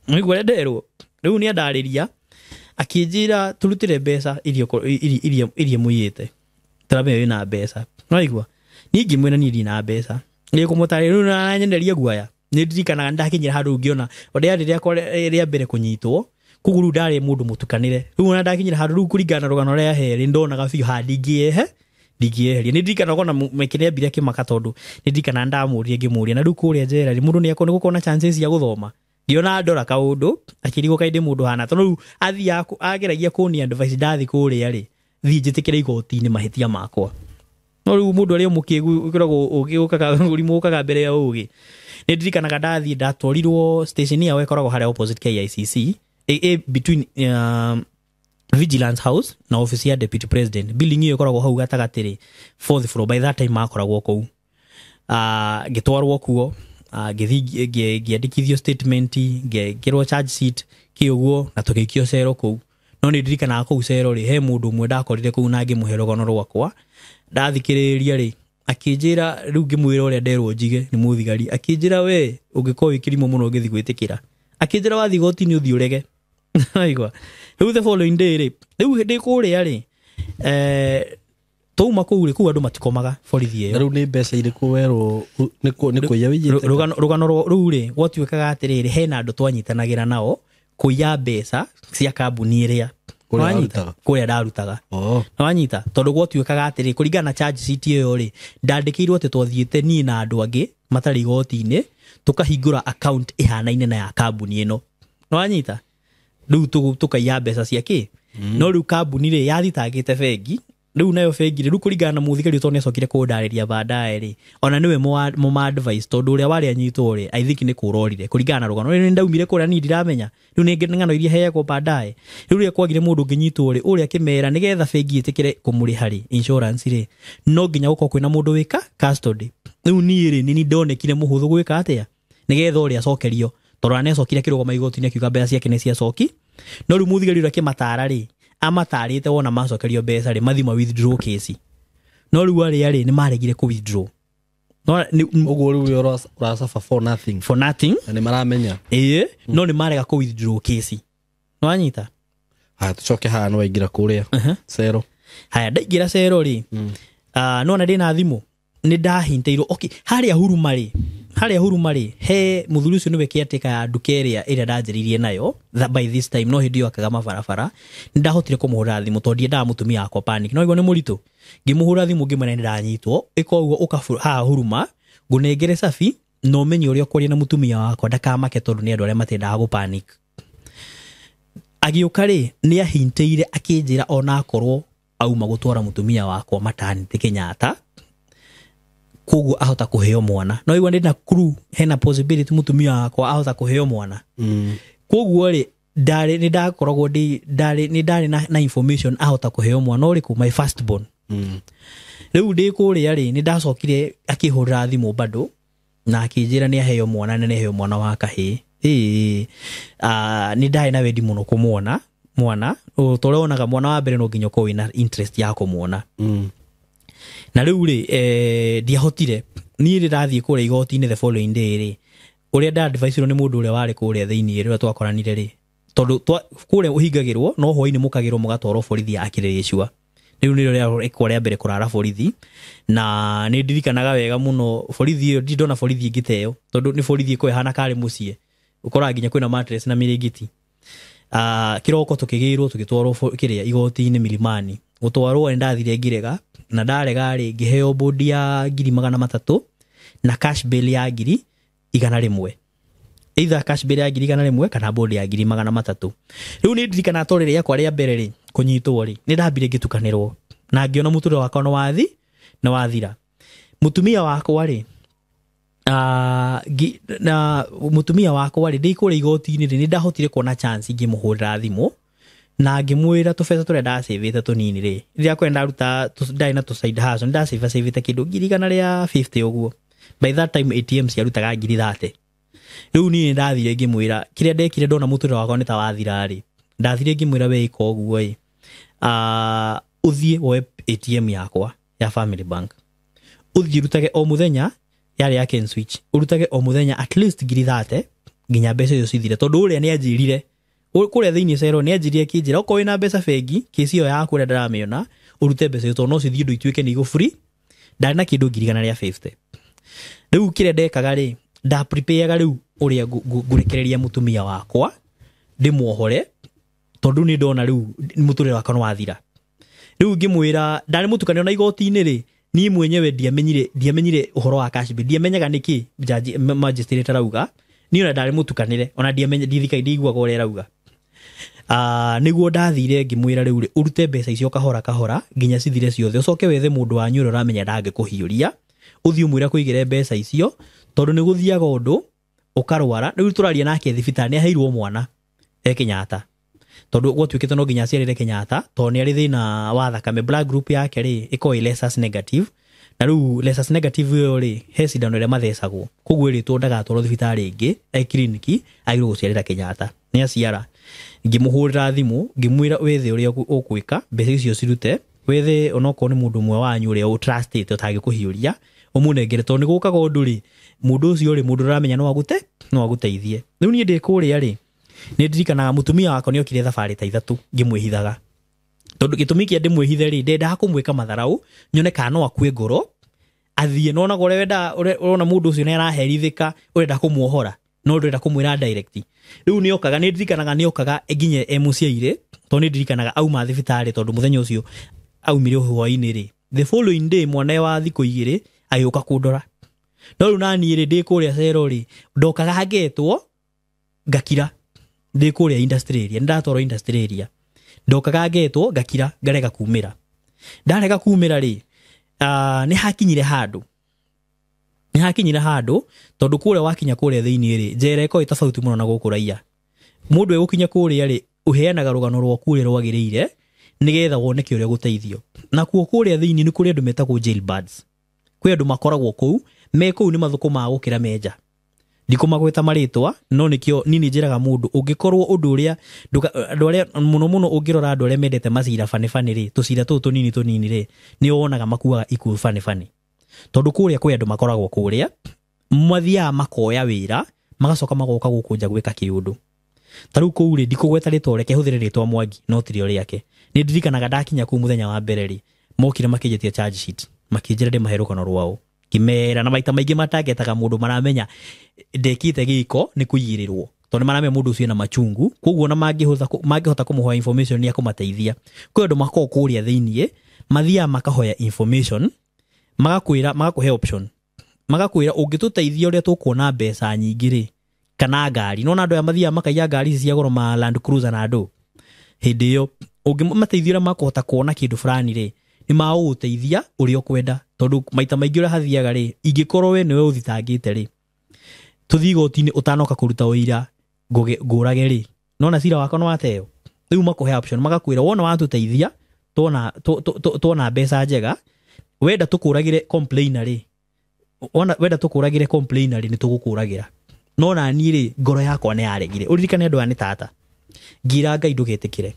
nĩguo ũrĩa nderwo. Rĩu nĩ andarĩria akĩnjĩra tũrutĩre mbeca iria mũiyĩte, tũramenya wĩna mbeca, nĩwaigua. Niĩ ngĩmwĩra niĩ ndina mbeca, nĩ kũmũtarĩria rĩu aranyenderia guoya. Nĩ ndirikanaga nĩ ndakinyire handũ ngĩona rĩarĩ rĩakwa rĩa mbere kũnyitwo, koguo rĩu ndarĩ mũndũ mũtukanĩre. Rĩu ona ndakinyire handũ rĩu kũringana na rũgano rũrĩa ahere ndonaga biũ haha ndingĩeheria. Nĩ ndirikanaga ona mekĩrĩa kĩmaka tondũ nĩ ndirikanaga ndamũria ngĩmũria na rĩu kũrĩa njera rĩ mũndũ nĩ gũkorwo na chances cia gũthoma, ngĩona ndora kaũndũ akĩrigwo kaĩ ndĩ mũndũ hana, tondũ rĩu athiaga ageragia kũni advice ndathiĩ kũrĩa rĩ thiĩ njĩtĩkĩre igoti-inĩ mahĩtia makwa. No rĩu mũndũ arĩa mũkĩgu ũkoragwo ũgĩũkaga ũrimũ ũkaga mbere ya ũgĩ. Nĩ ndirikanaga ndathiĩ ndatwarirwo station yao ĩkoragwo harĩa opposite KICC, between Vigilance House na office ya Deputy President. Building ĩyo ĩkoragwo hau gatagatĩ rĩ, fourth floor, by that time makoragwo kũu. Ngĩtwarwo kuo, ngĩthiĩ ngĩandĩkithio statement, ngĩkĩrwo charge sheet kĩ ũguo na tũgĩikio cero kũu. No nĩ ndirikanaga kũu cero rĩ he mũndũ ũmwe ndakorire kũu na ngĩmũhe rũgano rwakwa. Ndathikĩrĩria rĩ akĩnjĩra rĩu ngĩmwĩra ũrĩa nderwo njige nĩ mũthigari, akĩnjĩra we ũngĩkorwo wĩ kĩrimũ mũno ũngĩthiĩ gwĩtĩkĩra, akĩnjĩra wathiĩ igoti-inĩ ũthiĩ ũrege. Waigua. Rĩu the following day rĩ, rĩu ndĩ kũrĩa rĩ, twauma kũu rĩ, kũu andũ matikomaga borithi ĩyo. Na rĩu nĩ mbeca irĩkũ werwo nĩ kũiya wĩiyĩte? Rũgano rũu rĩ gwatuĩkaga atĩrĩrĩ, hena andũ twanyitanagĩra nao kũiya mbeca cia kambuni ĩrĩa kũrĩa ndarutaga. Nĩwanyita? Tondũ gwatuĩkaga atĩrĩ, kũringana na charge sheet ĩyo rĩ, ndandĩkĩirwo atĩ twathiĩte niĩ na andũ angĩ matarĩ igoti-inĩ tũkahingũra account ĩhanaine na ya kambuni ĩno. Nĩwanyita? Rĩu tũkaiya mbeca cia kĩ? No rĩu kambuni rĩ yathitangĩte bengi, rĩu nayo bengi rĩ, rĩu kũringana na mũthigari tondũ nĩacokire kũndarĩria baadaye rĩ, ona nĩwe mũma advice tondũ ũrĩa warĩ anyitwo rĩ, I think nĩ kũrorire kũringana na rũgano. Rĩu nĩ ndaumire kũrĩa niĩ ndiramenya, rĩu nĩ ng'ano iria heagwo baadaye. Rĩu rĩrĩa kwagire mũndũ ũngĩnyitwo rĩ, ũrĩa akĩmera nĩgetha bengi ĩtĩkĩre kũmũrĩha rĩ, insurance rĩ, no nginya gũkorwo kwĩna mũndũ wĩka custody. Rĩu niĩ rĩ, nĩ ndonekire mũhũthũ gwĩka atĩa nĩgetha ũrĩa acokerio, tondũ nĩacokire akĩrũgama igoti-inĩ akiuga mbeca ciake nĩ ciacoki. No rĩu mũthigari ũrĩa akĩmatara rĩ, amatarĩte wona macokerio mbeca rĩ, mathi ma withdraw case. No rĩu arĩa rĩ, nĩ maregire kũ withdraw. No ũguo rĩu ũracaba for nothing. For nothing. Na nĩ maramenya. Ĩĩ, no nĩ marega kũ withdraw case. Nĩwanyita? Haya, tũcoke haha nĩ waingĩra kũrĩa. Cero. Haya, ndaingĩra cero rĩ, no ona ndĩna thimũ, nĩ ndahintĩirwo. Okay, harĩa Huruma rĩ, Harĩa Huruma rĩ, he mũthuri ũcio nĩwe caretaker ya nduka ĩrĩa ĩrĩa ndanjĩrĩirie nayo by this time, no hĩndĩ ĩyo akaga mabarabara. Nĩ ndahotire kũmũhũrĩra thimũ tondũ ndiendaga mũtumia wakwa panic, no igua nĩ mũritũ. Ngĩmũhũrĩra thimũ ngĩmwĩra nĩ ndanyitwo, ĩka ũguo, ũka haha Huruma ngũnengere cabi na ũmenye ũrĩa ũkwaria na mũtumia wakwa ndakamake, tondũ nĩ andũ arĩa matendaga gũ panic. Agĩũka rĩ, nĩ ahintĩire akĩnjĩra ona akorwo auma gũtwara mũtumia wakwa maternity Kenyatta, koguo ahota kũheo mwana. No igua ndĩna clue hena possibility mũtumia wakwa ahota kũheo mwana. Koguo rĩ, ndarĩ nĩ ndakoragwo ndĩ ndarĩ nĩ ndarĩ na information ahota kũheo mwana ũrĩkũ, my first born. Rĩu ndĩ kũrĩa rĩ, nĩ ndacokire akĩhũrĩra thimũ bado na akĩnjĩra nĩ aheo mwana na nĩ aheo mwana wa kahĩĩ. Ĩĩ, nĩ ndarĩ na wendi mũno kũmuona mwana. O ta ũrĩa wonaga mwana wa mbere no nginya ũkorwo wĩna interest ya kũmuona. Na rĩu rĩ, ndiahotire niĩ rĩ, ndathiĩ kũrĩa igoti-inĩ the following day rĩ, ũrĩa nda-advice-irwo nĩ mũndũ ũrĩa warĩ kũrĩa thĩiniĩ rĩrĩa twakoranire rĩ, tondũ kũrĩa ũhingagĩrwo no hwaĩ-inĩ mũkagĩrwo mũgatwarwo borithi ya Kĩrĩrĩcua. Rĩu nĩrĩo rĩakwa rĩa mbere kũrara borithi, na nĩ ndirikanaga wega mũno borithi ĩyo. Ndirĩ ndona borithi ĩngĩ ta ĩyo, tondũ nĩ borithi ĩkoragwo ĩhana karĩ mũciĩ, ũkoraga nginya kwĩna mattress na mĩrĩngĩti. Kĩroko tũkĩgĩrwo tũgĩtwarwo kĩrĩa igoti-inĩ Milimani. Gũtwarwo nĩ ndathire ngĩrega, na ndarega rĩ, ngĩheo bond ya 300,000 na cash bail ya 100,000, either cash bail ya 100,000 kana bond ya 300,000. Rĩu nĩ ndirikanaga to rĩrĩa rĩakwa rĩa mbere rĩ kũnyitwo rĩ, nĩ ndambire ngĩtukanĩrwo na ngĩona mũtũrĩre wakwa nĩ wathi nĩ wathira. Mũtumia wakwa rĩ, na mũtumia wakwa rĩ, ndĩ kũrĩa igoti-inĩ rĩ, nĩ ndahotire kuona chance ngĩmũhũrĩra thimũ na ngĩmwĩra tũbeca tũrĩa ndacĩvĩte tũnini rĩ, rĩrĩa kwenda ndaruta ndarĩ na tũ side hustle, nĩ ndacĩva cĩvĩte kĩndũ 150,000 ũguo. By that time ATM ciarutaga 30,000. Rĩu niĩ nĩ ndathire ngĩmwĩra kĩrĩa ndekire ndona mũtũrĩre wakwa nĩ ta wathira rĩ, ndathire ngĩmwĩra we ĩka ũguo ĩ, ũthiĩ woe ATM yakwa ya Family Bank, ũthiĩ ũrutage o mũthenya, yarĩ ya Ken Switch, ũrutage o mũthenya at least 30,000 nginya mbeca icio cithire, tondũ ũrĩa nĩ anjĩrire kũrĩa thĩinĩ cero nĩ anjĩrire kĩnjĩra okorwo wĩna mbeca bengi kĩci ĩyo yaku ũrĩa ndĩramĩona, ũrute mbeca icio tondũ no cithiĩ ũndũ ituĩke nĩ igũ free. Ndarĩ na kĩndũ 150,000. Rĩu kĩrĩa ndekaga rĩ, nda prepareaga rĩu ũrĩa ngũrekereria mũtumia wakwa ndĩmuohore, tondũ nĩ ndona rĩu mũtũrĩre wakwa nĩ wathira. Rĩu ngĩmwĩra ndarĩ mũtukanio na igoti-inĩ rĩ, niĩ mwenyewe ndiamenyire ũhoro wa cash bail, ndiamenyaga nĩkĩ jaji magistrate arauga. Niĩ ona ndarĩ mũtukanĩre, ona ndiamenya, ndithika ndiguaga ũrĩa arauga. Nĩguo ndathire ngĩmwĩra rĩu rĩ, ũrute mbeca icio kahora kahora nginya cithire ciothe, ũcoke wethe mũndũ wanyu ũrĩa ũramenya ndangĩkũhiũria, ũthiĩ ũmwĩre kũigĩre mbeca icio, tondũ nĩ gũthiaga ũndũ ũkarwara. Rĩu tũraria nake thibitarĩ nĩ aheirwo mwana e Kenyatta, tondũ gwatuĩkĩte no nginya aciarĩre Kenyatta, tondũ nĩ arĩ thĩna wa thakame. Blood group yake rĩ, ĩkoragwo ĩ rhesus negative, na rĩu rhesus negative ĩyo rĩ, he cindano ĩrĩa mathecagwo, koguo ĩrĩtwo ndagatwarwo thibitarĩ ĩngĩ e kiriniki, agĩrĩirwo gũciarĩra Kenyatta. Nĩ aciara, ngĩmũhũrĩra thimũ ngĩmwĩra wethe ũrĩa ũgwĩka mbeca icio cirute, wethe onokorwo nĩ mũndũ ũmwe wanyu ũrĩa ũtrustĩte ũtangĩkũhiũria, ũmũnengere, tondũ nĩ gũkaga ũndũ rĩ, mũndũ ũcio rĩ, mũndũ ũramenya no agũteithie. Rĩu niĩ ndĩ kũrĩa rĩ, nĩ ndirikanaga mũtumia wakwa nĩ okire thabarĩ ta ithatũ ngĩmwĩhithaga, tondũ gĩtũmi kĩa ndĩmwĩhithe rĩ, ndendaga kũmwĩka matharau nyone kana no akue ngoro athiĩ. Nonaga ũrĩa wenda ũrona mũndũ ũcio nĩ araherithĩka, ũrenda kũmuohora no ndũrenda kũmwĩra direct. Rĩu nĩ okaga, nĩ ndirikanaga nĩ okaga nginya e mũciaire, tondũ nĩ ndirikanaga auma thibitarĩ, tondũ mũthenya ũcio aumire hwaĩ-inĩ rĩ, the following day mwana wa thikũ 2 agĩũka kũndora. No rĩu naniĩ rĩ, ndĩ kũrĩa cero rĩ, ndokaga ngetwo ngakira. Ndĩ kũrĩa industry area, nĩ ndatwarwo industry area, ndokaga ngetwo ngakira, ngarega kumĩra. Ndarega kumĩra rĩ, nĩ hakinyire handũ, tondũ kũrĩa wakinya kũrĩa thĩinĩ rĩ, njera ĩkoragwo ĩ tofauti mũno na gũkũ raia. Mũndũ egũkinya kũrĩa rĩ, ũheanaga rũgano rwaku ũrĩa rwagĩrĩire nĩgetha woneke ũrĩa gũteithio. Nakuo kũrĩa thĩinĩ nĩ kũrĩ andũ metagwo jailbirds, kwĩ andũ makoragwo kũu, me kũu nĩ mathũkũmaga gũkĩra menja. Ndikũmagweta marĩtwa, no nĩkĩo niĩ nĩ njĩraga mũndũ ũngĩkorwo ũndũ ũrĩa andũ arĩa mũno mũno ũngĩrora andũ arĩa mendete macira bani bani rĩ, tũcira tũtũ tũnini tũnini rĩ, nĩ wonaga makuaga ikuũ bani bani, tondũ kũrĩa kwĩ andũ makoragwo kũrĩa mathiaga makoya wĩra magacoka magoka gũkũ nja gwĩka kĩũndũ. Ta rĩu kũu rĩ, ndikũgweta rĩtwa, reke hũthĩre rĩtwa Mwangi no tirio rĩake. Nĩ ndirikanaga ndakinya kũu mũthenya wa mbere rĩ, mokire makĩnjĩtia charge sheet, makĩnjĩra ndĩmahe rũgano rwao. Ngĩmera na maita maingĩ matangetaga mũndũ maramenya ndekĩte gĩko nĩ kũiyĩrĩrwo, tondũ nĩ maramenya mũndũ ũcio ena machungu, koguo ona mangĩhota kũmũhoya information nĩ akũmateithia. Kwĩ andũ makoragwo kũrĩa thĩiniĩ mathiaga makahoya information, magakwĩra, magakũhe option, magakwĩra ũngĩtũteithia ũrĩa tũkuona mbeca nyingĩ rĩ, kana ngari. Nona andũ aya mathiaga makaiya ngari ici cia goro ma Land Cruiser na andũ hĩndĩ ĩyo ũngĩmateithia ũrĩa makũhota kuona kĩndũ fulani rĩ, nĩ magũgũteithia ũrĩa ũkwenda, tondũ maita maingĩ ũrĩa hathiaga rĩ, ingĩkorwo we nĩwe ũthitangĩte rĩ, tũthiĩ igoti-inĩ ũtanoka kũruta ũira ngũrage rĩ, nona cira wakwa nĩ wateo. Rĩu makũhe option, magakwĩra wona watũteithia tuona mbeca njega, wenda tũkũragĩre complainer rĩ, wona wenda tũkũragĩre complainer rĩ, nĩ tũgũkũragĩra. No na niĩ rĩ, ngoro yakwa nĩ yaregire. Ũririkane andũ aya nĩ tata, ngira Ngai ndũgetĩkĩre,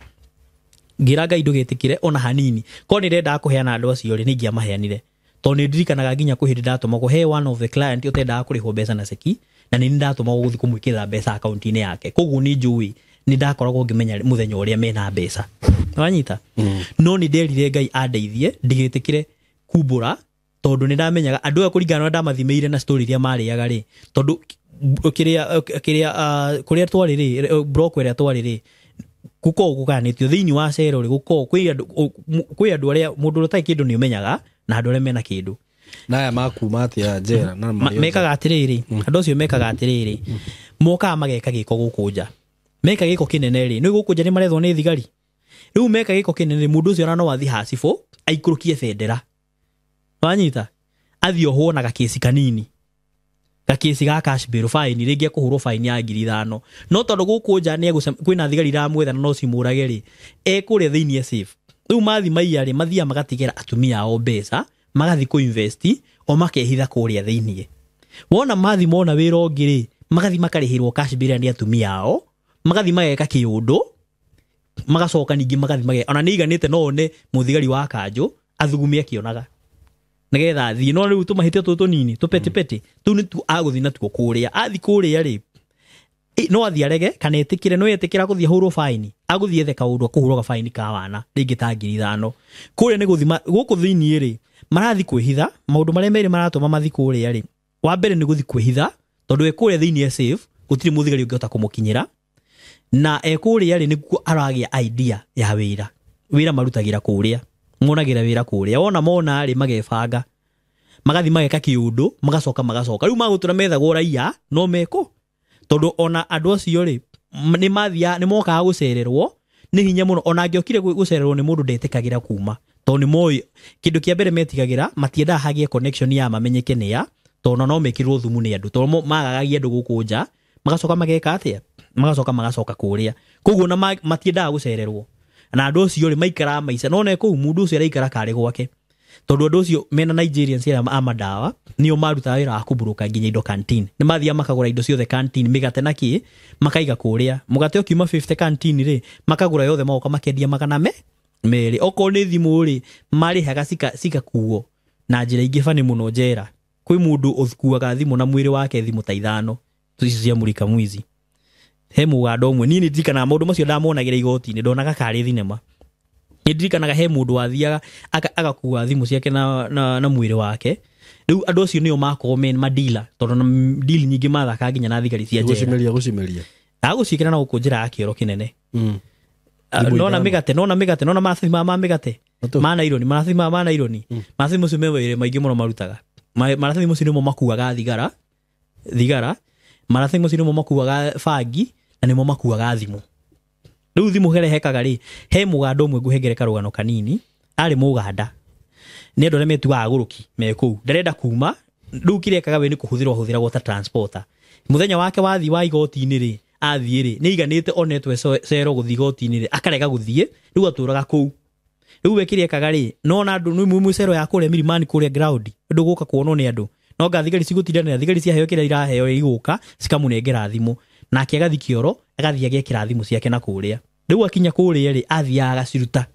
ngira Ngai ndũgetĩkĩre ona hanini. Korwo nĩ ndendaga kũheana andũ acio rĩ, nĩ ingĩamaheanire, tondũ nĩ ndirikanaga nginya kwĩ hĩndĩ ndatũmagwo he one of the client ũtendaga kũrĩhwo mbeca na ceki, na nĩ ndatũmagwo gũthiĩ kũmwĩkĩrĩra mbeca akaunti-inĩ yake. Koguo nĩ njũĩ nĩ ndakoragwo ngĩmenya mũthenya ũrĩa mena mbeca, wanyita. No nĩ nderire Ngai andeithie ndigetĩkĩre kumbũra, tondũ nĩ ndamenyaga andũ aya kũringana na ndamathimĩire na story iria marĩaga rĩ, tondũ kĩrĩa kĩrĩa kũrĩa twarĩ rĩ, block ĩrĩa twarĩ rĩ, gũkoragwo gũgayanĩtio thĩinĩ wa cero rĩ, gũkoragwo kwĩ andũ arĩa mũndũ ũrĩa ũtarĩ kĩndũ nĩ ũmenyaga na andũ arĩa mena kĩndũ. Na aya makuma atĩa njera? Na mekaga atĩrĩrĩ, andũ acio mekaga atĩrĩrĩ, mokaga mageka gĩko gũkũ nja, meka gĩko kĩnene rĩ, nĩ gũkũ nja nĩ marethwo nĩ thigari. Rĩu meka gĩko kĩnene rĩ, mũndũ ũcio ona no athiĩ hacibũ aikũrũkie bendera, wanyita, athiĩ ohwo na gakĩci kanini, gakĩci ga cash bail fine, rĩngĩ ekũhũrwo fine ya 5,000. No tondũ gũkũ nja nĩ kwĩna thigari iramwetha na no cimũrage rĩ, ekũrĩa thĩinĩ e safe. Rĩu mathi maiya rĩ, mathiaga magatigĩra atumia ao mbeca, magathi kũ invest o makehitha kũrĩa thĩinĩ. Wona mathi mona wĩra ũngĩ rĩ, magathi makarĩhĩrwo cash bail nĩ atumia ao, magathi mageka kĩũndũ, magacoka ningĩ magathi mageka. Ona nĩ iganĩte no one mũthigari wa kanjũ athugume akĩonaga nĩgetha athiĩ. No rĩu tũmahĩtia tũtũ tũnini tũpetipeti tũu nĩtuo agũthiĩ natuo kũrĩa. Athiĩ kũrĩa rĩ, no athiĩ arege kana etĩkĩre. No etĩkĩra gũthiĩ ahũrwo faini, agũthiĩ ethe kaũndũ akũhũrwo gabaini ka wana rĩngĩ ta 5,000. Kũrĩa nĩ gũthima gũkũ thĩinĩ rĩ, marathiĩ kwĩhitha. Maũndũ marĩa merĩ maratũma mathiĩ kũrĩa rĩ, wa mbere nĩ gũthiĩ kwĩhitha, tondũ e kũrĩa thĩinĩ e safe, gũtirĩ mũthigari ũngĩhota kũmũkinyĩra, na e kũrĩa rĩ nĩkuo aragĩa idea ya wĩra. Wĩra marutagĩra kũrĩa, monagĩra wĩra kũrĩa, wona mona rĩ magebanga, magathi mageka kĩũndũ, magacoka magacoka. Rĩu magũtũra methagwo raia no meko, tondũ ona andũ acio rĩ nĩ mathiaga, nĩ mokaga gũcererwo nĩ hinya mũno. Ona angĩokire gũcererwo nĩ mũndũ ndetĩkagĩra kuma, tondũ nĩ moĩ kĩndũ kĩa mbere metigagĩra, matiendaga hagĩe connection ya mamenyeke nĩ ya, tondũ no mekĩrwo thumu nĩ andũ, tondũ magagagia andũ gũkũ nja, magacoka mageka atĩa, magacoka magacoka kũrĩa. Koguo ona matiendaga gũcererwo na andũ acio rĩ maikaraga maica. No ne kũu mũndũ ũcio araikara karĩ gwake, tondũ andũ acio mena Nigerians arĩa a madawa nĩo marutaga wĩra wa kũmburuka nginya indo canteen. Nĩ mathiaga makagũra indo ciothe canteen, mĩgate na kĩ, makaiga kũrĩa. Mũgate ũkiuma 50 canteen rĩ, makagũra yothe magoka makendia 200. Okorwo nĩ thimũ rĩ, marĩhaga cigakuo na njĩra ingĩ bani mũno njera. Kwĩ mũndũ ũkuaga thimũ na mwĩrĩ wake thimũ ta 5 icio cia mũrika mwizi. He mũganda ũmwe, niĩ nĩ ndirikanaga maũndũ macio ndamonagĩra igoti-inĩ, ndonaga karĩ thinema. Nĩ ndirikanaga he mũndũ wathiaga agakua thimũ ciake na mwĩrĩ wake. Rĩu andũ acio nĩo makoragwo me madila, tondũ na deal nyingĩ mathakaga nginya na thigari cia njera. Gũcimeria. Agũciĩkĩra na gũkũ njĩra ya kĩoro kĩnene. Nona mĩgate, nona mĩgate, nona maratathi ma mĩgate ma naironi, maratathi ma naironi, maratathi macio me wĩra maingĩ mũno marutaga. Maratathi macio nĩmo makuaga thigara, maratathi macio nĩmo makuaga bangi, na nĩmo makuaga thimũ. Rĩu thimũ harĩa hekaga rĩ, he mũganda ũmwe ngũhengere karũgano kanini, arĩ mũganda. Nĩ andũ arĩa metuaga agũrũki me kũu, ndarenda kuma, rĩu kĩrĩa ekaga we nĩ kũhũthĩrwo ahũthĩragwo ta transporter. Mũthenya wake wathiĩ wa igoti-inĩ rĩ, athiĩ rĩ, nĩ aiganĩte onetwo cero gũthiĩ igoti-inĩ rĩ, akarega gũthiĩ, rĩu atũraga kũu. Rĩu we kĩrĩa ekaga rĩ, no ona andũ nĩ mwĩ cero ya kũrĩa milimani kũrĩa ground, andũ gũka kuonwo nĩ andũ. No nga thigari cigũtindanĩra, thigari ciaheo kĩrĩa iraheo igũka, cikamũnengera thimũ. Nake agathiĩ kĩoro, agathiĩ agekĩra thimũ ciake na kũrĩa. Rĩu akinya kũrĩa rĩ, athiaga agaciruta,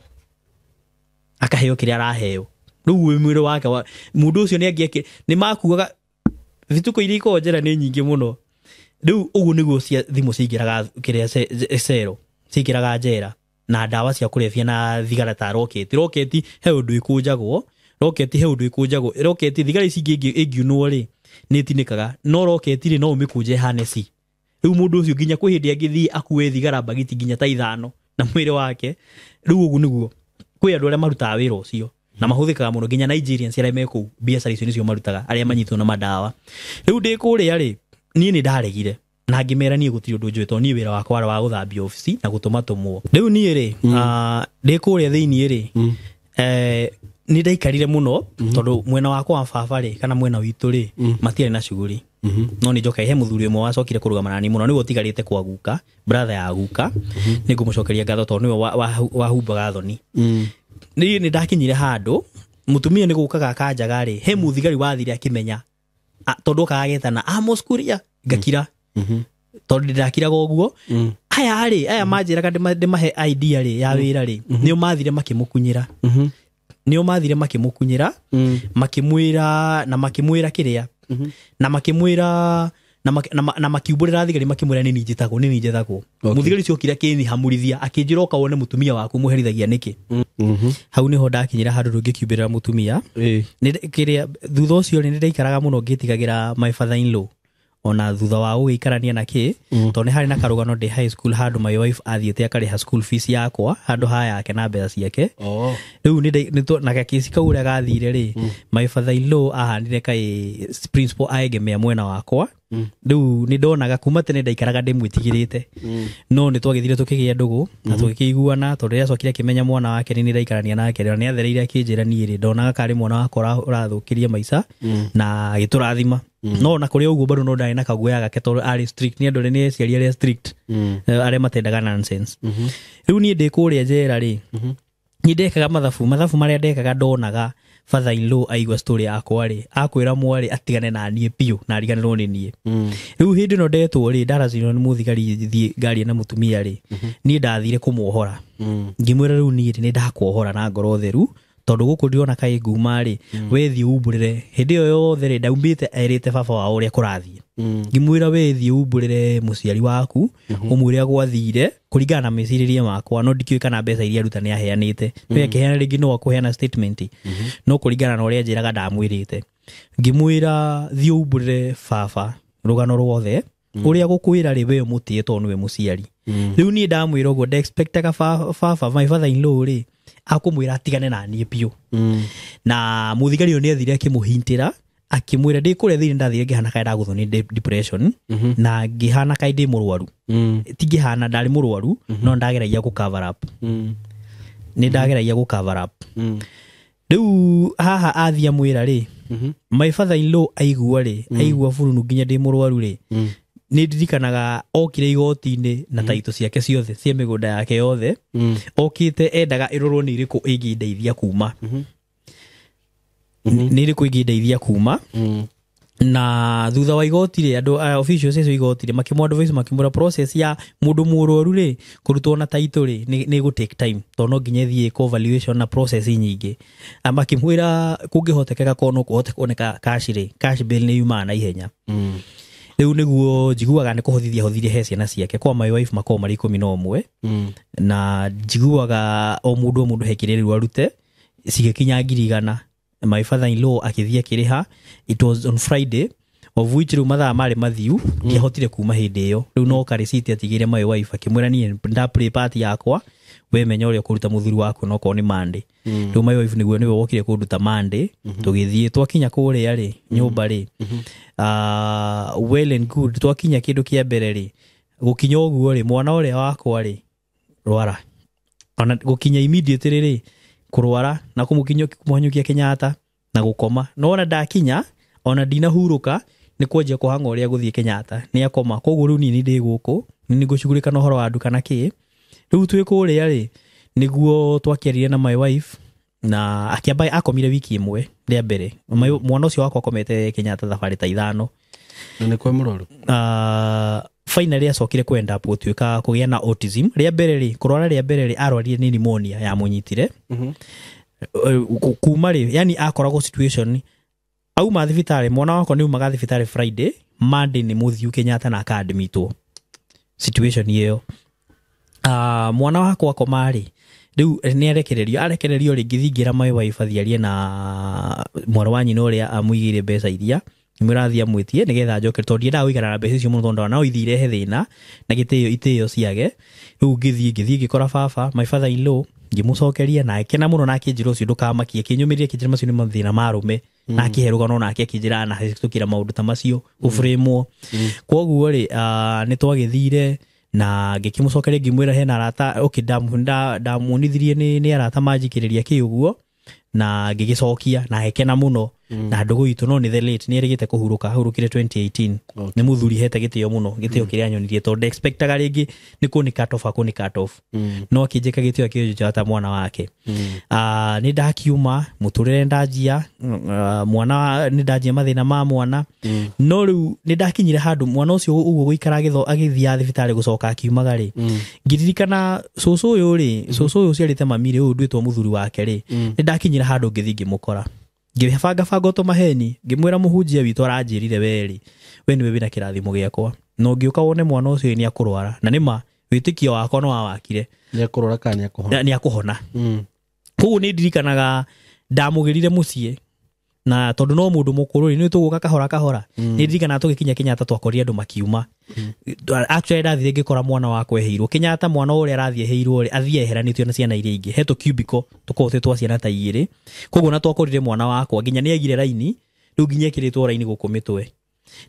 akaheo kĩrĩa araheo. Rĩu wĩ mwĩrĩ wake wa mũndũ ũcio nĩ angĩeke, nĩ makuaga thituko iria ikoragwo njera nĩ nyingĩ mũno. Rĩu ũguo nĩguo thimũ ciingĩraga kĩrĩa cero, ciingĩraga njera na ndawa cia kũrebia na thigara ta roketi. Roketi he ũndũ ĩkũnjagwo, Roketi he ũndũ ĩkũnjagwo. Roketi thigari ici ingĩ ĩngiunwo rĩ, nĩ ĩtinĩkaga, no roketi rĩ, no ũmĩkũnje ĩhane C. Rĩu mũndũ ũcio nginya kwĩ hĩndĩ angĩthiĩ akue thigara mbagiti nginya ta 5 na mwĩrĩ wake. Rĩu ũguo nĩguo kwĩ andũ arĩa marutaga wĩra ũcio na mahũthĩkaga mũno, nginya Nigerians arĩa me kũu biacara icio nĩcio marutaga, arĩa manyitwo na madawa. Rĩu ndĩ kũrĩa rĩ, niĩ nĩ ndaregire na ngĩmera niĩ gũtirĩ ũndũ njũĩ, tondũ niĩ wĩra wakwa warĩ wa gũthambia obici na gũtũma tũmwo. Rĩu niĩ rĩ, ndĩ kũrĩa thĩiniĩ rĩ, nĩ ndaikarire mũno, tondũ mwena wakwa wa baba rĩ, kana mwena witũ rĩ, matiarĩ na shughuli. No nĩ njokaga he mũthuri ũmwe wacokire kũrũgama na niĩ mũno, nĩwe ũtigarĩte kwa guka, brother ya guka. Nĩ ngũmũcokeria ngatho tondũ nĩwe wahumbaga thoni. Niĩ nĩ ndakinyire handũ mũtumia nĩ gũkaga akanjaga rĩ, he mũthigari wathire akĩmenya, tondũ okaga agetana Amos Kuria, ngakira. Tondũ ndakiraga ũguo. Aya rĩ, aya manjĩraga ndĩmahe idea rĩ ya wĩra rĩ, nĩo mathire makĩmũkunyĩra. Nĩo mathire makĩmũkunyĩra, makĩmwĩra na makĩmwĩra kĩrĩa, na makĩmwĩra na makiumbũrĩra thigari makĩmwĩra nĩ niĩ njĩtagwo, nĩ niĩ njethagwo. Mũthigari ũcio okire akĩnyihamũrithia, akĩnjĩra oka wone mũtumia waku mũherithagia nĩkĩ. Hau nĩho ndakinyĩra handũ ndũngĩkiumbĩrĩra mũtumia. Kĩrĩa thutha ũcio rĩ, nĩ ndaikaraga mũno ngĩtigagĩra my father in law, ona thutha wa gũgĩikarania na kĩ, tondũ nĩ harĩ na karũgano ndĩ high school handũ my wife athiĩte akarĩha school fees yakwa handũ ha yake na mbeca ciake. Rĩu na gakĩci kau ũrĩa gathire rĩ, my father in law ahanire kaĩ principal aegemea mwena wakwa. Rĩu nĩ ndonaga kuma tene ndaikaraga ndĩmwĩtigĩrĩte. No nĩ twagĩthire tũkĩgĩa ndũgũ na tũgĩkĩiguana, tondũ rĩrĩa acokire akĩmenya mwana wake nĩ ndaikarania nake, na nĩ athereire akĩnjĩra niĩ rĩ, ndonaga karĩ mwana wakwa ũrathũkĩria maica, na agĩtũrathima. No na kũrĩ ũguo bado no ndarĩ na kaguoya gake, tondũ arĩ strict, nĩ andũ arĩa nĩ aciari arĩa strict, arĩa matendaga nonsense. Rĩu niĩ ndĩ kũrĩa njera rĩ, niĩ ndekaga mathabu, mathabu marĩa ndekaga ndonaga father in law aigua story yakwa rĩ, akwĩra mwarĩ atigane na niĩ biũ na ariganĩrwo nĩ niĩ. Rĩu hĩndĩ ĩno ndetwo rĩ, ndaracinwo nĩ mũthigari thiĩ ngari na mũtumia rĩ, niĩ ndathire kũmuohora. Ngĩmwĩra rĩu niĩ rĩ, nĩ ndakuohora na ngoro theru, tondũ gũkũ ndĩrona kaĩ nguma rĩ, we thiĩ umbũrĩre. Hĩndĩ ĩyo yothe rĩ, ndaumĩte erĩte baba wao ũrĩa kũrathiĩ. Ngĩmwĩra we thiĩ umbũrĩre mũciari waku, ũmwĩre gwathire kũringana na mecirĩrie makwa, no ndikĩũĩ kana mbeca iria aruta nĩ aheanĩte. No akĩheana rĩngĩ no akũheana statement, no kũringana na ũrĩa njĩraga ndamwĩrĩte. Ngĩmwĩra thiĩ umbũrĩre baba rũgano ruothe, ũrĩa gũkwĩra rĩ, we ũmũtĩe tondũ nĩwe mũciari. Rĩu niĩ ndamwĩra ũguo, nde-expectaga baba, my father in law rĩ, akũmwĩra atigane na niĩ biũ. Na mũthigari ũyũ nĩ athire akĩmũhintĩra, akĩmwĩra ndĩ kũrĩa thĩinĩ ndathire ngĩhana kaĩ ndagũthwo nĩ depression, na ngĩhana kaĩ ndĩ mũrwaru. Tingĩhana ndarĩ mũrwaru, no ndageragia gũ cover up. Nĩ ndageragia gũ cover up. Rĩu haha athiĩ amwĩra rĩ, my father in law aigua rĩ, aigua burunu nginya ndĩ mũrwaru rĩ, nĩ ndirikanaga okire igoti-inĩ na taitũ ciake ciothe cia mĩgũnda yake yothe, okĩte endaga ĩrorwo nĩ ĩrĩkũ ĩngĩndeithia kuma. Nĩ ĩrĩkũ ĩngĩndeithia kuma. Na thutha wa igoti rĩ, andũ aya officials acio igoti rĩ, makĩmũ advise, makĩmwĩra process ya mũndũ mũrwaru rĩ, kũrutwo na title rĩ, nĩ ĩgũ take time, tondũ no nginya ĩthiĩ ĩkwo valuation na process nyingĩ. Na makĩmwĩra kũngĩhotekeka korwo no kũhote kuoneka cash rĩ, cash bail nĩ yumaga na ihenya. Rĩu nĩguo njiguaga nĩ kũhothithia hothirie he ciana ciake, kwa my wife makoragwo marĩ 11, na njiguaga o mũndũ o mũndũ he kĩrĩa rĩu arute, cigĩkinya 100,000. My father in law akĩthiĩ akĩrĩha. It was on Friday, of which rĩu mathaa marĩ mathiu, ndiahotire kuma hĩndĩ ĩyo. Rĩu no ka receipt atigĩire my wife, akĩmwĩra niĩ nda play part yakwa, we menya ũrĩa ũkũruta mũthuri waku no korwo nĩ Monday. Rĩu my wife nĩguo nĩwe wokire kũnduta Monday, tũgĩthiĩ twakinya kũrĩa rĩ, nyũmba rĩ, well and good, twakinya kĩndũ kĩa mbere rĩ, gũkinya ũguo rĩ, mwana ũrĩa wakwa rĩ, rwara ona gũkinya immediately rĩ, kũrwara na kũmũhanyũkia Kenyatta na gũkoma. No ona ndakinya, ona ndinahurũka, nĩ kwanjia kũhang'a ũrĩa gũthiĩ Kenyatta, nĩ akoma. Koguo rĩu niĩ nĩ ndĩ gũkũ, nĩ ngũcugurĩka na ũhoro wa nduka na kĩ. Rĩu twĩ kũrĩa rĩ, nĩguo twakĩarire na my wife, na akĩamba akomire wiki ĩmwe rĩa mbere. Mwana ũcio wakwa akomete Kenyatta thabarĩ ta 5. Na nĩ kwa mũrwaru? Finally acokire kwenda gũtuĩka kũgĩa na autism. Rĩa mbere rĩ, kũrwara rĩa mbere rĩ, arwarire nĩ pneumonia yamũnyitire. Kuma rĩ, yani akoragwo situation auma thibitarĩ, mwana wakwa nĩ umaga thibitarĩ Friday, Monday nĩ mũthiu Kenyatta na aka-admitwo. Situation ĩyo. Mwana wakwa akoma rĩ, Rĩu nĩ arekererio, arekererio rĩ, ngĩthiĩ ngĩra my wife athiĩ arie na mwarĩ wa nyina ũrĩa amũigĩire mbeca iria, ngĩmwĩra athiĩ amwĩtie nĩgetha njoke, tondũ ndiendaga gũikara na mbeca icio mũno, tondũ no ithiĩ irehe thĩna na gĩtĩo itĩo ciage. Rĩu ngĩthiĩ ngĩkora baba, my father in law, ngĩmũcokeria na akĩkena mũno na akĩnjĩra ũcio ndũkamakie, akĩnyũmĩrĩria, akĩnjĩra macio nĩ mathĩna ma arũme, na akĩhe rũgano nake akĩnjĩra anahĩtũkĩra maũndũ ta macio gũbũrĩmwo. Koguo rĩ, nĩ twagĩthire na ngĩkĩmũcokeria ngĩmwĩra hena arata, okay, ndamuonithirie nĩ arata manjikĩrĩria kĩ ũguo, na ngĩgĩcokia na agĩkena mũno. Na ndũgũ itũ no nĩ the late nĩ erĩgĩte kũhurũka, ahurũkire 2018. Nĩ mũthuri hete gĩtĩo mũno, gĩtĩo kĩrĩa anyonirie, tondũ expectaga rĩngĩ nĩ kũni cut off, akũni cut off, no akĩnjĩka gĩtĩo akĩnjĩka ta mwana wake. Nĩ ndakiuma mũtũrĩre, ndanjia mwana, nĩ ndanjia mathĩna ma mwana. No rĩu nĩ ndakinyire handũ mwana ũcio ũguo gũikara agĩthiaga thibitarĩ gũcoka akiumaga rĩ, ngĩririkana cũcũ ũyũ rĩ, cũcũ ũyũ ũciarĩte mami rĩ, ũyũ nduĩtwo mũthuri wake rĩ, nĩ ndakinyire handũ ngĩthiĩ ngĩmũkora, ngĩbanga banga tũmaheni, ngĩmwĩra mũhunjia witũ aranjĩrire we rĩ, we nĩwe wĩna kĩrathimo gĩakwa, na ũngĩũka wone mwana ũcio nĩ akũrwara. Na nĩma wĩtĩkio wakwa no wawakire. Nĩ akũrwara kana nĩ akũhona? Nĩ akũhona. Koguo nĩ ndirikanaga ndamũgĩrire mũciĩ, na tondũ no mũndũ mũkũrũ rĩ, nĩ tũgũka kahora kahora. Nĩ ndirikanaga tũgĩkinya Kenyatta twakorire andũ makiuma. Actually ndathire ngĩkora mwana wakwa eheirwo Kenyatta, mwana ũrĩa arathiĩ eheirwo rĩ, athiĩ eheranĩtio na ciana iria ingĩ, he tũ cubicle tũkoragwo twĩ twa ciana ta igĩrĩ. Koguo na twakorire mwana wakwa nginya nĩ aigire raini, rĩu nginya ekĩrĩtwo raini gũkũ mĩtwe.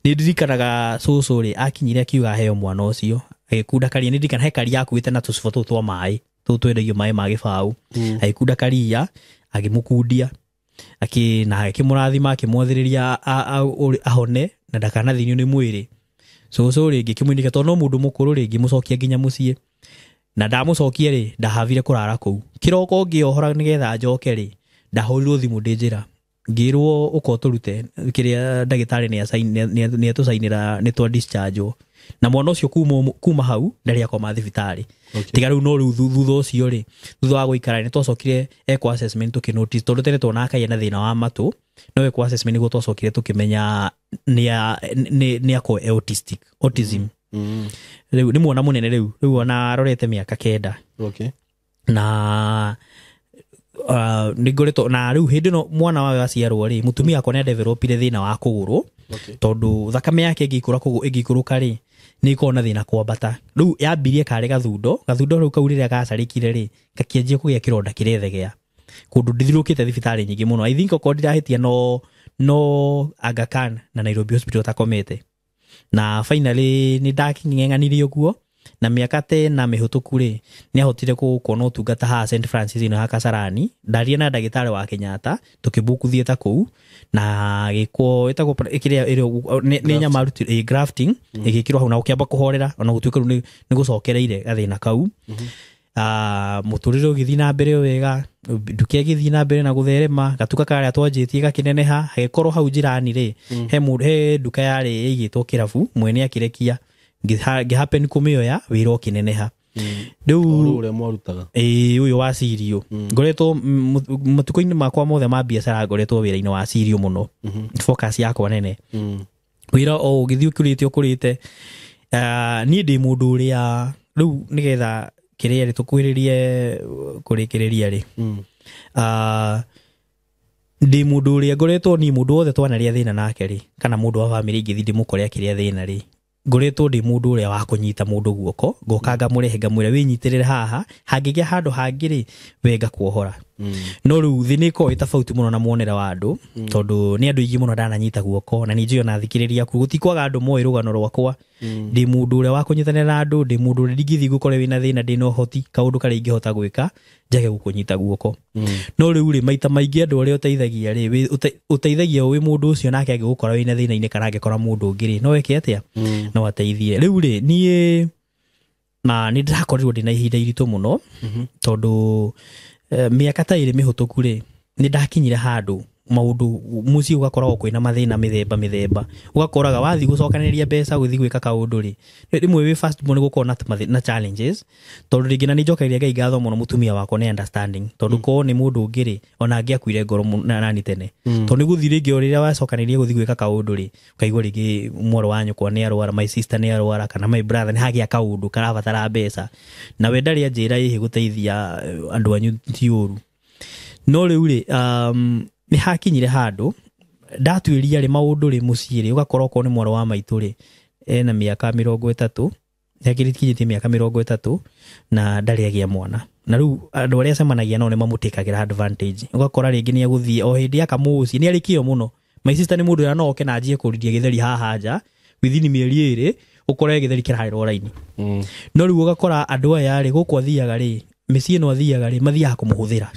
Nĩ ndirikanaga cũcũ rĩ, akinyire akiuga aheo mwana ũcio, agĩkunda karia. Nĩ ndirikana he karia akuĩte na tũcuba tũtũ twa maĩ, tũtũ twendagio maĩ ma gĩbaũ. Agĩkunda karia, agĩmũkundia, na akĩmũrathima, akĩmwathĩrĩria ahone na ndakanathĩnio nĩ mwĩrĩ. Cũcũ rĩ, ngĩkĩmũinĩka tondũ no mũndũ mũkũrũ rĩ, ngĩmũcokia nginya mũciĩ. Na ndamũcokia rĩ, ndahavire kũrara kũu. Kĩroko ngĩohora nĩgetha njoke rĩ, ndahũrirwo thimũ ndĩ njĩra, ngĩrwo ũka ũtũrute kĩrĩa ndagĩtarĩ nĩ etũcainĩra nĩ twa discharge. Na mwana ũcio kuma hau ndarĩ akoma thibitarĩ. Tiga rĩu, no rĩu thutha ũcio rĩ, thutha wa gũikara nĩ twacokire ekwo assessment, tũkĩ notice tondũ tene tuonaga kaia na thĩna wa matũ, no ekwo assessment nĩguo twacokire tũkĩmenya nĩ akorwo e autistic, autism. Rĩu nĩ mwana mũnene, rĩu ona arorete mĩaka 9. Na nĩ ngoretwo na rĩu hĩndĩ ĩno mwana wawe aciarwo rĩ, mũtumia akwa nĩ adevelopire thĩna wa kũgũrũ. Tondũ thakame yake ĩngĩikũrũka rĩ, nĩ ĩkoragwo na thĩna kwambata. Rĩu yambirie karĩ gathundo, gathundo rĩu kau rĩrĩa gacarĩkire rĩ, gakĩanjia kũgĩa kĩronda kĩrethegea kũndũ. Ndithiũrũkĩte thibitarĩ nyingĩ mũno. I think okorwo ndirahĩtia no Aga Khan na Nairobi Hospital takomete. Na finally nĩ ndakĩng'eng'anirie ũguo, na mĩaka 10 mĩhũtũku rĩ, nĩ ahotire kuona ũtungata haha St Francis ĩno ya Kasarani. Ndaria na ndagĩtarĩ wa Kenyatta, tũkĩbook theatre kũu na gĩkwo ĩtagwo kĩrĩa ĩrĩa nĩ nyama grafting ĩgĩkĩrwo hau na gũkĩamba kũhorera, ona gũtuĩka rĩu nĩ gũcokereire gathĩna kau. Mũtũrĩre ũgĩthiĩ na mbere o wega, nduka ĩgĩthiĩ na mbere na gũtherema, gatuka karĩa twanjĩtie gakĩneneha, hagĩkorwo hau njirani rĩ, he mũndũ, he nduka yarĩ ĩigĩtwo kĩrabu, mwene akĩrekia, ngĩhappen kũmĩoya, wĩra ũkĩneneha. Rĩu Ũrĩa ũrĩa mwarutaga. Ĩĩ, ũyũ wa cirio. Ngoretwo matukũ-inĩ makwa mothe ma biacara, ngoretwo wĩra-inĩ wa cirio mũno. Focus yakwa nene. Wĩra o ũgĩthiĩ ũkũrĩte ũkũrĩte. Niĩ ndĩ mũndũ ũrĩa rĩu nĩgetha kĩrĩa rĩ tũkuhĩrĩrie kũrĩkĩrĩria rĩ. Ndĩ mũndũ ũrĩa ngoretwo niĩ mũndũ wothe twanaria thĩna nake rĩ, kana mũndũ wa bamĩrĩ ingĩthiĩ ndĩmũkore akĩrĩa thĩna rĩ, ngoretwo ndĩ mũndũ ũrĩa wa kũnyita mũndũ guoko, ngoka ngamũrehe, ngamwĩra wĩnyitĩrĩre haha, hangĩgĩa handũ hangĩ rĩ, we ngakuohora. No rĩu thĩ nĩ ĩkoragwo ĩ tofauti mũno na muonere wa andũ, tondũ nĩ andũ aingĩ mũno ndananyita guoko, na nĩ njũĩ ona thikĩrĩria aku gũtikwaga andũ moĩ rũgano rwakwa. Ndĩ mũndũ ũrĩa wa kũnyitanĩra na andũ, ndĩ mũndũ ũrĩa ndingĩthiĩ ngũkore wĩna thĩna, ndĩna ũhoti kaũndũ karĩa ingĩhota gwĩka njage gũkũnyita guoko. No rĩu rĩ, maita maingĩ andũ arĩa ũteithagia rĩ, ũteithagia wĩ mũndũ ũcio, nake angĩgũkora wĩna thĩna-inĩ kana angĩkora mũndũ ũngĩ rĩ, no eke atĩa? No ateithie. Rĩu rĩ, niĩ na nĩ ndĩrakorirwo ndĩna ihinda iritũ mũno, tondũ mĩaka ta 2 mĩhũtũku rĩ, nĩ ndakinyire handũ Maũndũ mũciĩ ũgakoragwo kwĩna mathĩna mĩthemba mĩthemba, ũgakoraga wathiĩ gũcokanĩrĩria mbeca gũthiĩ gwĩka kaũndũ rĩ, rĩmwe wĩ first born gũkorwo na challenges, tondũ rĩngĩ na nĩ njokagĩria Ngai ngatho mũno, mũtumia wakwa nĩ understanding, tondũ korwo nĩ mũndũ ũngĩ rĩ, ona angĩakuire ngoro nani tene, tondũ nĩ gũthiĩ rĩngĩ o rĩrĩa wacokanĩria gũthiĩ gwĩka kaũndũ rĩ, ũkaigua rĩngĩ mwarĩ wa nyũkwa nĩ arwara, my sister nĩ arwara, kana my brother nĩ hagĩa kaũndũ karabatara mbeca, na we ndarĩ anjĩra ĩhĩ gũteithia andũ anyu ti ũru. No rĩu rĩ, nĩ hakinyire handũ ndatuĩria rĩ maũndũ rĩ mũciĩ rĩ, ũgakora okorwo nĩ mwarĩ wa maitũ rĩ, ena mĩaka 30, nĩakĩrĩkinyĩtie mĩaka 30 na ndarĩ agĩa mwana, na rĩu andũ arĩa acemanagia nao nĩ mamũtĩkagĩra advantage. Ũgakora rĩngĩ nĩ egũthiĩ o hĩndĩ akamũciĩ nĩ arĩ kĩo mũno. My sister nĩ mũndũ ũrĩa no oke na anjie kũrudia gĩtheri haha nja within mĩeri 2, ũkore gĩtheri kĩrarĩrwo raini. No rĩu ũgakora andũ aya rĩ, gũkũ athiaga rĩ, mĩciĩ ĩno athiaga rĩ, mathiaga kũmũhũthĩra.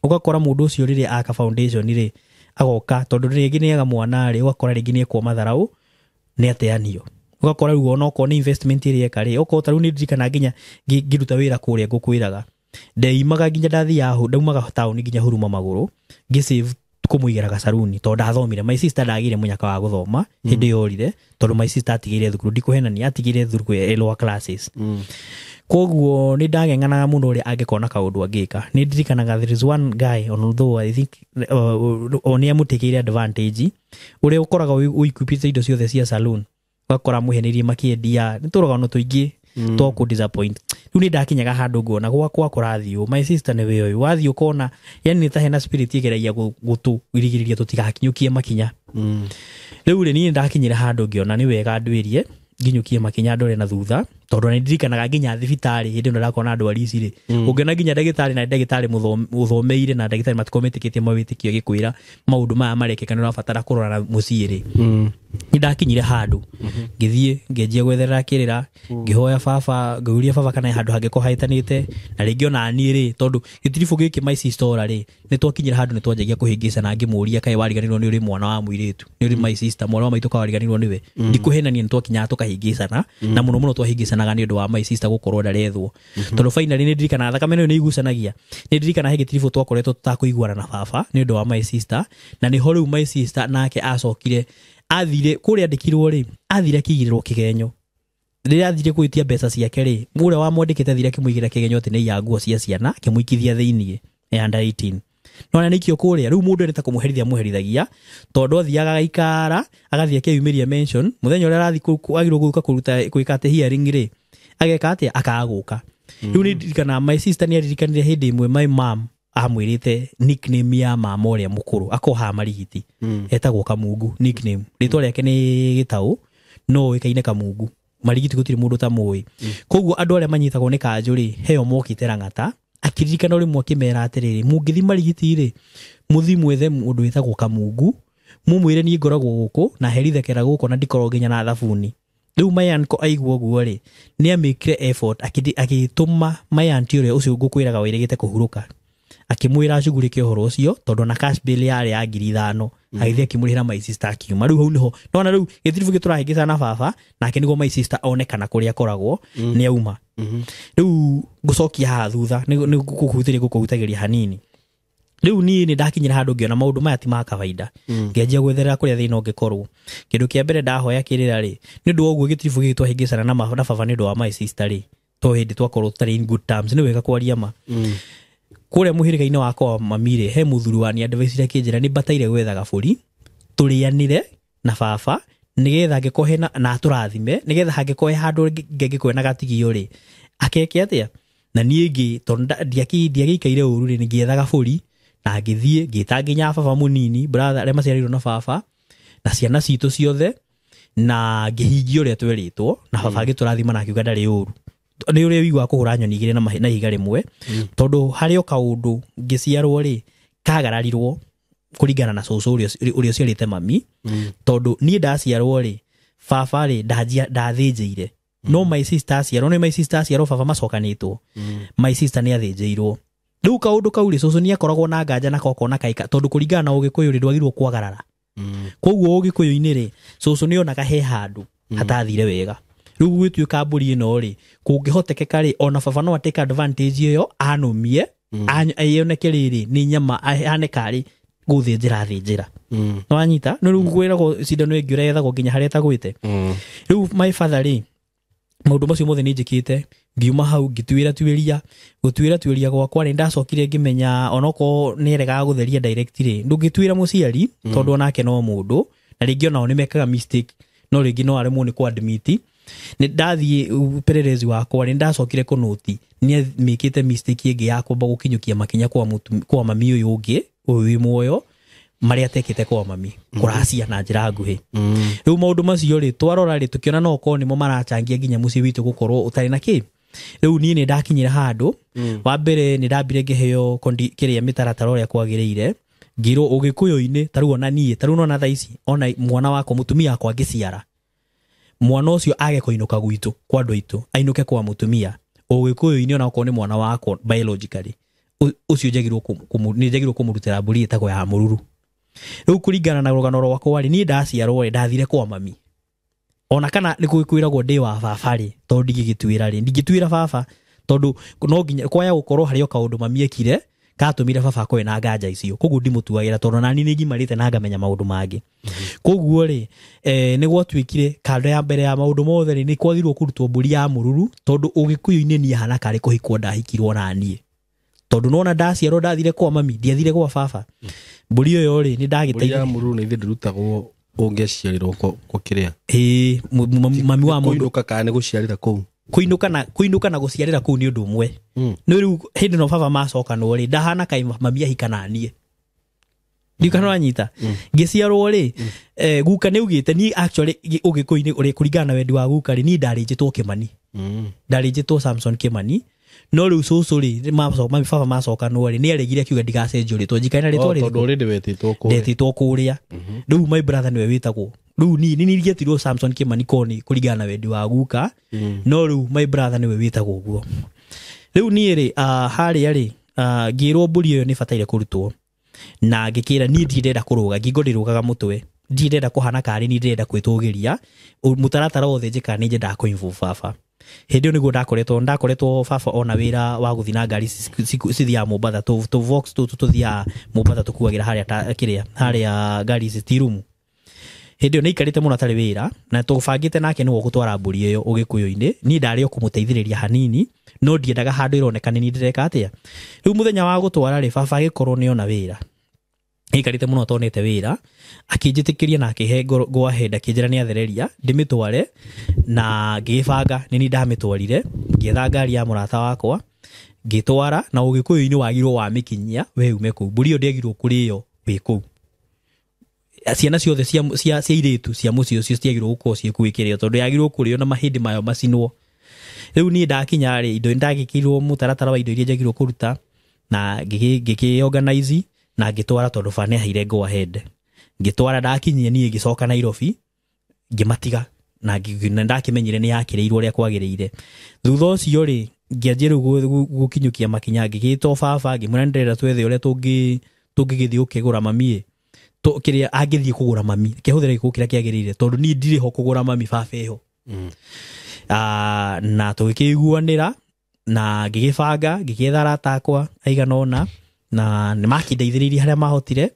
Ũgakora mũndũ ũcio rĩrĩa aka foundation rĩ, agoka tondũ rĩngĩ nĩ aga mwana rĩ, ũgakora rĩngĩ nĩ ekwo matharau, nĩ ateanio. Ũgakora rĩu ona okorwo nĩ investment ĩrĩa eka rĩ, okorwo ta rĩu nĩ ndirikana nginya ngĩruta wĩra kũrĩa ngũkwĩraga, ndeimaga nginya ndathiaga, ndaumaga taũni nginya Huruma magũrũ ngĩsave kũmũigĩra gacaruni, tondũ ndathomire. My sister ndagĩire mũnyaka wa gũthoma hĩndĩ yorire, tondũ my sister atigĩire thukuru, ndikũhenania, atigĩire thukuru ya lower classes. Koguo nĩ ndang'eng'anaga mũno ũrĩa angĩkona kaũndũ angĩka. Nĩ ndirikanaga there is one guy, although I think o nĩ amũtĩkĩire advantage, ũrĩa ũkoragwo ũikuĩte indo ciothe cia saloon, ũgakora mũhenĩrie makĩendia nĩ tũrũgano tũingĩ twa kũ disappoint. Rĩu nĩ ndakinyaga handũ ngona gwakwa kũrathiĩ ũũ, my sister nĩwe ũyũ wathiĩ ũkona, yani nĩ ta hena spirit ĩgeragia gũtũrigĩrĩria tũtigakinyũkie makinya. Rĩu rĩ, niĩ ndakinyire handũ ngĩona nĩ wega ndwĩrie nginyũkie makinya ndore na thutha, tondũ nĩ ndirikanaga nginya thibitarĩ hĩndĩ ĩno ndakona ndwari ici rĩ, ũngĩona nginya ndagĩtarĩ na ndagĩtarĩ ũthomeire na ndagĩtarĩ matikorwo metĩkĩtie mawĩtĩkio gĩkwĩra maũndũ maya marekĩka nĩ ũrabatara kũrora na mũciĩ rĩ. Nĩ ndakinyire handũ ngĩthiĩ ngĩanjia gwetherera kĩrĩra, ngĩhoya baba, ngĩũria baba kana he handũ hangĩkorwo hahĩtanĩte, na rĩngĩ ona niĩ rĩ, tondũ gĩtiribũ gĩkĩ my sister ora rĩ, nĩ twakinyire handũ nĩ twanjagia kũhĩngĩcana, ngĩmũria kaĩ wariganĩrwo nĩ ũrĩ mwana wa mũirĩtu, nĩ ũrĩ my sister, mwana wa maitũ kaĩ wariganĩrwo nĩwe. Ndikũhenania, nĩ twakinyaga tũkahĩngĩcana, na mũno mũno twahĩngĩcanaga nĩ ũndũ wa my sister gũkorwo ndarethwo, tondũ finally nĩ ndirikanaga thakame ĩno nĩ igucanagia. Nĩ ndirikanaga he gĩtiribũ twakoretwo tũtakũiguana na baba nĩ ũndũ wa my sister, na nĩho rĩu my sister nake acokire athire kũrĩa andĩkirwo rĩ, athire akĩigĩrĩrwo kĩgenyo. Rĩrĩa athire gwĩtia mbeca ciake rĩ, ũrĩa wamwandĩkĩte athire akĩmũigĩra kĩgenyo atĩ nĩ iya nguo cia ciana, akĩmũikithia thĩiniĩ ya under 18. No na nĩkĩo kũrĩa rĩu mũndũ nĩ ta kũmũherithia mũherithagia, tondũ athiaga agaikara agathiĩ akeyumĩria mention mũthenya ũrĩa arathiĩ agĩrĩirwo gũka kũruta gwĩka atĩ hearing rĩ, ageka atĩa, akaga gũka. Rĩu nĩ ndirikanaga my sister nĩ aririkanire hĩndĩ ĩmwe my mom amwĩrĩte nickname ya mama ũrĩa mũkũrũ akohaga marigiti, etagwo Kamungu nickname, rĩtwa rĩake nĩ Gĩtaũ no ũĩkaine Kamungu marigiti, gũtirĩ mũndũ tamũĩ. Koguo andũ arĩa manyitagwo nĩ kanjũ rĩ, heo mokĩte Lang'ata, akĩririkana rĩmwe akĩmera atĩrĩrĩ, mũngĩthi marigiti rĩ, mũthi mwethe mũndũ wĩtagwo Kamungu, mũmwĩre niĩ ngoragwo gũkũ na herithekera gũkũ na ndikoragwo nginya na thabuni. Rĩu my uncle aigua ũguo rĩ, nĩ amĩkire effort agĩtũma my auntie ũrĩa ũcio ngũkwĩraga wĩrĩgĩte kũhurũka, akĩmwĩra acugurĩke ũhoro ũcio, tondũ na cash bill yarĩ ya 5,000, agĩthiĩ akĩmũrĩhĩra my sister akiuma. Rĩu hau nĩho nona rĩu gĩtiribũ gĩtũrahĩngĩcana na baba nake, nĩguo my sister onekana kũrĩa akoragwo nĩ auma. Rĩu ngũcokia haha thutha nĩ gũkũhutĩria gũkũhutagĩria hanini. Rĩu niĩ nĩ ndakinyire handũ ngĩona maũndũ maya ti ma kawaida, ngĩanjia gwetherera kũrĩa thĩna ũngĩkorwo. Kĩndũ kĩa mbere ndahoya kĩrĩra rĩ, nĩ ũndũ wa ũguo gĩtiribũ gĩkĩ twahĩngĩcana na baba nĩ ũndũ wa my sister rĩ, to hĩndĩ twakorwo tũtarĩ in good terms, nĩ wega kwaria ma. Kũrĩa mũhĩrĩga-inĩ wakwa wa mami rĩ, he mũthuri wa advice akĩnjĩra nĩ bataire gwetha gabũri tũrĩanĩre na baba, nĩgetha angĩkorwo hena na atũrathime, nĩgetha hangĩkorwo he handũ ngĩngĩkorwo na gatigio rĩ, akeke atĩa na niĩ ngĩ tondũ ndiagĩikaire ũru rĩ, ngĩetha gabũri na ngĩthiĩ ngĩta nginya baba mũnini, brother arĩa maciarĩirwo na baba na ciana citũ ciothe, na ngĩhingia ũrĩa twerĩtwo, na baba agĩtũrathima na akiuga ndarĩ ũru. Nĩ ũrĩa ũiguaga kũhũra nyoni igĩrĩ na ihiga rĩmwe, tondũ harĩ o kaũndũ ngĩciarwo rĩ kagararirwo kũringana na cũcũ ũrĩa ũciarĩte mami, tondũ niĩ ndaciarwo rĩ, baba rĩ ndathĩnjĩire, no my sister aciarwo, nĩ my sister aciarwo baba macokanĩtwo, my sister nĩ athĩnjĩirwo. Rĩu kaũndũ kau rĩ, cũcũ nĩ akoragwo na nganja nako akona kaika, tondũ kũringana na ũgĩkũyũ rĩ, ndwagĩrĩirwo kwagarara. Koguo ũgĩkũyũ-inĩ rĩ, cũcũ nĩ onaga he handũ hatathire wega. Rĩu gũgĩtuĩka mbũri ĩno rĩ, kũngĩhotekeka rĩ, ona baba no atake advantage ĩyo anũmie, eyoneke rĩrĩ nĩ nyama ahane karĩ Gũthĩnjĩra thĩnjĩra. Nĩwanyita? Nĩ rĩu kwĩragwo cindano ĩngĩ ũrĩa nginya harĩa ĩtagwĩte. Rĩu my father rĩ, maũndũ macio mothe nĩ njĩkĩte, ngiuma hau ngĩtuĩra tuĩria, gũtuĩra tuĩria gwakwa nĩ ndacokire ngĩmenya onokorwo nĩ aregaga gũtheria direct rĩ, ndũngĩtuĩra mũciari tondũ onake no mũndũ, na rĩngĩ onao nĩ mekaga mistake, no rĩngĩ no aremwo nĩ kũ-admit. Nĩ ndathiĩ upelelezi wakwa nĩ ndacokire kũnũti nĩ mĩkĩte mistake ĩngĩ ya kwamba gũkinyũkia makinya kwa mami ũyũ ũngĩ ũyũ wĩ muoyo marĩa atekĩte kwa mami kũracia na njĩra nguhĩ. Rĩu maũndũ macio rĩ, twarora rĩ, tũkĩona no okorwo nĩmo marachangia nginya mũciĩ witũ gũkorwo ũtarĩ na kĩ. Rĩu niĩ nĩ ndakinyire handũ wa mbere nĩ ndambire ngĩheo kĩrĩa mĩtaratara ũrĩa kwagĩrĩire, ngĩrwo ũgĩkũyũ-inĩ ta rĩu ona niĩ ta rĩu nona thaa ici ona mwana wakwa mũtumia wakwa angĩciara mwana ũcio age kũinũka gwitũ kwa andũ aitũ ainũke kwa mũtumia ũgĩkũyũ-inĩ ona okorwo nĩ mwana wakwa biologically ũcio njagĩrĩirwo nĩ njagĩrĩirwo kũmũrutĩra mbũri ĩtagwo ya mũruru. Rĩu kũringana na rũgano rwakwa rĩ, niĩ ndaciarwo rĩ, ndathire kwa mami ona kana nĩ kwĩragwo ndĩ wa baba rĩ, tondũ ndingĩgĩtuĩra rĩ, ndingĩtuĩra baba tondũ no nginya kwaya gũkorwo harĩ o kaũndũ mami ekire katũmire baba akorwo na nganja icio, koguo ndimũtuagĩra tondũ nani nĩ ngimarĩte na ngamenya maũndũ mangĩ. Koguo rĩ, nĩ gwatuĩkire kando ya mbere ya maũndũ mothe rĩ, nĩ kwagĩrĩirwo kũrutwo mbũri ya mũruru tondũ ũgĩkũyũ-inĩ niĩ hana karĩ kũhikwo ndahikirwo na niĩ tondũ nona ndaciarwo ndathire kwa mami ndiathire gwa baba. Mbũri ĩyo rĩ, nĩ ndagĩteithia. Mbũri ya mũruru nĩ ithe ndĩrutagwo ũngĩaciarirwo kwa kĩrĩa? Ĩĩ, mami wa mũndũ. Kũinũka kana nĩ gũciarĩra kũu? Kũinũka na gũciarĩra kũu nĩ ũndũ ũmwe. Nĩ rĩu hĩndĩ ĩno baba macokanwo rĩ, ndahana kaĩ mami ahika na niĩ. Ndiũ kana ũranyita? Ngĩciarwo rĩ, guka nĩ augĩte niĩ actually ũgĩkũyũ-inĩ ũrĩa kũringana na wendi wa guka rĩ, niĩ ndarĩnjĩtwo Kĩmani. Ndarĩnjĩtwo Samson Kĩmani. No rĩu cũcũ rĩ, mami baba macokanwo rĩ, nĩ aregire akiuga ndigacenjio rĩtwa, njikare na rĩtwa rĩrĩkũ? Tondũ already wetĩtwo kũrĩa. Ndetĩtwo kũrĩa. Rĩu my brother nĩwe wĩtagwo. Rĩu niĩ nĩ nĩngĩetirwo Samson Kĩmani Koni kũringana na wendi wa guka. No rĩu my brother nĩwe wĩtagwo ũguo. Rĩu niĩ rĩ, harĩa rĩ, ngĩrwo mbũri ĩyo nĩ bataire kũrutwo. Na ngĩkĩra niĩ ndirenda kũrũga, ngingo ndĩrũgaga mũtwe. Ndirenda kũhana karĩ niĩ ndĩrenda kwĩtũgĩria. Mũtaratara wothe njĩkaga nĩ nyendaga kũ-involve baba. Hĩndĩ ĩyo nĩguo ndakoretwo baba ona wĩra wa gũthiĩ na ngari cithiaga Mombatha, tũ Vox tũtũ tũthiaga Mombatha tũkuagĩra harĩa ta, kĩrĩa, harĩa ngari ici ti rumu. Hĩndĩ ĩyo nĩaikarĩte mũno atarĩ wĩra, na tũbangĩte nake nĩwe ũgũtwara mbũri ĩyo ũgĩkũyũ-inĩ. Niĩ ndarĩ o kũmũteithĩrĩria hanini, no ndiendaga handũ ĩroneka nĩ niĩ ndĩreka atĩa. Rĩu mũthenya wa gũtwara rĩ, baba agĩkorwo nĩona wĩra. Aikarĩte mũno atonete wĩra, akĩnjĩtĩkĩria na akĩhe go ahead, akĩnjĩra nĩ athereria ndĩmĩtware, na ngĩgĩbanga nĩ niĩ ndamĩtwarire, ngĩetha ngari ya mũrata wakwa ngĩtwara, na ũgĩkũyũ-inĩ wagirwo wamĩkinyia we ume kũu. Mbũri ĩyo ndĩagirwo kũrĩo wĩ kũu. Ciana ciothe cia airĩtu cia mũciĩ ũcio citiagirwo gũkorwo ciĩ kũu ĩkĩrĩo tondũ yagirwo kũrĩo na mahĩndĩ mayo macinwo. Rĩu niĩ ndakinya rĩ, indo ndagĩkĩirwo mũtaratara wa indo iria njagĩrĩirwo kũruta, na ngĩkĩ organize na ngĩtwara tondũ baba nĩaheire go ahead. Ngĩtwara, ndakinyia niĩ ngĩcoka Nairobi, ngĩmatiga na ndakĩmenyire nĩ yakĩrĩirwo ũrĩa kwagĩrĩire. Thutha ũcio rĩ, ngĩanjia rĩu gũkinyũkia makinya, ngĩgĩtwo baba, ngĩmwĩra nĩndĩrenda twethe ũrĩa tũngĩgĩthiĩ gũkĩgũra mami ĩ. Kĩrĩa angĩthiĩ kũgũra mami, kĩhũthĩre gĩkũ kĩrĩa kĩagĩrĩire tondũ niĩ ndirĩ ho kũgũra mami, baba eho. Na tũgĩkĩiguanĩra na ngĩgĩbanga, ngĩgĩetha arata akwa aigana ũna, na nĩ makĩndeithĩrĩirie harĩa mahotire,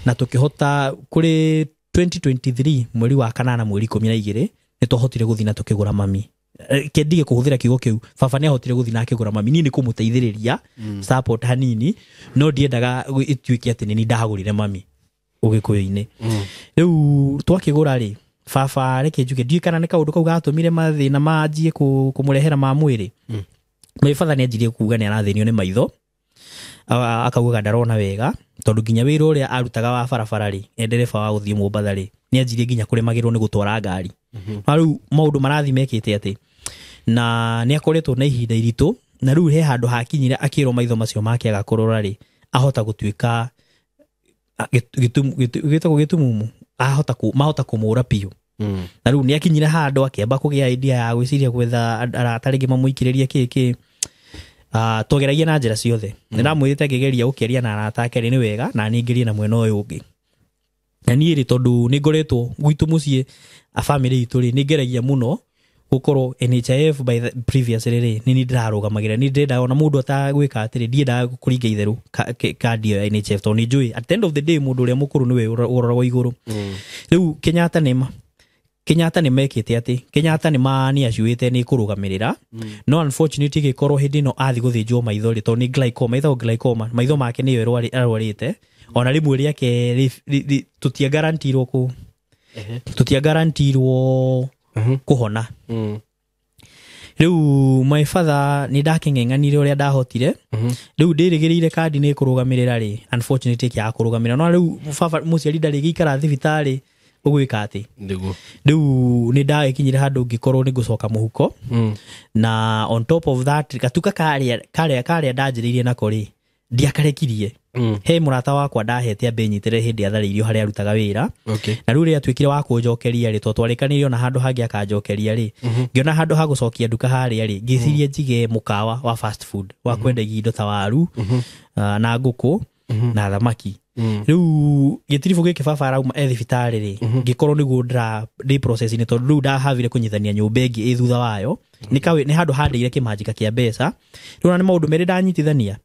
na tũkĩhota kũrĩ 2023 mweri wa kanana mweri ikũmi na igĩrĩ nĩ twahotire gũthiĩ na tũkĩgũra mami. Kĩndige kũhũthĩra kiugo kĩu, baba nĩ ahotire gũthiĩ na akĩgũra mami, niĩ nĩ kũmũteithĩrĩria support hanini, no ndiendaga ĩtuĩke atĩ nĩ niĩ ndagũrire mami ũgĩkũyũ-inĩ. Rĩu twakĩgũra rĩ, baba reke njuge ndiũĩ kana nĩ kaũndũ kau gatũmire mathĩna manjie kũmũrehera ma mwĩrĩ. My father nĩ anjirie kuga nĩ arathĩnio nĩ maitho, akaugaga ndarona wega tondũ nginya wĩra ũrĩa arutaga wa barabara rĩ, e ndereba wa gũthiĩ Mombatha rĩ, nĩ anjirie nginya kũremagĩrwo nĩ gũtwara ngari. Na rĩu maũndũ marathiĩ mekĩte atĩ, na nĩ akoretwo na ihinda iritũ, na rĩu he handũ hakinyire akĩrwo maitho macio make aga kũrora rĩ, ahota gũtuĩka, gĩtagwo gĩtumumu, ahota mahota kũmũra biũ. Na rĩu nĩ akinyire handũ akĩamba kũgĩa idea ya gwĩciria gwetha arata rĩngĩ mamũikĩrĩrie kĩ kĩ. Twageragia na njĩra ciothe. Nĩ ndamwĩrĩte ngĩgeria gũkĩaria na arata ake rĩ, nĩ wega, na niĩ ngerie na mwena ũyũ ũngĩ. Na niĩ rĩ, tondũ nĩ ngoretwo gwitũ mũciĩ, a bamĩrĩ itũ rĩ, nĩ ngeragia mũno Gukorwo NHIF by the previous rĩrĩ nĩ niĩ ndĩrarũgamagĩrĩra, nĩ ndĩrendaga ona mũndũ atagwĩka atĩrĩ, ndiendaga kũringa itherũ kandi ĩyo ya NHIF, tondũ nĩ njũĩ at the end of the day mũndũ ũrĩa mũkũrũ nĩwe ũroragwo igũrũ. Rĩu Kenyatta nĩ mekĩte atĩ Kenyatta nĩ ma nĩ acuĩte nĩ kũrũgamĩrĩra, no unfortunately gĩkorwo hĩndĩ ĩno athiĩ gũthĩnjwo maitho rĩ, tondũ nĩ glaucoma, ĩtagwo glaucoma, maitho make nĩyo arwarĩte, ona rĩmwe rĩake tũtiagarantirwo kũ tũtiagarantirwo kũhona. Rĩu my father nĩ ndakĩng'eng'anire ũrĩa ndahotire. Rĩu ndĩrĩgĩrĩire kandi nĩ kũrũgamĩrĩra rĩ, unfortunately ĩkĩaga kũrũgamĩrĩra. No rĩu baba mũciari ndarĩ gĩikara thibitarĩ ũgwĩka atĩ? Nĩguo. Rĩu nĩ ndagĩkinyire handũ ngĩkorwo nĩ ngũcoka mũhuko. Na on top of that, gatuka karĩa ndanjĩrĩirie nako rĩ, ndiakarekirie. He mũrata wakwa ndahete ambe nyitĩrĩre hĩndĩ atharĩirio harĩa arutaga wĩra. Na rĩu rĩrĩa atuĩkire wa kũnjokeria rĩ, tondũ twarĩkanĩire ona handũ hangĩ akanjokeria rĩ, ngĩona handũ ha gũcokia nduka harĩa rĩ, ngĩciria njige mũkawa wa fast food wa kwendagia indo ta waru, na ngũkũ na thamaki. Rĩu gĩtiribũ gĩkĩ baba arauma e thibitarĩ rĩ, ngĩkorwo nĩguo ndĩra ndĩ process-inĩ, tondũ rĩu ndahavire kũnyitithania nyũmba ĩngĩ ĩ thutha wayo. Nĩ handũ handĩire kĩmanjĩka kĩa mbeca. Rĩu ona nĩ maũndũ merĩ ndanyitithania.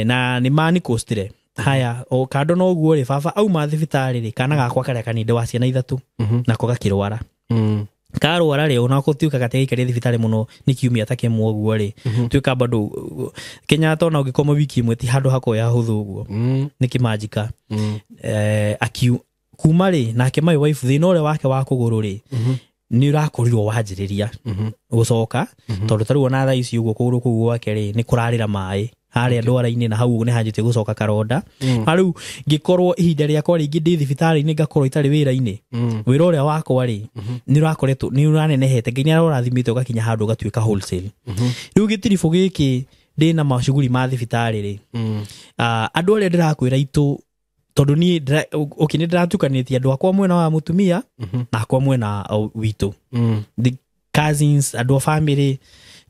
Na nĩ manikostire haya o kando na ũguo rĩ, baba auma thibitarĩ rĩ, kana gakwa karĩa kanini wa ciana ithatũ nako gakĩrwara. Karwara rĩ, onako tuĩka gatigaikarire thibitarĩ mũno nĩ kiumia ta kĩmwe ũguo rĩ, tuĩka bado Kenyatta ona ũngĩkoma wiki ĩmwe ti handũ hakoya hũthũ ũguo. Nĩ kĩmanjĩka. Akiu kuma rĩ, nake my wife thĩna ũrĩa wake wa kũgũrũ rĩ, nĩ ũrakorirwo wanjĩrĩria gũcoka, tondũ ta rĩu ona thaa ici ũguo kũgũrũ kũu gwake rĩ nĩ kũrarĩra maĩ harĩa ndwara-inĩ, na hau nĩ hanjĩtie gũcoka karonda. Na rĩu ngĩkorwo ihinda rĩakwa rĩingĩ ndĩ thibitarĩ-inĩ, ngakorwo itarĩ wĩra-inĩ. Wĩra ũrĩa wakwa rĩ, nĩ ũrakoretwo nĩ ũranenehete, Ngai nĩ arorathimĩte ũgakinya handũ ũgatuĩka wholesale. Rĩu gĩtiribũ gĩkĩ ndĩna macuguri ma thibitarĩ rĩ, andũ arĩa ndĩrakwĩra itũ, tondũ niĩ okay, nĩ ndĩratukanĩtie andũ akwa mwena wa mũtumia na akwa mwena witũ, the cousins, andũ a family.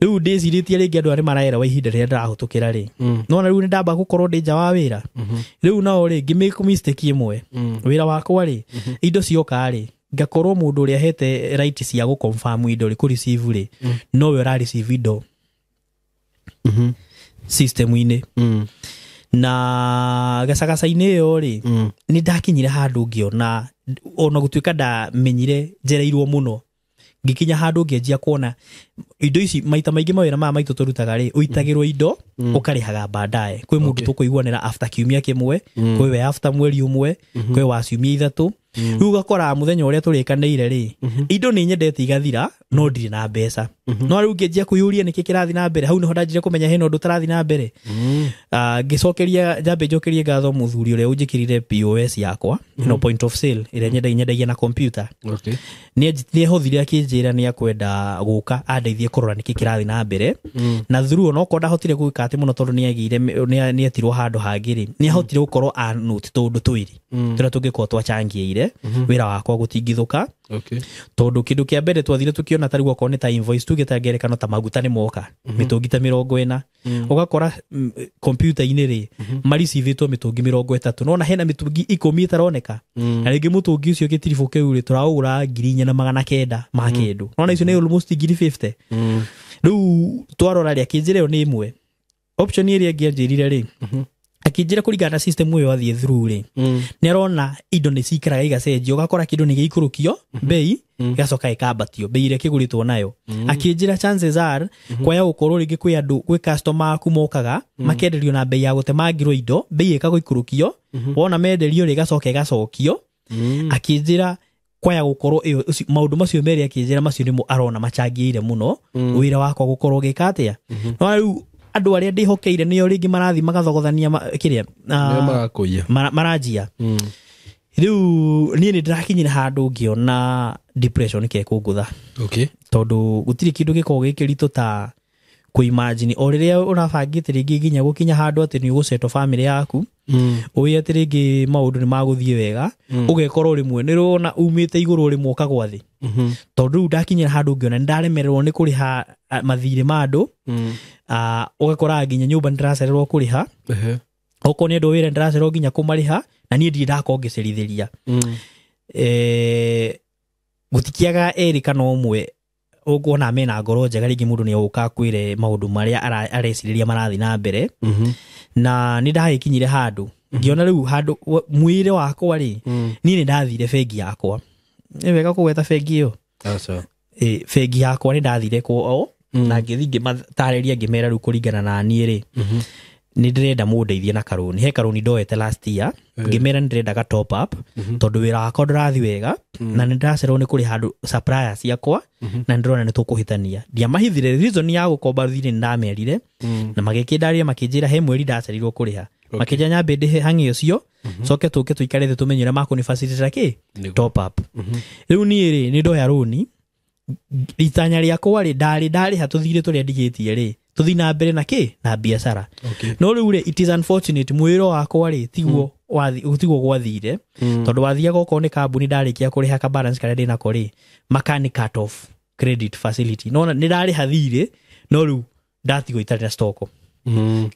Rĩu ndĩcirĩtie rĩngĩ andũ arĩa maraerewa ihinda rĩrĩa ndĩrahĩtũkĩra rĩ, no na rĩu nĩ ndamba gũkorwo ndĩ nja wa wĩra. Rĩu nao rĩ, ngĩmake mistake ĩmwe. Wĩra wakwa rĩ, indo cioka rĩ, ngakorwo mũndũ ũrĩa hete right cia gũ confirm indo rĩ, kũ receive rĩ, nowe ũra receive indo system-inĩ. Na gacagaca-inĩ ĩyo rĩ, nĩ ndakinyire handũ ngĩona ona gũtuĩka ndamenyire njereirwo mũno, ngĩkinya handũ ngĩanjia kuona indo ici maita maingĩ mawĩra maya maitũ tũrutaga rĩ, ũitagĩrwo indo ũkarĩhaga baadaye. Kwĩ mũndũ tũkũiguanĩra after kiumia kĩmwe, kwĩ we after mweri ũmwe, kwĩ wa ciumia ithatũ. Rĩu ũgakora mũthenya ũrĩa tũrĩkanĩire rĩ, indo nĩ nyendete igathira, no ndirĩ na mbeca. No rĩu ngĩanjia kwĩyũria nĩkĩ kĩrathiĩ na mbere. Hau nĩho ndanjire kũmenya hena ũndũ ũtarathiĩ na mbere. Ngĩcokeria njambe njokerie ngatho mũthuri ũrĩa ũnjĩkĩrire POS yakwa ĩno, point of sale ĩrĩa nyendagia na computer. Nĩ ahothire akĩnjĩra nĩ akwenda gũka andeithie kũrora nĩkĩ kĩrathiĩ na mbere. Na through onokorwo ndahotire gwĩka atĩ mũno, tondũ nĩ agĩire nĩ etirwo handũ hangĩ rĩ, nĩ ahotire gũkorwo anote tũũndũ twĩrĩ tũrĩa tũngĩkorwo twachangĩire wĩra wakwa gũtingithũka. Tondũ kĩndũ kĩa mbere twathire tũkĩona ta rĩu okorwo nĩ ta invoice, tuge ta ngerekano ta maguta nĩ moka mĩtũngi ta 40, ũgakora kompiuta-inĩ rĩ, maricivĩtwo mĩtũngi 30, nona hena mĩtũngi 10 ĩtaroneka. Na rĩngĩ mũtũngi ũcio gĩtiribũ kĩu rĩ, tũraũgũra 4,900 ma kĩndũ, nona icio nĩ almost 50,000. Rĩu twarora rĩ, akĩnjĩra ĩyo nĩ ĩmwe option. Ĩrĩa ĩngĩ anjĩrire rĩ, akĩnjĩra kũringana na system ĩyo athiĩ through rĩ, nĩ arona indo nĩ cikaraga igacenjio, ũgakora kĩndũ nĩ gĩikũrũkio bei, gĩgacoka gĩkambatio bei ĩrĩa kĩgũrĩtwo nayo. Akĩnjĩra chances are kwaya gũkorwo rĩngĩ kwĩ andũ, kwĩ customer aku mokaga makenderio na bei ya gũtemangĩrwo indo, bei ĩkagũikũrũkio, wona menderio rĩ, ĩgacoka ĩgacokio. Akĩnjĩra kwaya gũkorwo ĩyo maũndũ macio merĩ, akĩnjĩra macio nĩmo arona machangĩire mũno wĩra wakwa gũkorwo ũgĩka atĩa. No rĩu andũ arĩa ndĩhokeire nĩo rĩngĩ marathiĩ magathogothania kĩrĩa Nĩo marakũiya. Maranjia. Rĩu niĩ nĩ ndĩrakinyire handũ ngĩona depression kekũngũtha, tondũ gũtirĩ kĩndũ gĩkoragwo gĩ kĩritũ ta kũimagine o rĩrĩa ũrabangĩte rĩngĩ nginya gũkinya handũ atĩ nĩ ũgũsettle family yaku, ũĩ atĩ rĩngĩ maũndũ nĩ magũthiĩ wega, ũgekorwo rĩmwe nĩ ũrona umĩte igũrũ rĩmwe ũkagwa thĩ. Tondũ rĩu ndakinyĩra handũ ngĩona nĩ ndaremererwo nĩ kũrĩha mathirĩ ma andũ. Ũgakora nginya nyũmba nĩ ndĩracererwo kũrĩha, okorwo nĩ andũ wĩra ndĩracererwo nginya kũmarĩha, na niĩ ndirĩ ndakorwo ngĩcerithĩria. Gũtikiaga erĩ kana ũmwe Ũkuona mena ngoro njega, rĩngĩ mũndũ nĩ agũka akwĩre maũndũ marĩa arecirĩria marathiĩ na mbere. Na nĩ ndagĩkinyire handũ ngĩona rĩu handũ mwĩrĩ wakwa rĩ, niĩ nĩ ndathire bengi yakwa. Nĩ wega kũgweta bengi ĩyo? Aca. Bengi yakwa nĩ ndathire kwao na ngĩthiĩ ngĩmatarĩria, ngĩmera rĩu kũringana na niĩ rĩ, nĩ ndĩrenda mũndeithie na karũni. He karũni ndoete last year, ngĩmera nĩ ndĩrenda ga top up tondũ wĩra wakwa ndũrathiĩ wega na nĩ ndĩracererwo nĩ kũrĩha andũ suppliers ciakwa na nĩ ndĩrona nĩ tũkũhĩtania. Ndiamahithire reason ya gũkomba thirĩ, nĩ ndamerire na magĩkĩndarĩria, makĩnjĩra he mweri ndacereirwo kũrĩha, makĩnjĩra nyambe ndĩhe hang'i ũcio, coke tũke tũikare thĩ tũmenye ũrĩa makũni facilitate kĩ top up. Rĩu niĩ rĩ, nĩ ndoya rũni, itanya rĩakwa rĩ, ndarĩ ndarĩha tũthirĩ tũrĩa ndigĩtie rĩ, tũthiĩ na mbere na kĩ na biacara. No rĩu rĩ, it is unfortunate, mwĩro wakwa rĩ, tiguo tiguo gwathire, tondũ wathiaga okorwo nĩ kambuni, ndarĩkia kũrĩha ka balance karĩa ndĩnako rĩ, makani cut off credit facility. No nĩ ndarĩha thirĩ, no rĩu ndatigwo itarĩ na stock.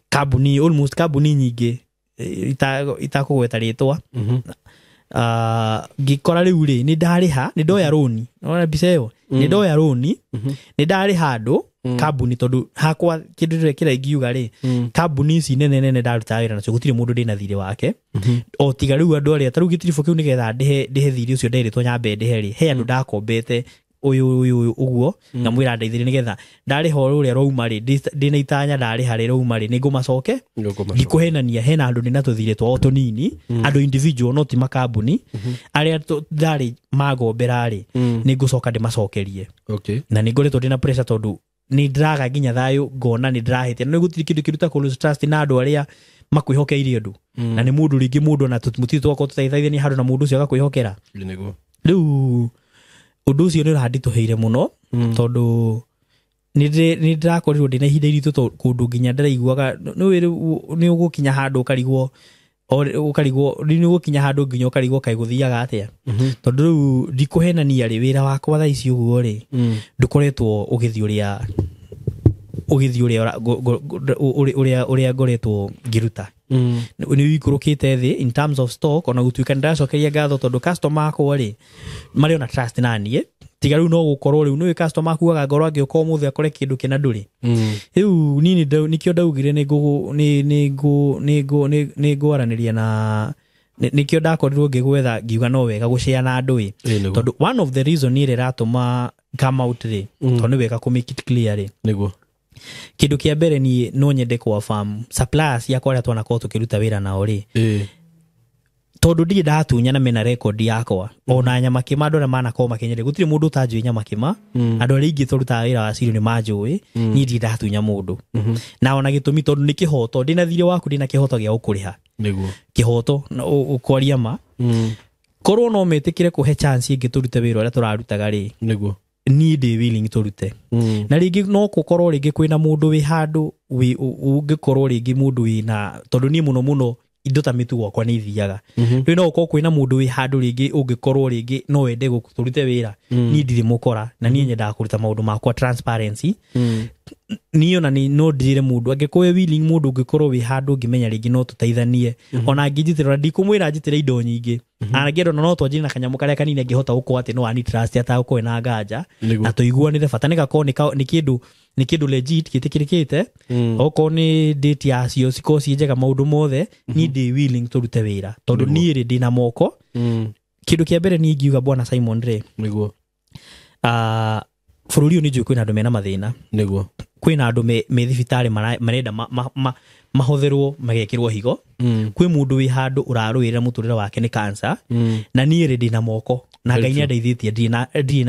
Kambuni, almost kambuni nyingĩ, itakũgweta rĩtwa, ngĩkora rĩu rĩ, nĩ ndarĩha, nĩ ndoya rũni. Nona mbica ĩyo? Nĩ ndoya rũni, nĩ ndarĩha andũ kambuni, tondũ hakwa kĩndũ kĩrĩa kĩrĩa ingiuga rĩ, kambuni ici nene nene ndarutaga wĩra nacio, gũtirĩ mũndũ ndĩna thirĩ wake, o tiga rĩu andũ arĩa ta rĩu gĩtiribũ kĩu, nĩgetha ndĩhe thirĩ ũcio nderĩtwo nyambe ndĩhe rĩ, he andũ ndakombete, ũyũ, ũyũ, ũyũ, ũguo ngamwĩra ndeithĩrĩrie nĩgetha ndarĩha ũrĩa rauma rĩ, ndĩna itanya ndarĩha rĩ rauma rĩ, nĩngũmacoke. Ndikũhenania, hena andũ ndĩna tũthirĩ twao tũnini, andũ individual no ti makambuni, arĩa ndarĩ magombera rĩ, nĩ ngũcoka ndĩmacokerie. Na nĩ ngoretwo ndĩna pressure tondũ nĩ ndĩraga nginya thayũ, ngona nĩ ndĩrahĩtia, na nĩ gũtirĩ kĩndũ kĩruta kũ lose trust na andũ arĩa makwĩhokeire ũndũ, na nĩ mũndũ rĩngĩ, mũndũ ona mũtirĩ twakorwo tũteithania handũ na mũndũ ũcio agakwĩhokera. Rĩu ũndũ ũcio nĩ ũranditũhĩire mũno tondũ nĩ ndĩrakorirwo ndĩna ihinda iritũ, tondũ kũndũ nginya ndĩraiguaga nĩ rĩu nĩ ũgũkinya handũ ũkarigwo, ũkarigwo, nĩ ũgũkinya handũ nginya ũkarigwo kaĩ gũthiaga atĩa, tondũ rĩu ndikũhenania rĩ, wĩra wakwa thaa ici ũguo rĩ, ndũkoretwo ũgĩthiĩ ũrĩa ũgĩthiĩ ũrĩa ũrĩa ngoretwo ngĩruta. Nĩ wikũrũkĩte thĩ in terms of stock, ona gũtuĩka nĩ ndĩracokeria ngatho tondũ customer akwa rĩ, marĩ ona trust na niĩ, tiga rĩu no gũkorwo rĩu nĩũĩ customer akuaga ngoro angĩũka ũmũthĩ akore kĩndũ kĩna ndũrĩ. Rĩu niĩ nĩkĩo ndaugire nĩ ngũaranĩria na nĩkĩo ndakorirwo ngĩgwetha, ngiuga no wega gũshare na andũ ĩ, tondũ one of the reason ĩrĩa ĩratũma come out rĩ, tondũ nĩ wega kũ make it clear rĩ, kĩndũ kĩa mbere niĩ no nyende kwa farm suppliers ciakwa arĩa twanakorwo tũkĩruta wĩra nao rĩ, tondũ ndirĩ ndatunyana, mena record yakwa ona Nyamakĩma, andũ arĩa manakorwo makinyĩre, gũtirĩ mũndũ ũtanjũĩ Nyamakĩma. Andũ arĩa aingĩ tũrutaga wĩra wa ciru nĩ manjũĩ. Niĩ ndirĩ ndatunya mũndũ, na ona gĩtũmi tondũ nĩ kĩhoto, ndĩna thirĩ waku, ndĩna kĩhoto gĩa gũkũrĩha. Kĩhoto na ũkwaria ma, korwo no metĩkĩre kũhe chance ĩngĩ tũrute wĩra ũrĩa tũrarutaga rĩ, niĩ ndĩ willing tũrute. Na rĩngĩ no gũkorwo rĩngĩ kwĩna mũndũ wĩ handũ ũngĩkorwo rĩngĩ mũndũ wĩna, tondũ niĩ mũno mũno indo ta mĩtu gwakwa nĩ ithiaga. Rĩu no gũkorwo kwĩna mũndũ wĩ handũ rĩngĩ ũngĩkorwo rĩngĩ no wende tũrute wĩra. Niĩ ndirĩ mũkora na niĩ nyendaga kũruta maũndũ makwa transparency. Niĩ ona nĩ no njĩre mũndũ angĩkorwo wĩ willing, mũndũ ũngĩkorwo wĩ handũ ũngĩmenya rĩngĩ no tũteithanie, ona angĩnjitĩra, ona ndikũmwĩra njitĩre indo nyingĩ, angĩenda ona no twanjie na kanyamũ karĩa kanini angĩhota gũkorwo atĩ no ani trust atagũkorwo na nganja, na tũiguanĩre, bata nĩ gakorwo nĩ kĩndũ legit gĩtĩkĩrĩkĩte. Okorwo nĩ date yacio cikorwo ciĩ njega, maũndũ mothe, niĩ ndĩ willing tũrute wĩra tondũ niĩ rĩ, ndĩna moko. Kĩndũ kĩa mbere niĩ ingiuga, bwana Simon rĩ, bũrũri ũyũ nĩ njũĩ kwĩna andũ mena mathĩna. Kwĩna andũ me thibitarĩ marenda mahũthĩrwo magekĩrwo higo. Kwĩ mũndũ wĩ handũ ũrarũĩrĩra mũtũrĩre wake nĩ cancer. Na niĩ rĩ, ndĩna moko na Ngai nĩ andeithĩtie, ndirĩ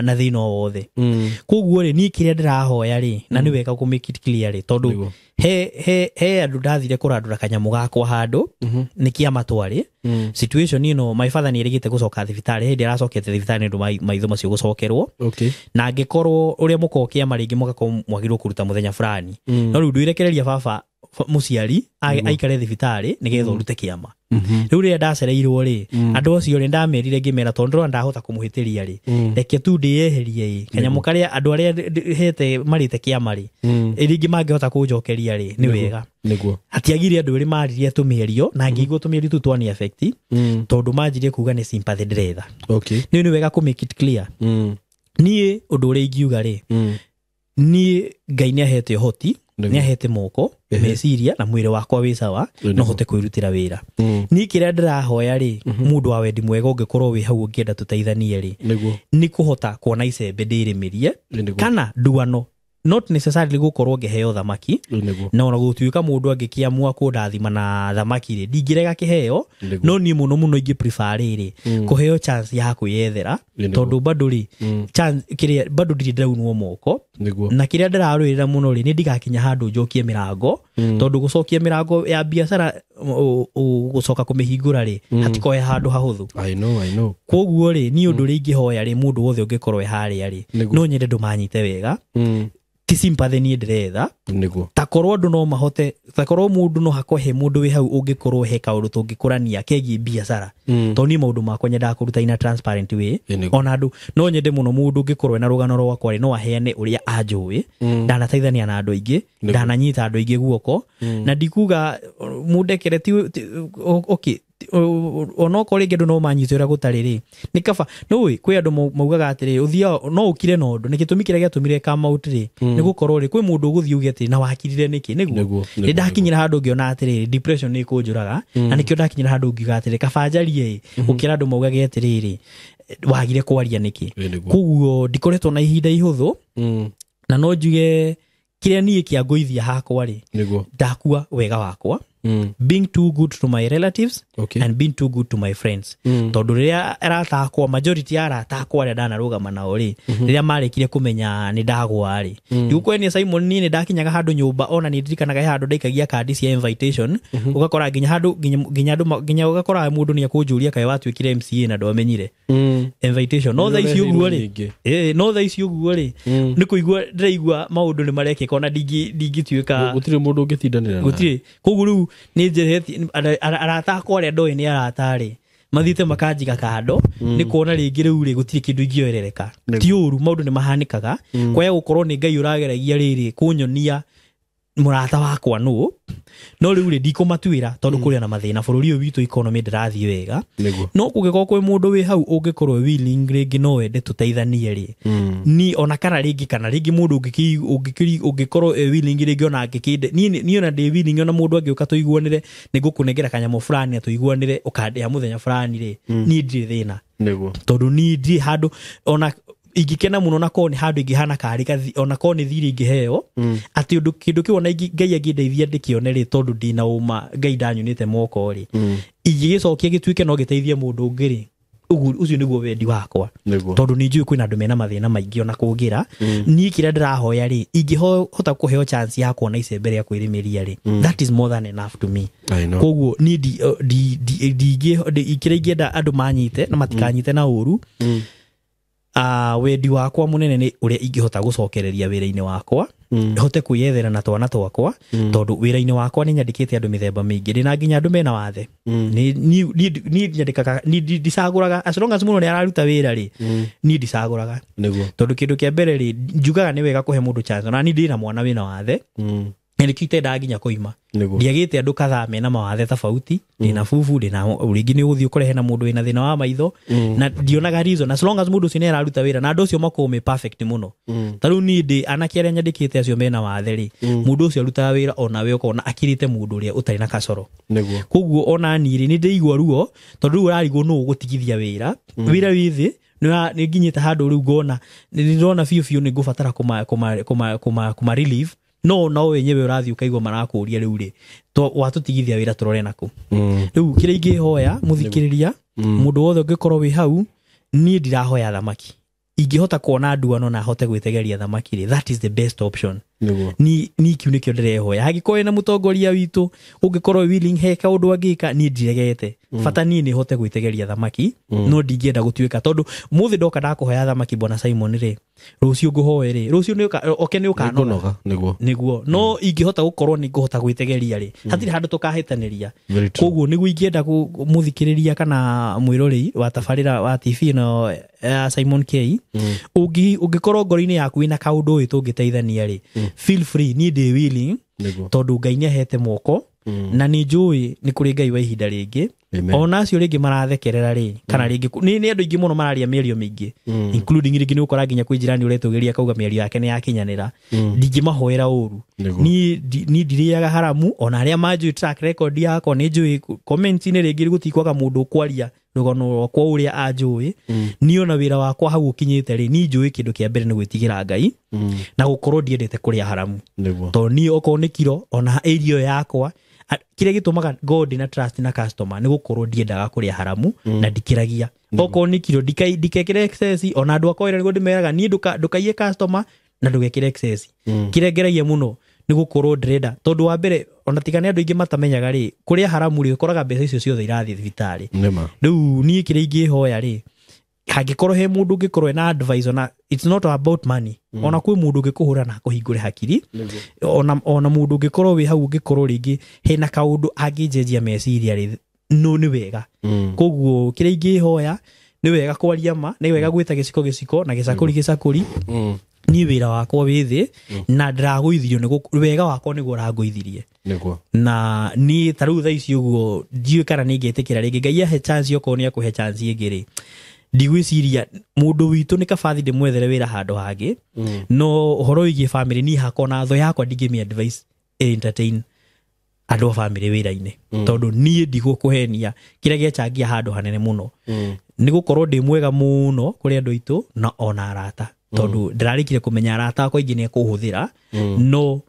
na thĩna o wothe. Koguo rĩ, niĩ kĩrĩa ndĩrahoya rĩ, na nĩ wega kũ make it clear rĩ, tondũ he andũ ndathire kũrandũra kanyamũ gakwa handũ nĩ kĩama twarĩ situation ĩno. My father nĩ erĩgĩte gũcoka thibitarĩ, hĩndĩ aracokete thibitarĩ nĩ ũndũ maitho macio gũcokerwo. Na angĩkorwo ũrĩa mũkorwo kĩama rĩngĩ mũgakorwo mwagĩrĩirwo kũruta mũthenya fulani, no rĩu ndwĩrekereria baba mũciari aikare thibitarĩ nĩgetha ũrute kĩama. Rĩu rĩrĩa ndacereirwo rĩ, andũ acio rĩ, ndamerire ngĩmera tondũ ndĩrona ndahota kũmũhĩtĩria rĩ, reke tu ndĩyeherie ĩ kanyamũ karĩa andũ arĩa hete marĩte kĩama rĩ, rĩngĩ mangĩhota kũnjokeria rĩ, nĩ wega. Hatiagire andũ erĩ maririe tũmĩario na ngĩigua tũmĩario tũu twani affect, tondũ manjirie kuga nĩ sympathy ndĩretha. Nĩ wega kũ make it clear. Niĩ ũndũ ũrĩa ingiuga rĩ, niĩ Ngai nĩ ahete ũhoti, nĩ ahete moko, meciria na mwĩrĩ wakwa wĩ sawa, no hote kwĩrutĩra wĩra. Niĩ kĩrĩa ndĩrahoya rĩ, mũndũ wa wendi mwega ũngĩkorwo wĩ hau ũngĩenda tũteithanie rĩ, nĩ kũhota kuona icembe ndĩrĩmĩrie kana nduano, not necessarily gũkorwo ngĩheo thamaki, na ona gũtuĩka mũndũ angĩkĩamua kũndathima na thamaki rĩ, ndingĩrega kĩheo, no niĩ mũno mũno ingĩ prefer rĩrĩ kũheo chance ya kwĩyethera, tondũ bado rĩ chance kĩrĩa bado ndirĩ ndĩraunwo moko, na kĩrĩa ndĩrarũĩrĩra mũno rĩ, nĩ ndigakinya handũ njokie mĩrango, tondũ gũcokia mĩrango ya biacara gũcoka kũmĩhingũra rĩ, hatikoe handũ hahũthũ. I know, I know. Koguo rĩ, niĩ ũndũ ũrĩa ingĩhoya rĩ, mũndũ wothe ũngĩkorwo e harĩa rĩ, no nyende ndũmanyite wega, ti sympathy niĩ ndĩretha, takorwo andũ no mahote, takorwo mũndũ no hakohe mũndũ wĩ hau ũngĩkorwo he kaũndũ tũngĩkũrania kegiĩ biacara, tondũ niĩ maũndũ makwa nyendaga kũruta in a transparent way, ona andũ no nyende mũno mũndũ ũngĩkorwo ena rũgano rwakwa rĩ, no aheane ũrĩa anjũĩ, ndanateithania na andũ aingĩ, ndananyita andũ aingĩ guoko, na ndikuga mũndekere ti okay, onokorwo rĩngĩ andũ no manyite ũrĩa gũtarĩ rĩ, nĩ kaba nĩũĩ kwĩ andũ maugaga atĩrĩ ũthiaga no ũkire na ũndũ, nĩ gĩtũmi kĩrĩa gĩatũmire come out rĩ, nĩ gũkorwo rĩ kwĩ mũndũ ũgũthiĩ uge atĩrĩ na wakirire nĩkĩ, nĩguo nĩ ndakinyĩra handũ ngĩona atĩrĩrĩ depression nĩ ĩkũnjũraga, na nĩkĩo ndakinyĩra handũ ngiuga atĩrĩ kaba njarie ĩ, gũkĩra andũ maugage atĩrĩrĩ wagire kwaria nĩkĩ. Koguo ndikoretwo na ihinda ihũthũ, na no njuge kĩrĩa niĩ kĩangũithia hakwa rĩ, ndakua wega wakwa, being too good to my relatives, and being too good to my friends, tondũ rĩrĩa arata akwa, majority ya arata akwa arĩa ndanarũgama nao rĩ, rĩrĩa marĩkire kũmenya nĩ ndagwa rĩ, ndigũkwenia Simon, niĩ nĩ ndakinyaga handũ nyũmba, ona nĩ ndirikanaga he handũ ndaikagia kandi cia invitation, ũgakora nginya handũ nginya ũgakora mũndũ nĩ akũnjũria kaĩ watuĩkire MCA na ndwamenyire invitation. No thaa ici ũguo rĩ, no thaa ici ũguo rĩ, nĩ kũigua ndĩraigua maũndũ nĩ marekĩka, ona ndingĩtuĩka gũtirĩ mũndũ ũngĩtindanĩra gũtirĩ. Koguo rĩu nĩ njeretie arata akwa arĩa ndoĩ nĩ arata rĩ, mathiĩte makanjiga kando, nĩ kuona rĩngĩ rĩu rĩ gũtirĩ kĩndũ ingĩoerereka. Ti ũru, maũndũ nĩ mahanĩkaga, kwaya gũkorwo nĩ Ngai ũrageragia rĩrĩ kũnyonia mũrata wakwa nũ, no rĩu rĩ ndikũmatuĩra tondũ kũrĩ na mathĩna bũrũri ũyũ witũ, economy ndĩrathiĩ wega, no kũngĩkorwo kwĩ mũndũ wĩ hau ũngĩkorwo willing rĩngĩ no wende tũteithanie rĩ, ni ona kana rĩngĩ mũndũ ũngĩkorwo willing rĩngĩ ona angĩkĩnde niĩ ona ndĩ willing, ona mũndũ angĩũka tũiguanĩre nĩ ngũkũnengera kanyamũ fulani tũiguanĩre ũkandĩha mũthenya fulani rĩ, niĩ ndirĩ thĩna, tondũ niĩ ndirĩ handũ ona ingĩkena mũno na korwo nĩ handũ ingĩhana karĩ ona korwo nĩ thirĩ ingĩheo, atĩ ũndũ kĩndũ kĩu ona Ngai angĩndeithia ndĩkĩone rĩ, tondũ ndina ũma Ngai ndanyunĩte moko rĩ, ingĩgĩcokia gĩtuĩke no gĩteithie mũndũ ũngĩ rĩ, ũcio nĩguo wendi wakwa, tondũ nĩ njũĩ kwĩna andũ mena mathĩna maingĩ ona kũngĩra. Niĩ kĩrĩa ndĩrahoya rĩ, ingĩhota kũheo chance ya kuona icembe rĩa kwĩrĩmĩria rĩ, that is more than enough to me. Koguo niĩ kĩrĩa ingĩenda andũ manyite na matikanyite na ũru, wendi wakwa mũnene nĩ ũrĩa ingĩhota gũcokereria wĩra-inĩ wakwa, hote kwĩyethera na twana twakwa, tondũ wĩra-inĩ wakwa nĩ nyandĩkĩte andũ mĩthemba mĩingĩ, ndĩna nginya andũ mena wathe, niĩ nyandĩkaga, niĩ ndicagũraga, as long as mũndũ nĩ araruta wĩra rĩ, niĩ ndicagũraga, tondũ kĩndũ kĩa mbere rĩ, njugaga nĩ wega kũhe mũndũ chance, ona niĩ ndĩna mwana wĩna wathe, na nĩkĩo itendaga nginya kũima, ndiagĩte andũ kadhaa mena mawathe tofauti, ndĩna bubu, ndĩna rĩngĩ nĩ ũgũthiĩ ũkorehe na mũndũ wĩna thĩna wa maitho, na ndionaga reason as long as mũndũ ũcio nĩ araruta wĩra, na andũ acio makorwo me perfect mũno. Ta rĩu niĩ ndĩ anake arĩa nyandĩkĩte acio mena wathe rĩ, mũndũ ũcio arutaga wĩra onawe ũkona akirĩte mũndũ ũrĩa ũtarĩ na kacoro. Koguo ona niĩ rĩ, nĩ ndĩigua ruo, tondũ rĩu ũrarigwo nũ ũgũtigithia wĩra, wĩra wĩ thĩ, nĩ nginyĩte handũ rĩu ngona nĩ ndĩrona biũ biũ nĩ ngũbatara kũma relieve, no no wenyewe ũrathiĩ ũkaigua marakũria rĩu rĩ, watũtigithia wĩra tũrore nakũ. Rĩu kĩrĩa ingĩhoya mũthikĩrĩria, mũndũ wothe ũngĩkorwo wĩ hau, niĩ ndirahoya thamaki, ingĩhota kuona nduano na hote gwĩtegeria thamaki rĩ, that is the best option. Ni kĩu nĩkĩo ndĩrehoya. Hangĩkorwo wĩna mũtongoria witũ ũngĩkorwo willing he kaũndũ angĩka, niĩ ndiregete, bata niĩ nĩ hote gwĩtegeria thamaki, no ndingĩenda gũtuĩka tondũ mũthĩ ndoka ndakũhoya thamaki bwana Simon rĩ, rũciũ ngũhoe rĩ, rũciũ nĩ oke nĩ ũkanoga, nĩguo no ingĩhota gũkorwo nĩ ngũhota gwĩtegeria rĩ, hatirĩ handũ tũkahĩtanĩria. Koguo nĩguo ingĩenda mũthikĩrĩria kana mwĩrorei wa tabarĩra wa TV ĩno ya Simon K, ũngĩkorwo ngoro-inĩ yaku wĩna kaũndũ ũyũ tũngĩteithania rĩ, feel free, niĩ ndĩ willing, tondũ Ngai nĩ ahete moko, na nĩ njũĩ nĩ kũrĩ Ngai wa ihinda rĩngĩ, Ona acio rĩngĩ marathekerera rĩ kana rĩngĩ nĩ andũ aingĩ mũno mararia mĩario mĩingĩ, including rĩngĩ nĩ ũkora nginya kwĩ jirani ũretũgĩria akauga mĩario yake nĩ yakinyanĩra. Ndingĩmahoera ũru, niĩ ndirĩaga haramu. Ona arĩa manjũĩ track record yakwa nĩ njũĩ comment-inĩ rĩngĩ gũtikwaga mũndũ ũkwaria rũgano rwakwa ũrĩa anjũĩ. Niĩ ona wĩra wakwa hau ũkinyĩte rĩ, niĩ njũĩ kĩndũ kĩa mbere nĩ gwĩtigĩra Ngai na gũkorwo ndiendete kũrĩa haramu. Tondũ niĩ okorwo nĩ kiro ona area yakwa kĩrĩa gĩtũmaga ngorwo ndĩna trust na customer nĩ gũkorwo ndiendaga kũrĩa haramu na ndikĩragia. Okorwo nĩ kiro ndikekĩre excess. Ona andũ akwa wĩra nĩguo ndĩmeraga niĩ ndũkaiye customer na ndũgekĩre excess. Kĩrĩa ngeragia mũno nĩ gũkorwo ndĩrenda, tondũ wa mbere ona tiga nĩ andũ aingĩ matamenyaga rĩ, kũrĩa haramu rĩ ũkoraga mbeca icio ciothe irathiĩ thibitarĩ. Rĩu niĩ kĩrĩa ingĩhoya rĩ, hangĩkorwo he mũndũ ũngĩkorwo ena advice, ona it's not about money, ona kwĩ mũndũ ũngĩkũhũra na akũhingũre hakiri, ona mũndũ ũngĩkorwo wĩ hau ũngĩkorwo rĩngĩ hena kaũndũ angĩnjenjia meciria rĩ, no nĩ wega. Koguo kĩrĩa ingĩhoya nĩ wega kwaria ma, nĩ wega gwĩta gĩciko gĩciko na gĩcakũri gĩcakũri. Niĩ wĩra wakwa wĩ thĩ na ndĩragũithirio nĩ wega wakwa nĩguo ũrangũithirie. Na niĩ ta rĩu thaa ici ũguo ndiũĩ kana nĩ ingĩtĩkĩra rĩngĩ Ngai ahe chance, okorwo nĩ akũhe chance ĩngĩ rĩ, ndigwĩciria mũndũ witũ nĩ kabathi ndĩmwethere wĩra handũ hangĩ. No ũhoro wĩgiĩ family niĩ hakwa na thũ yakwa ndingĩmĩ advice entertain andũ a family wĩra-inĩ, tondũ niĩ ndigũkũhenia kĩrĩa gĩachangia handũ hanene mũno nĩ gũkorwo ndĩ mwega mũno kũrĩ andũ aitũ na ona arata, tondũ ndĩrarĩkire kũmenya arata akwa aingĩ nĩ ekũhũthĩra, no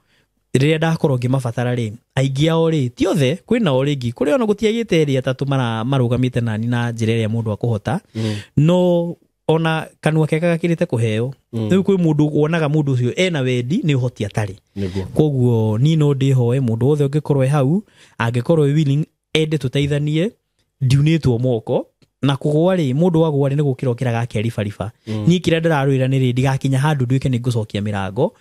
rĩrĩa ndakorwo ngĩmabatara rĩ, aingĩ ao rĩ, ti othe, kwĩna o rĩngĩ kũrĩ ona gũtiagĩte erĩ atatũ marũgamĩte nani na njĩra ĩrĩa mũndũ akũhota, no ona kanua kega gakĩrĩte kũheo. Rĩu kwĩ mũndũ wonaga mũndũ ũcio ena wendi nĩ ũhoti atarĩ. Koguo niĩ no ndĩhoe mũndũ wothe ũngĩkorwo e hau, angĩkorwo e willing ende tũteithanie, ndiunĩtwo moko na kũgũa rĩ, mũndũ wagũa rĩ nĩ gũkĩra ũkĩraga akeribariba. Niĩ kĩrĩa ndĩrarũĩra nĩ rĩ, ndigakinya handũ nduĩke nĩ ngũcokia mĩrango,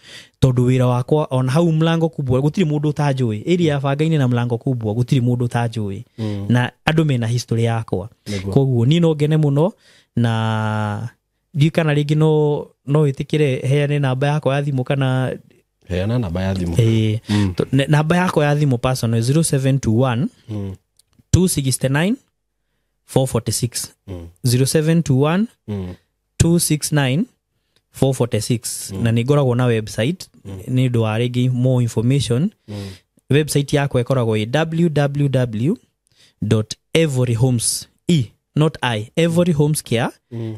tondũ wĩra wakwa ona hau mlango kubwa gũtirĩ mũndũ ũtanjũĩ, area ya bangainĩ na mlango kubwa gũtirĩ mũndũ ũtanjũĩ, na andũ mena history yakwa. Koguo niĩ no ngene mũno na ndiũĩ kana rĩngĩ no wĩtĩkĩre heane namba yakwa ya thimũ kana heana namba ya thimũ. Namba yakwa ya thimũ personal 0721 269 446. 0721 269 446. Na nĩ ngoragwo na website nĩ ũndũ wa rĩngĩ more information. Website yakwa ĩkoragwo ĩ www.everyhomes e not I Every Homes Care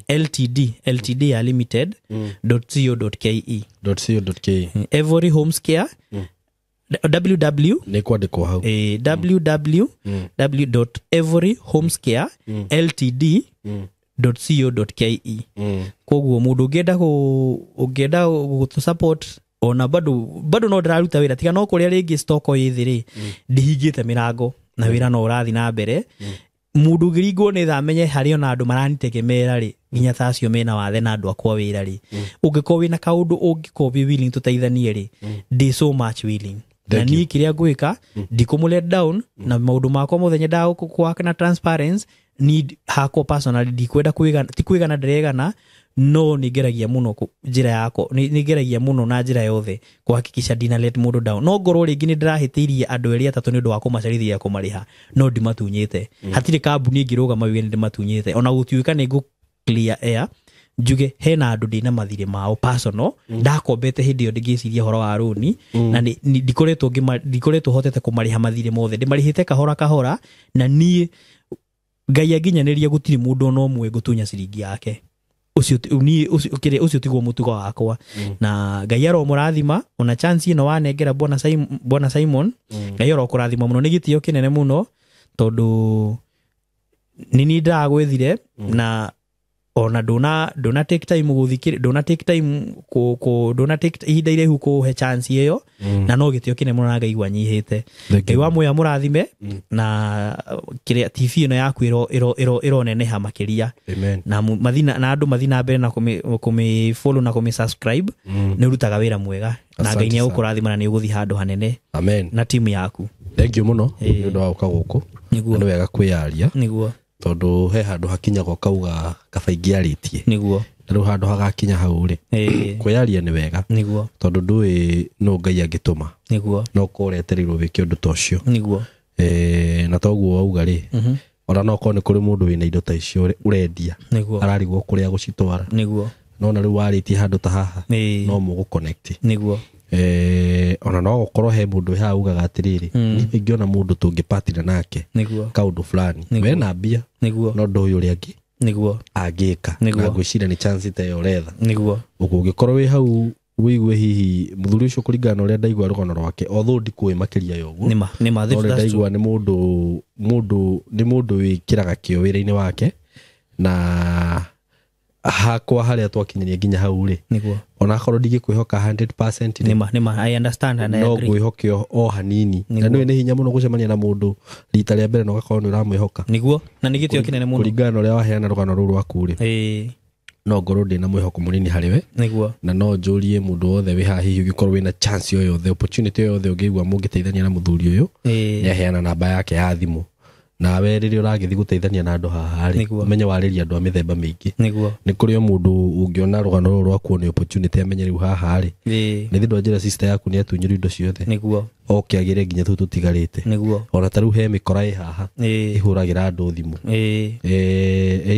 Ltd Ltd ya limited .co.ke .co.ke Every Homes Care www nĩ kwandĩkwo hau www.everyhomescare ltd.co.ke. Koguo mũndũ ũngĩenda gũtũ support ona bado no ndĩraruta wĩra, tiga no kũrĩa rĩngĩ stock ĩ thĩ rĩ, ndihingĩte mĩrango na wĩra no ũrathiĩ na mbere. Mũndũ ũngĩringwo nĩ tha amenye harĩ ona andũ maranitegemera rĩ, nginya ta acio mena wathe na andũ akwa wĩra rĩ, ũngĩkorwo wĩna kaũndũ ũngĩkorwo wĩ willing tũteithanie rĩ, ndĩ so much willing. Na niĩ kĩrĩa ngwĩka ndikũmũ let down na maũndũ makwa mothe nyendaga gwaka na transparency. Ni hakwa personally ndikwenda kwĩgana, ti kwĩgana ndĩregana, no nĩ ngeragia mũno njĩra yakwa, nĩ ngeragia mũno na njĩra yothe kũhakikisha ndina let mũndũ down. No ngorwo rĩngĩ nĩ ndĩrahĩtĩirie andũ erĩ atatũ nĩ ũndũ wa kũmacerithia kũmarĩha, no ndimatunyĩte. Hatirĩ kambuni ĩngĩrũgama yuge nĩ ndĩmatunyĩte, ona gũtuĩka nĩ ngũ clear air njuge hena andũ ndĩna mathirĩ mao personal ndakombete hĩndĩ ĩyo ndĩngĩciria ũhoro wa rũni, na ndikoretwo hotete kũmarĩha mathirĩ mothe, ndĩmarĩhĩte kahora kahora, na niĩ Ngai anginyanĩria gũtirĩ mũndũ ona ũmwe ngũtunya ciringi yake. Ũcio tiguo mũtugo wakwa. Na Ngai aromũrathima ona chance ĩno wanengera Bwana Simon, Ngai arokũrathima mũno, nĩ gĩtĩo kĩnene mũno tondũ nĩ niĩ ndĩragwethire na ona ndũna take time gũthikĩrĩria, ndũna take time ndũna take ihinda iraihu kũhe chance ĩyo, na no gĩtĩo kĩnene mũno na ngaigua nyihĩte. Ngai wa muoyo amũrathime na kĩrĩa TV ĩno yaku ĩroneneha makĩria. Na na andũ mathi na mbere na kũmĩ follow na kũmĩ subscribe, nĩ ũrutaga wĩra mwega na Ngai nĩ egũkũrathima na nĩ ũgũthiĩ handũ hanene. Amen. Na timu yaku. Thank you mũno nĩ ũndũ wa gũka gũkũ. Nĩ wega kwĩyaria. Nĩguo. Tondũ he handũ hakinyagwo kauga kaba ingĩarĩtie. Nĩguo. Na rĩu handũ hagakinya hau rĩ, kwĩyaria nĩ wega. Nĩguo. Tondũ ndũĩ nũ Ngai angĩtũma. Nĩguo. No ũkorwo ũretereirwo wĩke ũndũ ta ũcio. Nĩguo. Na toguo wauga rĩ, Ona no korwo nĩ kũrĩ mũndũ wĩna indo ta icio ũrendia Nĩguo. ararigwo kũrĩa gũcitwara. Nĩguo. Nona rĩu warĩtie handũ ta haha Ĩĩ. no mũgũ connect. Nĩguo. Ona no gũkorwo he mũndũ wĩ haha ugaga atĩrĩrĩ, niĩ ingĩona mũndũ tũngĩpatira nake Nĩguo. kaũndũ fulani, wena mbia Nĩguo. no ũndũ ũyũ ũrĩa angĩ Nĩguo. angĩka. Nĩguo. Na ngwĩciria nĩ chance ta ĩyo ũretha. Nĩguo. Ũguo ũngĩkorwo wĩ hau wĩigue hihi mũthuri ũcio kũringana na ũrĩa ndaigua rũgano rwake, although ndikũĩ makĩria ya ũguo, Nĩma. Nĩma. no ũrĩa That's true. ndaigua nĩ mũndũ nĩ mũndũ wĩkĩraga kĩo wĩra-inĩ wake, na hakwa harĩa twakinyĩria nginya hau rĩ, Nĩguo. onakorwo ndingĩkwĩhoka 100% rĩ, Nĩma. Nĩma. I understand and I no agree. ngwĩhoke o hanini. Na nĩũĩ nĩ hinya mũno gũcemania na mũndũ rita rĩa mbere na ũgakorwo nĩ ũramwĩhoka. Nĩguo. Na nĩ gĩtĩo kĩnene mũno. Kũringana na ũrĩa waheana rũgano rũu rwaku rĩ, Ĩĩ. no ngorwo ndĩna mwĩhoko mũnini harĩ we. Nĩguo. Na no njũrie mũndũ wothe wĩ haha, hihi ũngĩkorwo wĩna chance o yothe, opportunity o yothe ũngĩigua mũngĩteithania na mũthuri ũyũ, Ĩĩ. nĩaheana namba yake ya thimũ. Nawe rĩrĩa ũragĩthiĩ gũteithania na andũ haha rĩ, Nĩguo. ũmenye warĩria andũ a mĩthemba mĩingĩ. Nĩguo. Nĩ kũrĩ o mũndũ ũngĩona rũgano rũrũ rwakuo nĩ opportunity amenye rĩu haha rĩ, Ĩĩ. nĩ thĩ njĩra sister yaku nĩ atunyĩrwo indo ciothe, Nĩguo. oke agĩre nginya tũu tũtigarĩte. Nĩguo. Ona ta rĩu he mĩkora ĩ haha Ĩĩ. ĩhũragĩra andũ thimũ. Ĩĩ.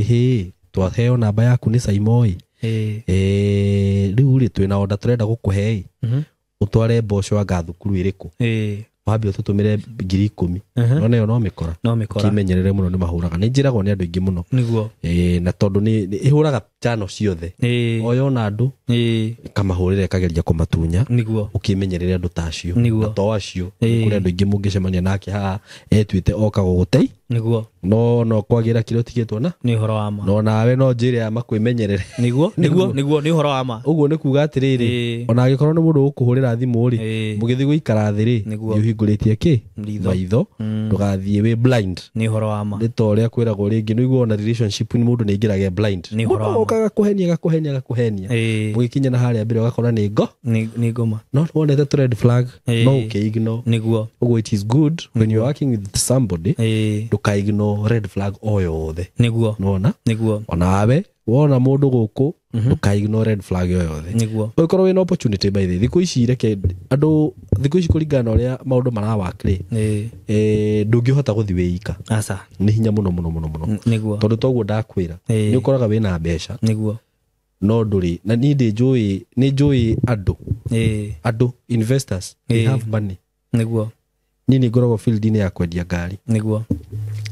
Ĩhĩ, twaheo namba yaku nĩ Saimoi. Ĩĩ. Rĩu rĩ twĩna order tũrenda gũkũhe ĩ, ũtware mboco anga thukuru ĩrĩkũ, Ĩĩ. wambe ũtũtũmĩre 10,000. Nona ĩyo no mĩkora. No mĩkora. Kĩmenyerere mũno, nĩ mahũraga, nĩ njĩragwo nĩ andũ aingĩ mũno. Nĩguo. Na tondũ nĩ ĩhũraga channel ciothe, Ĩĩ. o yona andũ Ĩĩ. ĩkamahũrĩra ĩkageria kũmatunya. Nĩguo. Ũkĩmenyerere andũ ta acio. Nĩguo. Na to acio, Ĩĩ. kũrĩ andũ aingĩ mũngĩcemania nake haha etuĩte oka gũgũtei, Nĩguo. no kwagĩra kĩrĩa ũtigĩtwo na Nĩ ũhoro wa ma. no nawe no njĩre ya makwĩmenyerere. Nĩguo. Nĩguo. Nĩguo. Nĩ ũhoro wa ma. Ũguo nĩ kuga atĩrĩrĩ, Ĩĩ. ona angĩkorwo nĩ mũndũ ũgũkũhũrĩra thimũ rĩ, Ĩĩ. mũgĩthiĩ gũikara thĩ rĩ, Nĩguo. nĩ ũhingũrĩtie kĩ Ritho. maitho, ndũgathiĩ wĩ blind. Nĩ ũhoro wa ma. Nĩ ta ũrĩa kwĩragwo rĩngĩ nĩ ũiguaga ona relationship nĩ mũndũ nĩ aingĩraga blind. Nĩ ũhoro wa Mũndũ ma. oka agakũhenia agakũhenia agakũhenia, Ĩĩ. mũgĩkinya na harĩa mbere ũgakora nĩ ngo Nĩ ngoma. no wonete tũ red flag, Ĩĩ. no ũkĩ-ignore. Nĩguo. Ũguo it is good when you are working with somebody, Ĩĩ. ndũka-ignore red flag o yothe. Nĩguo. Nĩwona? Nĩguo. Onawe wona mũndũ gũkũ, ndũka-ignore red flag o yothe. Nĩguo. Ũngĩkorwo wĩna opportunity, by the way, thikũ ici reke andũ thikũ ici kũringana na ũrĩa maũndũ marawak rĩ, Ĩĩ. ndũngĩhota gũthiĩ wĩ ika. Aca. Nĩ hinya mũno mũno mũno mũno. Nĩguo. Tondũ toguo ndakwĩra, Ĩĩ. nĩ ũkoraga wĩna mbeca Nĩguo. no ndũrĩ na niĩ ndĩ nĩ njũĩ andũ, Ĩĩ. andũ investors, they Ĩĩ. have money. Nĩguo. Niĩ nĩ ngoragwo field-inĩ ya kwendia ngari. Nĩguo.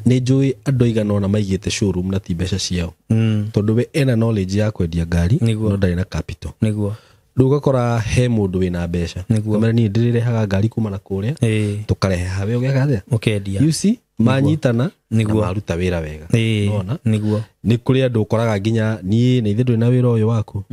Nĩ njũĩ andũ aigana ũna maigĩte showroom na ti mbeca ciao, tondũ we ena knowledge ya kwendia ngari, Nĩguo. no ndarĩ na capital. Nĩguo. Rĩu ũgakora he mũndũ wĩna mbeca. Nĩguo. Kamera niĩ ndĩrĩrehaga ngari kuma na kũrĩa, Ĩĩ. tũkarehe haha, we ũgeka atĩa? Ũkendia. You see, manyitana na Nĩguo. maruta wĩra wega. Ĩĩ. Nĩwona? Nĩguo. Nĩ kũrĩ andũ ũkoraga nginya niĩ na ithe ndũrĩ na wĩra ũyũ waku,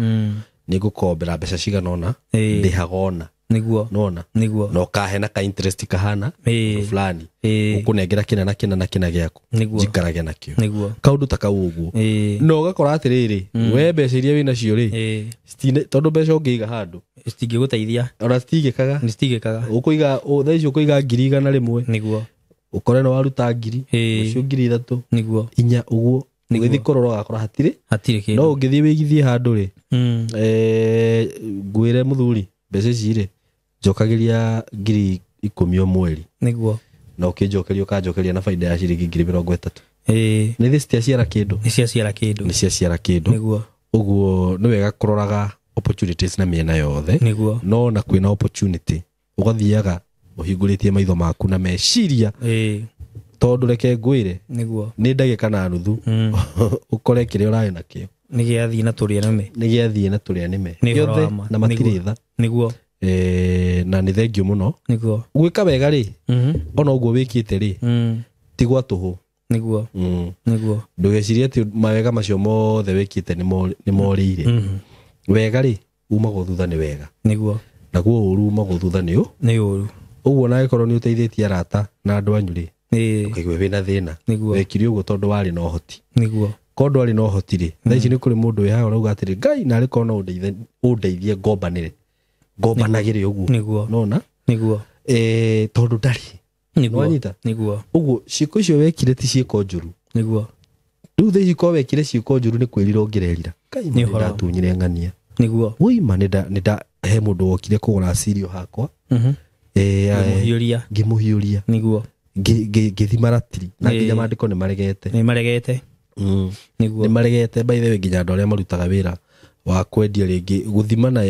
nĩ ngũkombera mbeca cigana ũna, Ĩĩ. ndĩhaga ona. Nĩguo. Nĩwona? Nĩguo. Na ũkahe na ka interest kahana Ĩĩ. ũndũ fulani, Ĩĩ. ũkũnengera kĩna na kĩna na kĩna gĩaku, Nĩguo. njikarage nakĩo, Nĩguo. kaũndũ ta kau ũguo. Ĩĩ. Na ũgakora atĩrĩrĩ, we mbeca iria wĩnacio rĩ, Ĩĩ. tondũ mbeca ũngĩiga handũ Citingĩgũteithia. ona citigĩkaga. Nĩ citigĩkaga. Ũkũiga thaa ici ũkũiga 100,000, Nĩguo. ũkore nĩ waruta 1,000, Ĩĩ. ũcio 3,000, Nĩguo. 4 ũguo, ũgĩthiĩ kũrora ũgakora hatirĩ. Hatirĩ kĩndũ. No ũngĩthiĩ wĩigithie handũ rĩ, ngwĩre mũthuri, mbeca ici rĩ njokagĩria 10,000 o mweri, Nĩguo. na ũkĩnjokeria ũkanjokeria na baida ya ciringi 30,000. Ĩĩ. Nĩ thĩ citiaciara kĩndũ. Nĩ ciaciara kĩndũ. Nĩ ciaciara kĩndũ. Nĩguo. Ũguo nĩ wega kũroraga opportunities na mĩena yothe. Nĩguo. No na kwĩna opportunity ũgathiaga ũhingũrĩtie maitho maku na meciria, Ĩĩ. tondũ reke ngwĩre, Nĩguo. nĩ ndagĩka na nuthu ũkore kĩrĩa ũrarĩ nakĩo Nĩ gĩathiĩ na tũrĩa nĩme. nĩ gĩathiĩ na tũrĩa nĩme Nĩ ũhoro gĩothe, wa ma. na matirĩ tha. Nĩguo. Na nĩ thengio mũno Nĩguo. gwĩka wega rĩ, ona ũguo wĩkĩte rĩ, ti gwa tũhũ. Nĩguo. Nĩguo. Ndũgecirie atĩ mawega macio mothe wĩkĩte nĩ morĩire. Wega rĩ umagwo thutha nĩ wega, Nĩguo. naguo ũru umagwo thutha nĩ ũ Nĩ ũru. Ũguo na angĩkorwo nĩ ũteithĩtie arata na andũ anyu rĩ, Ĩĩ. ũkaigue wĩna thĩna. Nĩguo. Wekire ũguo tondũ warĩ na ũhoti. Nĩguo. Korwo ndwarĩ na ũhoti rĩ, thaa ici nĩ kũrĩ mũndũ wĩ haha ũrauga atĩrĩ, Ngai narĩ korwo no ũndeithie ngombanĩre, ngombanagĩre ũguo. Nĩguo. Nona? Nĩguo. Tondũ ndarĩ. Nĩguo. Nĩwanyita? Nĩguo. Ũguo ciĩko icio wekire ti ciĩko njũru. Nĩguo. Rĩu thaa ici korwo wekire ciĩko njũru nĩ kwĩrira ũngĩrerira, Ngai Nĩ ũhoro. ndatunyire ng'ania. Nĩguo. Wũima nĩ he mũndũ wokire kũgũra cereal hakwa, Ngĩmũhiũria. ngĩmũhiũria. Nĩguo. Ngĩthima ratiri na Ĩĩ. nginya maandĩko nĩ maregete. Nĩ maregete. Nĩguo. Nĩ maregete, by the way, nginya andũ arĩa marutaga wĩra wa kwendia rĩngĩ gũthima na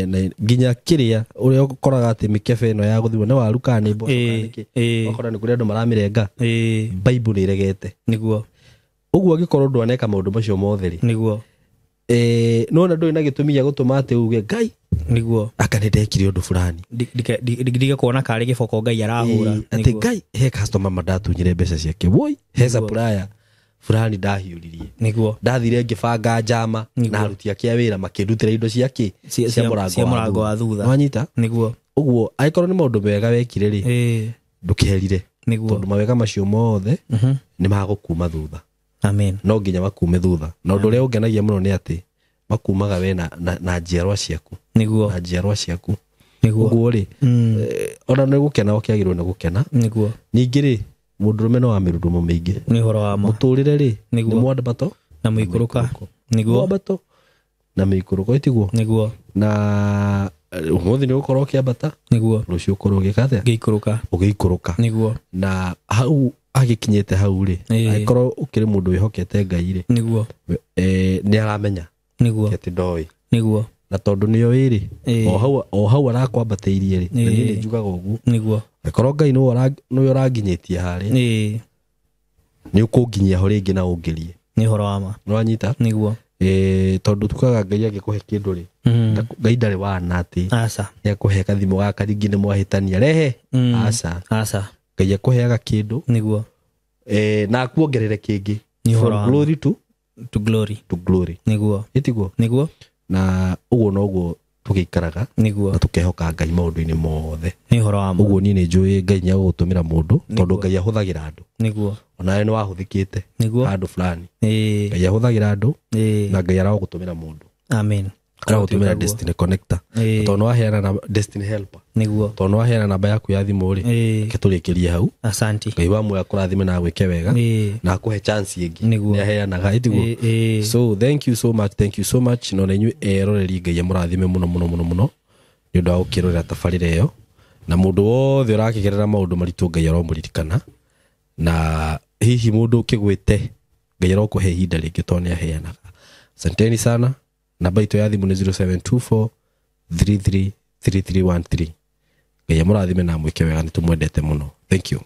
nginya kĩrĩa ũrĩa ũkoraga atĩ mĩkebe ĩno ya gũthima nĩ waru kana nĩ mboco kana Ĩĩ, nĩ kĩ, ĩĩ. ũgakora nĩ kũrĩ andũ maramĩrenga. Ĩĩ. Bible nĩ ĩregete. Nĩguo. Ũguo angĩkorwo ndwaneka maũndũ macio mothe rĩ, Nĩguo. nona ndũrĩ na gĩtũmi gĩa gũtũma atĩ uge Ngai Nĩguo. anga nĩ ndekire ũndũ fulani. Ndige kuona karĩ gĩboko Ngai arahũra. Ĩĩ, atĩ Ngai he customer mandatunyire mbeca ciake, woi, he supplier fulani ndahiũririe, Nĩguo. ndathire ngĩbanga njama Nĩguo. na aruti ake a wĩra makĩndutĩra indo cia kĩ, Cia mũrango wa thutha. Wanyita? Nĩguo. Ũguo angĩkorwo nĩ maũndũ mega wekire rĩ, Ĩĩ. ndũkerire, Nĩguo. tondũ mawega macio mothe Mhm. nĩ magũkuma thutha. Amen. No nginya makume thutha, na ũndũ ũrĩa ũngenagia mũno nĩ atĩ makumaga we na njiarwa ciaku, Nĩguo. na njiarwa ciaku. Nĩguo. Ũguo rĩ, Mm. ona nĩ gũkena ũkĩagĩrĩirwo nĩ gũkena. Nĩguo. Ningĩ rĩ, mũndũrũme no wa mĩrundumo mĩingĩ. Nĩ ũhoro wa ma. Mũtũrĩre rĩ, Nĩguo. nĩ mwambato Na mũikũrũka. Nĩguo. Mwambato na mĩikũrũko, ĩtiguo? Nĩguo. Na ũmũthĩ nĩ ũgũkorwo ũkĩambata, Nĩguo. rũciũ ũkorwo ũgĩka atĩa? Ngĩikũrũka. Ũgĩikũrũka. Nĩguo. Na hau agĩkinyĩte hau rĩ, Ĩĩ. angĩkorwo ũkĩrĩ mũndũ wĩhokete Ngai rĩ, Nĩguo. nĩ aramenya Nĩguo. atĩ ndoĩ, Nĩguo. na tondũ nĩoĩ rĩ, Ĩĩ. o hau arakwambatĩirie rĩ, na niĩ Ĩĩ. nĩ njugaga ũguo, Nĩguo. angĩkorwo Ngai nĩwe ũranginyĩtie harĩa, Ĩĩ. nĩ ũkũnginyia ho rĩngĩ na ũngĩrie. Nĩ ũhoro wa ma. Nĩwanyita? Nĩguo. Tondũ tugaga Ngai angĩkũhe kĩndũ rĩ, Mm. Ngai ndarĩ wana atĩ Aca. nĩakũhe kathimũ gaka rĩngĩ nĩ mwahĩtania rehe. Mm. Aca. Aca. Ngai akũheaga kĩndũ, Nĩguo. na akuongerere kĩngĩ. Nĩ ũhoro From wa ma. glory to To glory. to glory. Nĩguo. Ĩtiguo? Nĩguo. Na ũguo noguo tũgĩikaraga Nĩguo. na tũkehoka Ngai maũndũ-inĩ mothe. Nĩ ũhoro wa ma. Ũguo niĩ nĩ njũĩ Ngai nĩ agũgũtũmĩra mũndũ, tondũ Nĩguo. Ngai ahũthagĩra andũ. Nĩguo. Onawe nĩ wahũthĩkĩte Nĩguo. handũ fulani. Ĩĩ. Ngai ahũthagĩra andũ, Ĩĩ. na Ngai aragũtũmĩra mũndũ, Amen. aragũtũmĩra destiny connector, Ĩĩ. tondũ nĩwaheana na destiny helper, Nĩguo. tondũ nĩwaheana namba yaku ya thimũ rĩ, Ĩĩ. reke tũrĩkĩrie hau. Asanti. Ngai wa muoyo akũrathime na agwĩke wega, Ĩĩ. na akũhe chance ĩngĩ. Nĩguo. Nĩ aheanaga, ĩtiguo? Ĩĩ. Ĩĩ. So thank you so much, thank you so much. No na inyuĩ eroreri, Ngai amũrathime mũno mũno mũno mũno nĩ ũndũ wa gũkĩrorera tabarĩra ĩyo, na mũndũ wothe ũrakĩgerera maũndũ maritũ, Ngai aromũririkana, na hihi mũndũ ũkĩgwĩte, Ngai arokũhe ihinda rĩngĩ tondũ nĩ aheanaga. Asanteni sana. Namba itũ ya thimũ nĩ 0724 333313. Ngai amũrathime na amwĩke wega, nĩ tũmwendete mũno. Thank you.